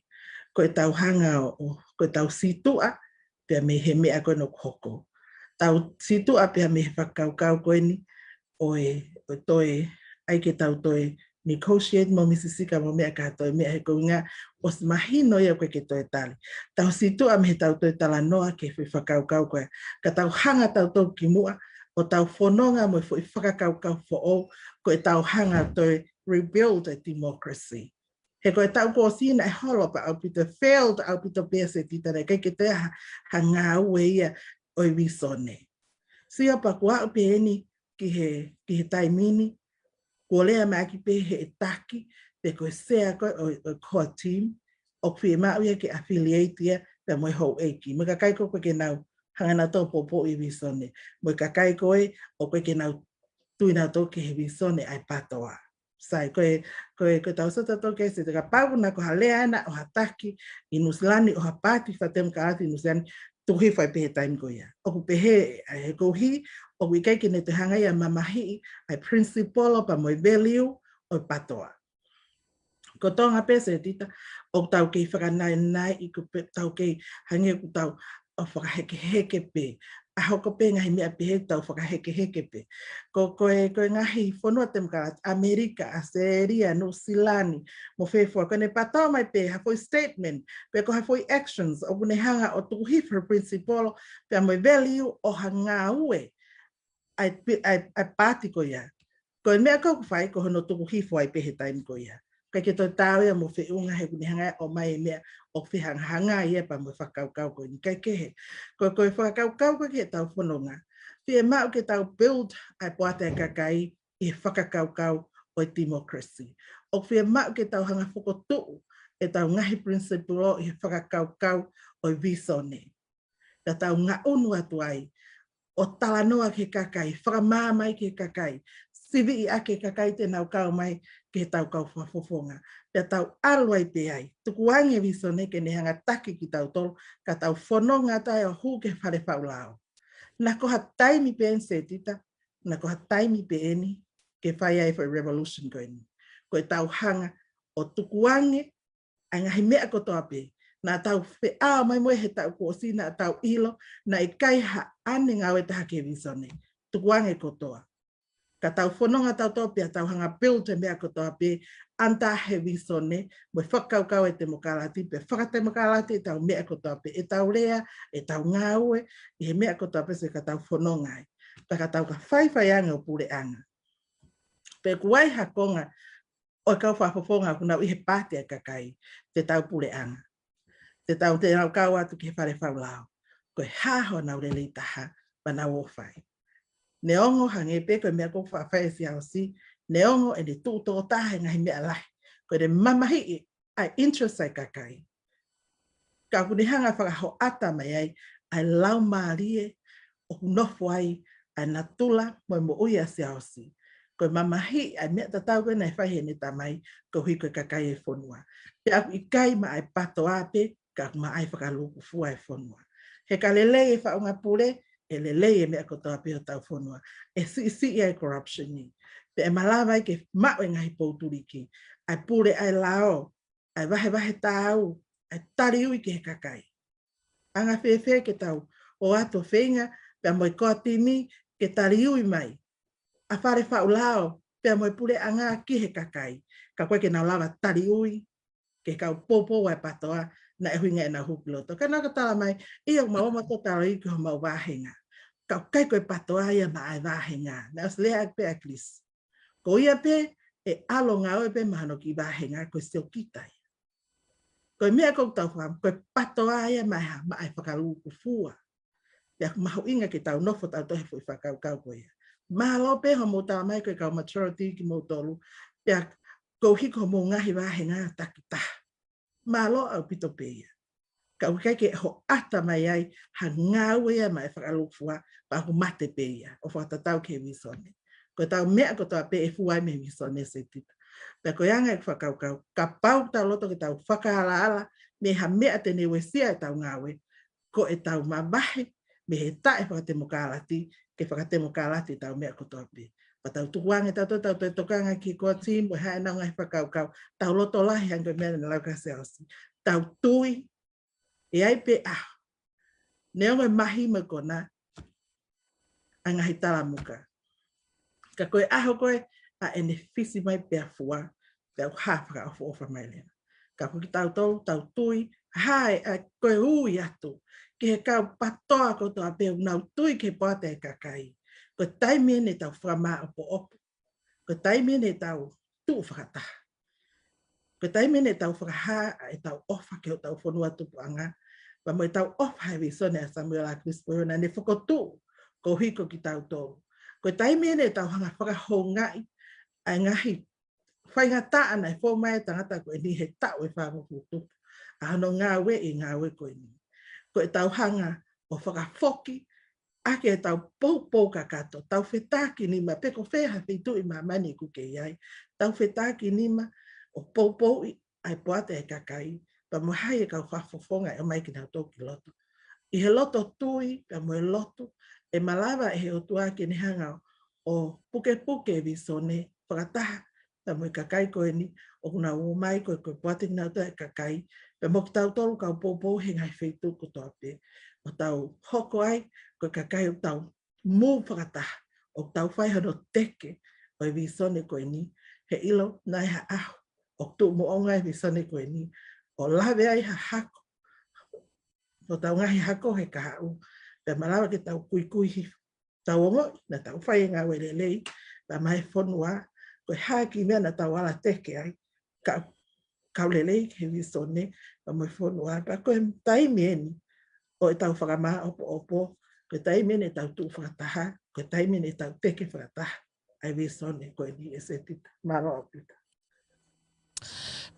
Ko ʻetau hanga ʻo, ʻo, ko ʻetau sītuʻa pea mei he meʻa ko ē ʻoku hoko. Tau sītuʻa pea mei he fakakaukau ko eni ʻo e, ʻo e toe, ʻai ke tau toe negotiate mo Misi Sika mo meʻa kātoa, meʻa he ko e ʻuhinga ʻosi mahino ia ʻoku ʻikai ke toe tali. Tau sītuʻa mei heʻetau toe talanoa ki he foʻi fakakaukau ko ē. Ka tau hanga tautolu ki muʻa ʻo tau fononga mo e foʻi fakakaukau foʻou, ko ʻetau hanga toe rebuild e democracy. He ko e taʻu kuo ʻosi naʻe holo pē ʻaupito, failed ʻaupito pē Setita, naʻe ʻikai ke toe ha, ha ngāue ia ʻo e visone. Sio pea kuo aʻu pē eni ki he, ki he taimi ni, kuo lea mai ʻaki pē he ʻe taki, pe ko e sea ko ē ʻo, ʻo e core team, ʻoku fiemaʻu ia ke affiliate ia pea mo e houʻeiki. Mo e kakai ko ē ʻoku ʻikai ke nau hanga nautolu ʻo poupouʻi e visone. Mo e kakai ko ē ʻoku ʻikai ke nau tui nautolu ki he visone ʻa e PATOA. Sai, ko e, ko e, ko ʻetau sio tautolu ki ai Setita, kapau naʻe ko ha lea ʻana ʻo ha taki ʻi Nuʻusila ni, ʻo ha paati fakatemokalati ʻi Nuʻusila ni, tuku hifo ai pē he taimi ko ia. ʻOku pehē, ʻa e koeʻuhi, ʻoku ʻikai ke ne toe hanga ia ʻo mamahiʻi ʻa e principle pea mo e value ʻo e PATOA. Ko Tonga pē Setita, ʻoku tau kei fakanaenai, ʻoku pē tau kei hangē ʻoku tau ʻo fakahekeheke pē. ʻA hoko pē ngaahi meʻa pehē ʻoku tau fakahekeheke pē. Ko, ko e, ko e ngaahi fonua temokalati, ʻAmelika, ʻAositelēlia, Nuʻusila ni, mo fē fua, ko ʻene PATOA mai pē ha foʻi statement, pe ko ha foʻi actions, ʻoku ne hanga ʻo tuku hifo e principle pea mo e value ʻo ha ngāue ʻa e pi-, ʻa e, ʻa e paati ko ia. Ko e meʻa ko ē ʻoku fai ko hono tuku hifo ai pē he taimi ko ia. ʻIkai ke toe taau ia mo e feʻunga he ʻoku ne hanga ʻo ʻomai e meʻa ʻoku fehangahanga ia pea mo e fakakaukau ko eni. Kae kehe, ko, ko e fakakaukau ko ē ki heʻetau fononga, fiemaʻu ke tau build ʻa e poate ʻa e kakai ʻi he fakakaukau ʻo e democracy. ʻOku fiemaʻu ke tau hanga fokotuʻu ʻetau ngaahi principle ʻi he fakakaukau ʻo e visone. Pea tau ngaʻunu atu ai, ʻo talanoa ki he kakai, fakamaama ai ki he kakai, siviʻi ʻaki e kakai te nau kau mai ki heʻetau kau fakafofonga. Pea tau ʻalu ai pē ai, tukuange e visone ke ne hanga taki kitautolu, ka tau fononga atu ai ʻo hū ki he fale faʻu lao. Naʻa ko ha taimi pē eni Setita, naʻa ko ha taimi pē eni ke fai ai e foʻi revolution ko eni. Ko ʻetau hanga ʻo tukuange ʻa e ngaahi meʻa kotoa pē naʻa tau feʻao mai mo ia he taʻu kuo ʻosi, naʻa tau ʻilo naʻe ʻikai haʻane ngāue ʻe taha ki he visone. Tukuange kotoa. Ka tau fononga tautolu pea tau hanga build e meʻa kotoa pē, ʻanda he visone, mo e fakakaukau e temokalati, pea fakatemokalati ʻetau meʻa kotoa pē, ʻetau lea, ʻetau ngāue, ʻi he meʻa kotoa pē se ka tau fononga ai. Pea ka tau ka faifai ange ʻo puleʻanga. Pea ʻoku ʻi ai ha konga ʻo e kau fakafofonga ʻoku nau ʻi he paati ʻa e kakai, te tau puleʻanga. Te tau te nau kau atu ki he fale faulao. Ko e hā honau lelei taha, pea nau ō fai. Neongo hangē pē ko e meʻa ʻoku faʻa fai ʻe Siaosi, neongo ʻene tuʻu tokotaha he ngaahi meʻa lahi. Ko ʻene mamahiʻi ʻa e interest ʻa e kakai. Ka ʻoku ne hanga fakahoʻata mai ai, ʻa e laumālie ʻoku nofo ai, ʻa e natula mo e moʻui ʻa Siaosi. Ko e mamahiʻi ʻa e meʻa tatau ko ē naʻe fai heʻene tamai, koeʻuhi ko e kakai e fonua. Pea ʻoku ʻikai maʻa e PATOA pē, ka ʻoku maʻa e fakalūkufua e fonua. He ka lelei e faʻunga pule, ʻe lelei e meʻa kotoa pē ʻo hotau fonua. ʻE siʻisiʻi ai e corruption ni. Pea ʻe malava ai ke maʻu e ngaahi poutuliki. ʻA e pule ʻa e lao, ʻa e vahevahe taau, ʻa e taliui ki he kakai. Anga fēfē ke tau ō atu ʻo feinga, pea mo e koatimi ke taliui mai ʻa e fale faulao, pea mo e puleʻanga ki he kakai. Ka ʻoku ʻikai ke nau lava taliui, ki he kau poupou ʻa e PATOA, naʻe ʻuhinga ʻenau hū ki loto. Ka naʻa ka tala mai, ʻio mau ō mautolu ʻo taliui ki homau vāhenga. Ka ʻoku ʻikai ko e PATOA ia maʻa e vāhenga. Naʻe ʻosi lea pē ʻa Chris. Ko ia pē, ʻe ʻalu ʻo ngāue pē maʻa hono kiʻi vāhenga ko e siokita ia. Ko e meʻa ʻoku tau fakaʻamu, ko e PATOA ia maʻa e hā, maʻa e fakalūkufua. Pea ʻoku mahuʻinga ke tau nofo tautolu he foʻi fakakaukau ko ia. Mālō pē hoʻomou tala mai ko e kau majority kimoutolu. Pea koeʻuhi ko hoʻomou ngaahi vāhenga takitaha. Mālō ʻaupito pē ia. Ka ʻoku ʻikai ke hoʻata mai ai ha ngāue ia maʻa e fakalūkufua, pea ʻoku mate pē ia, ʻo fakatatau ki he visone. Ko ʻetau meʻa kotoa pē ʻe fua ai mei he visone, Setita. Pea ko e anga ʻeku fakakaukau, kapau ʻoku tau loto ke tau fakaalaala mei ha meʻa te ne uesia ʻetau ngāue, ko ʻetau mavahe mei he taʻefakatemokalati, ke fakatemokalati ʻetau meʻa kotoa pē. Pea tau tukuange tautolu, tau toe tokanga ki he koatimi, mo e hā ʻenau ngaahi fakakaukau, tau loto lahi hangē ko e meʻa naʻe lau ʻe Siaosi. Tau tui, ʻe ʻi ai pē ʻaho. Neongo e mahi mo e kona ʻa e ngaahi talamuka. Ka ko e ʻaho ko ē ʻa ʻene fisi mai pea fua, pea ʻoku hā fakaʻofoʻofa mai leva. Ka ko kitautolu, tau tui, hā e, ʻa, ko e ui atu ki he kau PATOA kotoa pē ʻoku nau tui ki he poate ʻa e kakai. Ko e taimi eni ʻetau fakamāʻopoʻopo. Ko e taimi eni ʻetau tuʻu fakataha. Ko e taimi eni ʻetau fakahā ʻetau ʻofa ki hotau fonua tupuʻanga, pea mo ʻetau ʻofa he visone ʻa Samuela Chris Pohiona naʻa ne fokotuʻu koeʻuhi ko kitautolu. Ko e taimi eni ʻetau hanga fakahoungaʻi ʻa e ngaahi faingataʻa naʻe fou mai e tangata ko eni he taʻu ʻe fāngofulu tupu, ʻa hono ngāue ʻi he ngāue ko eni. Ko ʻetau hanga ʻo fakafoki ʻaki ʻetau poupou kakato, tau fetākinima, pe ko fē ha feituʻu ʻi māmani ʻoku ke ʻi ai, tau fetākinima ʻo poupouʻi ʻa e poate ʻa e kakai, pea mo hai e kau fakafofonga ʻe ʻomai kinautolu ki loto. ʻI he loto tui, pea mo e lotu, ʻe malava ʻe he ʻOtua ke ne hanga ʻo pukepuke e visone fakataha, pea mo e kakai ko eni, ʻoku nau ō mai ko e, ko e poate kinautolu ʻa e kakai, pea mo kitautolu kau poupou he ngaahi feituʻu kotoa pē. ʻO tau hoko ai, ko e kakai ʻoku tau move fakataha, ʻoku tau fai hono teke ʻo e visone ko eni, he ʻilo naʻe ʻi ai ha ʻaho ʻoku tuʻu moʻunga e visone ko eni, ʻo lave ai ha hako, ʻo tau ngaahi hako he kahaʻu, pea malava ke tau kuikui hifo, tau ongoʻi naʻa tau fai e ngāue lelei, pea maʻa e fonua, ko e hā e kiʻi meʻa naʻa tau ala teke ai, ka, kau lelei ki he visone, pea mo e fonua, pea ko e taimi eni ʻo ʻetau fakamāʻopoʻopo, ko e taimi eni ʻetau tuʻu fakataha, ko e taimi eni ʻetau teke fakataha ʻa e visone ko eni, ʻe Setita. Mālō ʻaupito.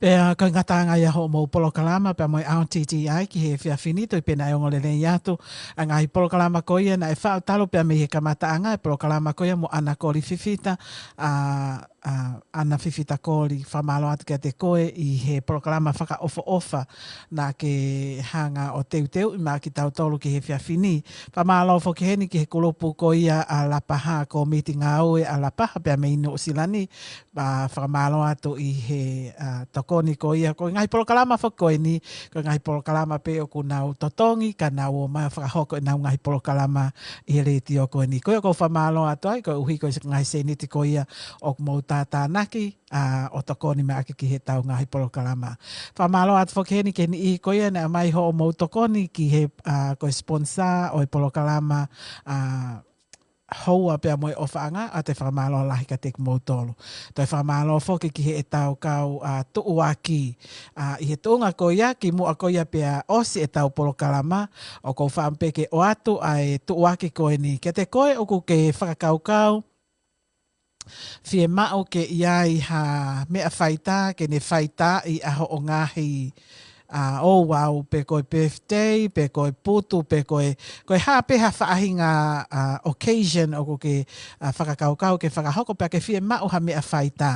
Pea ko e ngataʻanga ia hoʻomou polokalama pea mo e R T T I ki he efiafi ni, toe pē naʻe ongo lelei atu ʻa e ngaahi polokalama ko ia naʻe faʻu talu pē mei he kamataʻanga, e polokalama ko ia mo ʻAna Koli Fifita, ʻa ʻa, ʻAna Fifi Takoli, fakamālō atu kiate koe ʻi he polokalama fakaʻofoʻofa naʻa ke hanga ʻo teuteuʻi maʻa kitautolu ki he efiafi ni. Fakamālō foki heni ki he kulupu ko ia ʻa Lapaha, Kōmiti Ngāue ʻa Lapaha pea mei Nuʻusila ni, pea fakamālō atu ʻi he, ʻa, tokoni ko ia. Ko e ngaahi polokalama foki ko eni, ko e ngaahi polokalama pē ʻoku nau totongi, ka nau ō mai ʻo fakahoko ʻenau ngaahi polokalama ʻi he letiō ko eni. Ko ia ʻoku ou fakamālō atu ai, koeʻuhi ko e ngaahi sēniti ko ia ʻoku mou tātānaki, ʻa, ʻo tokoni maʻa ke ki heʻetau ngaahi polokalama. Fakamālō atu foki heni ki he niʻihi ko ia naʻe ʻomai hoʻomou tokoni ki he, ʻa, ko e sponsor ʻo e polokalama, ʻa, Houa pea mo e ʻOfaʻanga, ʻa, toe fakamālō lahi kiate kimoutolu. Toe fakamālō foki ki heʻetau kau, ʻa, tuʻuaki. ʻA, ʻi he tuʻunga ko ia, kimuʻa ko ia pea ʻosi ʻetau polokalama, ʻoku ou fakaʻamu pē ke ʻoatu ʻa e tuʻuaki ko eni. Kiate koe ʻoku ke fakakaukau, fiemaʻu ke ʻi ai ha meʻa faitā, ke ne faitaaʻi ʻa hoʻo ngaahi, ʻa, ouau, pe ko e birthday, pe ko e putu, pe ko e, ko e hā pē ha faʻahinga, ʻa, occasion ʻoku ke, ʻa, fakakaukau ke fakahoko pea ke fiemaʻu ha meʻa faitā.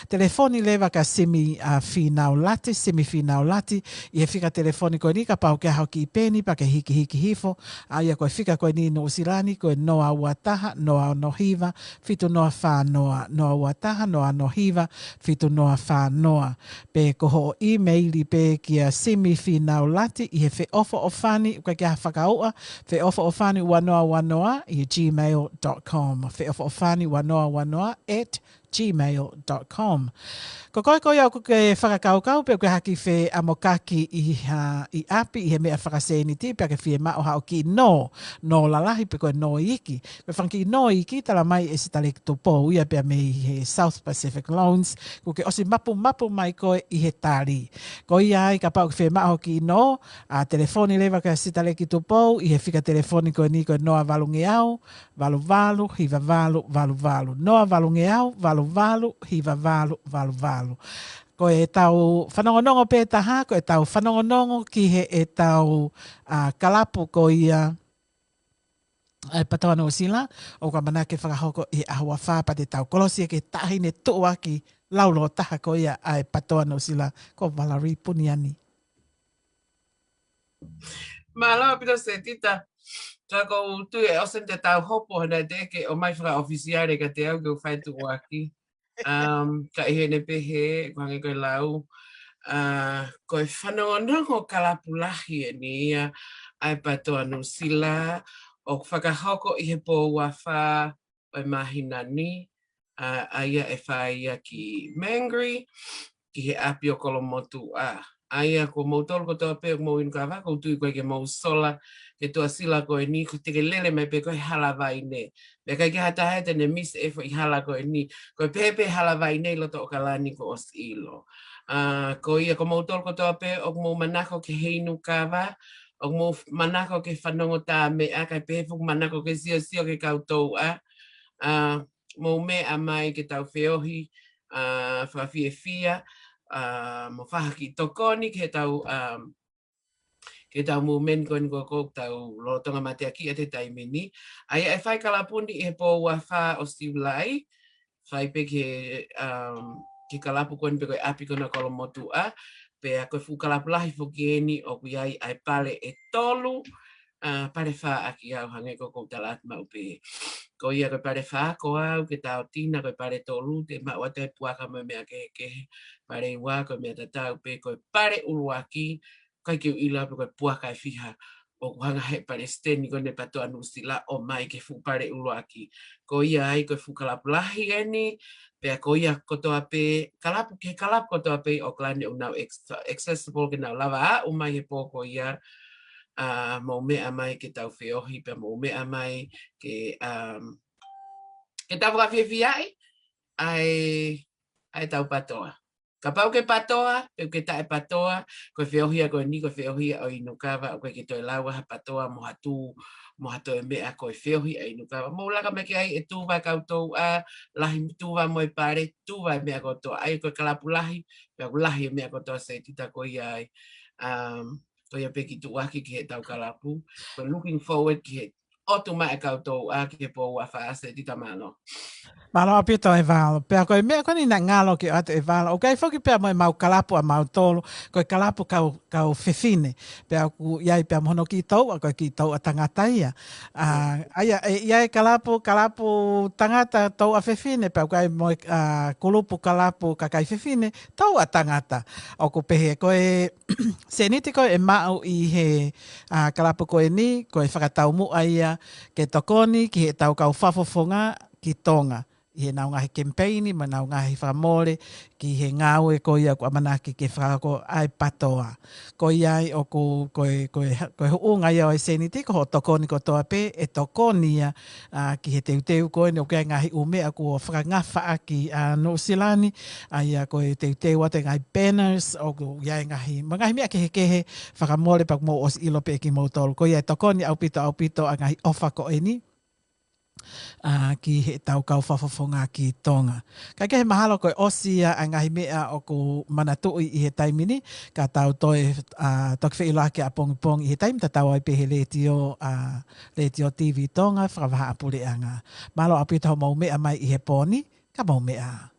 Telefoni leva kia Simi, ʻa, Fīnaulati, Simi Fīnaulati, ʻi he fika telefoni ko eni kapau ke ʻi ai hoʻo kiʻi peni pea ke hikihiki hifo, ʻa ia ko e fika ko eni ʻi Nuʻusila ni, ko e noa ua taha, noa ono hiva, fitu noa fā noa, noa ua taha, noa ono hiva, fitu noa fā noa. Pe ko hoʻo ʻīmeili pē kia Simi Fīnaulati ʻi he feʻofoʻofani, ʻoku ʻikai ke ʻi ai ha fakaʻuʻa, feʻofoʻofani ua noa ua noa ʻi he gmail dot com. Feʻofoʻofani ua noa ua noa at gmail dot com. Ko koe ko ia ʻoku ke fakakaukau pe ʻoku ke ʻi ai ha kiʻi feʻamokaki ʻi ha, ʻi ʻapi ʻi he meʻa fakasēniti pea ke fiemaʻu haʻo kiʻi nō, nō lalahi pe ko e nō iiki. Ko e fanga kiʻi nō iiki, tala mai ʻe Sitaleki Tupou ia pea mei he South Pacific Loans, kuo ke ʻosi mapumapu mai koe ʻi he tali. Ko ia ai kapau ʻoku ke fiemaʻu hoʻo kiʻi nō, ʻa, telefoni leva kia Sitaleki Tupou ʻi he fika telefoni ko eni ko e noa valungeau, valu valu, hiva valu, valu valu. Noa valungeau, valu valu, hiva valu, valu valu. Ko ʻetau fanongonongo pē taha, ko ʻetau fanongonongo ki heʻetau, ʻa, kalapu ko ia ʻa e PTOA Nuʻusila, ʻoku ʻamanaki ke fakahoko ʻi he ʻaho ua fā pea te tau kolosi ʻa e taʻahine tuʻuaki laulōtaha ko ia ʻa e PTOA Nuʻusila, ko Valerie Puniani. Mālō ʻaupito Setita. Ka ʻoku ou tui ʻe ʻosi eni te tau hopo, he naʻe teʻeki ke ʻomai fakaʻofisiale kiate au ke u fai tuʻuaki. Um, ka ʻi heʻene pehē, ʻoku hangē ko e lau, ʻa, ko e fanongonongo kalapu lahi eni ia ʻa e PTOA Nuʻusila, ʻoku fakahoko ʻi he pō ua fā ʻo e māhina ni, ʻa, ʻa ia ʻe fai ia ki Mangere, ki he ʻapi ʻo Kolomotuʻa. ʻA ia ko moutolu kotoa pē ʻoku mou inu kava, ʻoku ou tui ʻoku ʻikai ke mou sola ki he tuʻasila ko eni, ko e te ke lele mai pē ko e Hala Vaine. Meʻa ʻikai ke ʻi ai ha taha ia te ne miss e foʻi hala ko eni. Ko e pehē pē Hala Vaine ʻi loto ʻAokalani kuo ʻosi ʻilo. ʻA, ko ia ko moutolu kotoa pē ʻoku mou manako ke inu kava, ʻoku mou f-, manako ke fanongo tā meʻa, kae pehē foki manako ke siosio ki he kau touʻa. ʻA, mou meʻa mai ke tau feohi, ʻa, fakafiefia, ʻa, mo fai ha kiʻi tokoni ki heʻetau, ʻa, ki heʻetau movement ko eni ko ē ʻoku tau lolotonga mateakiʻi ʻi he taimi ni. ʻA ia ʻe fai kalapu ni ʻi he pō ua fā ʻo Siulai, fai pē ki he, um, ki he kalapu ko eni pe ko e ʻapi ko ena Kolomotuʻa, pea ko e fuʻu kalapu lahi foki eni ʻoku ʻi ai ʻa e pale ʻe tolu, ʻa, pale fā ʻaki au hangē ko ʻeku tala atu maʻu pē. Ko ia ko e pale fā ko au, Ketaotina, ko e pale tolu, te maʻu atu e puaka mo e meʻa kehekehe, pale ua ko e meʻa tatau pē, ko e pale ʻuluaki, ʻikai ke u ʻilo pe ko e puaka ʻe fiha ʻoku hanga he palesiteni ko eni ʻo e PTOA Nuʻusila ʻo ʻomai ki he fuʻu pale ʻuluaki. Ko ia ai ko e fuʻu kalapu lahi eni, pea ko ia kotoa pē, kalapu ki he kalapu kotoa pē ʻi ʻAokalani ʻoku nau ex-, accessible ke nau lava aʻu mai he pō ko ia, ʻa, mou meʻa mai ke tau feohi, pea mou meʻa mai ke, um, ke tau fakafiefiaʻi ʻa e, ʻa ʻetau PTOA. Kapau ke PTOA, pe ke taʻe PTOA, ko e feohi ia ko eni, ko e feohi ia ʻo e inu kava, ʻoku ʻikai ke toe lava ha PTOA mo ha tū, mo ha toe meʻa, ko e feohi ʻa e inu kava. Mou laka mai ki ai ʻe tuva e kau touʻa, lahi tuva mo e pale, tuva e meʻa kotoa. ʻA ia ko e kalapu lahi, pea ʻoku lahi e meʻa kotoa Setita, ko ia ai. Um, ko ia pē kiʻi tuʻuaki ki heʻetau kalapu. We're looking forward ki he ʻOtu mai e kau touʻa ki he pō ua fā, Senitā, mālō. Mālō ʻaupito ʻEvalo. Pea ko e meʻa ko eni naʻe ngalo ke ʻoatu ʻEvalo, ʻoku ʻi ai foki pea mo e mau kalapu ʻa mautolu, ko e kalapu kau, kau fefine. Pea ʻoku ʻi ai pea mo hono kiʻi touʻa, ko e kiʻi touʻa tangata ia. ʻA, ʻa ia, ʻe ʻi ai kalapu, kalapu tangata touʻa fefine, pea ʻoku ʻi ai mo e, ʻa, kulupu kalapu kakai fefine touʻa tangata. ʻOku pehē ko e seniti ko ē ʻe maʻu ʻi he, ʻa, kalapu ko eni, ko e fakataumuʻa ia ke tokoni ki heʻetau kau fakafofonga ki Tonga, ʻi heʻenau ngaahi kemipeini mo ʻenau ngaahi fakamole ki he ngāue ko ia ʻoku ʻamanaki ke fakahoko ʻa e PATOA. Ko ia ai ʻoku, ko e, ko e, ko e huʻunga ia ʻo e seniti, ko hoʻo tokoni kotoa pē, ʻe tokoni ia, ʻa, ki he teuteu ko eni. ʻOku ʻi ai e ngaahi ʻū meʻa kuo fakangafaʻaki ʻa Nuʻusila ni, ʻa ia ko e teuteu atu e ngaahi banners, ʻoku ʻi ai e ngaahi, mo e ngaahi meʻa kehekehe, fakamole pea ʻoku mou ʻosi ʻilo pē kimoutolu. Ko ia ʻe tokoni ʻaupito, ʻaupito ʻa e ngaahi ʻofa ko eni, ʻa, ki heʻetau kau fakafofonga ki Tonga. Kae kehe, mahalo ko e ʻosi ia ʻa e ngaahi meʻa ʻoku manatuʻi ʻi he taimi ni, ka tau toe, ʻa, toki feʻiloaki ʻapongipongi ʻi he taimi tatau ai pē he letiō, ʻa, Letiō TV Tonga, Fakavahaʻapuleʻanga. Mālō ʻaupito hoʻomou meʻa mai ʻi he pō ni, ka mou meʻa ā.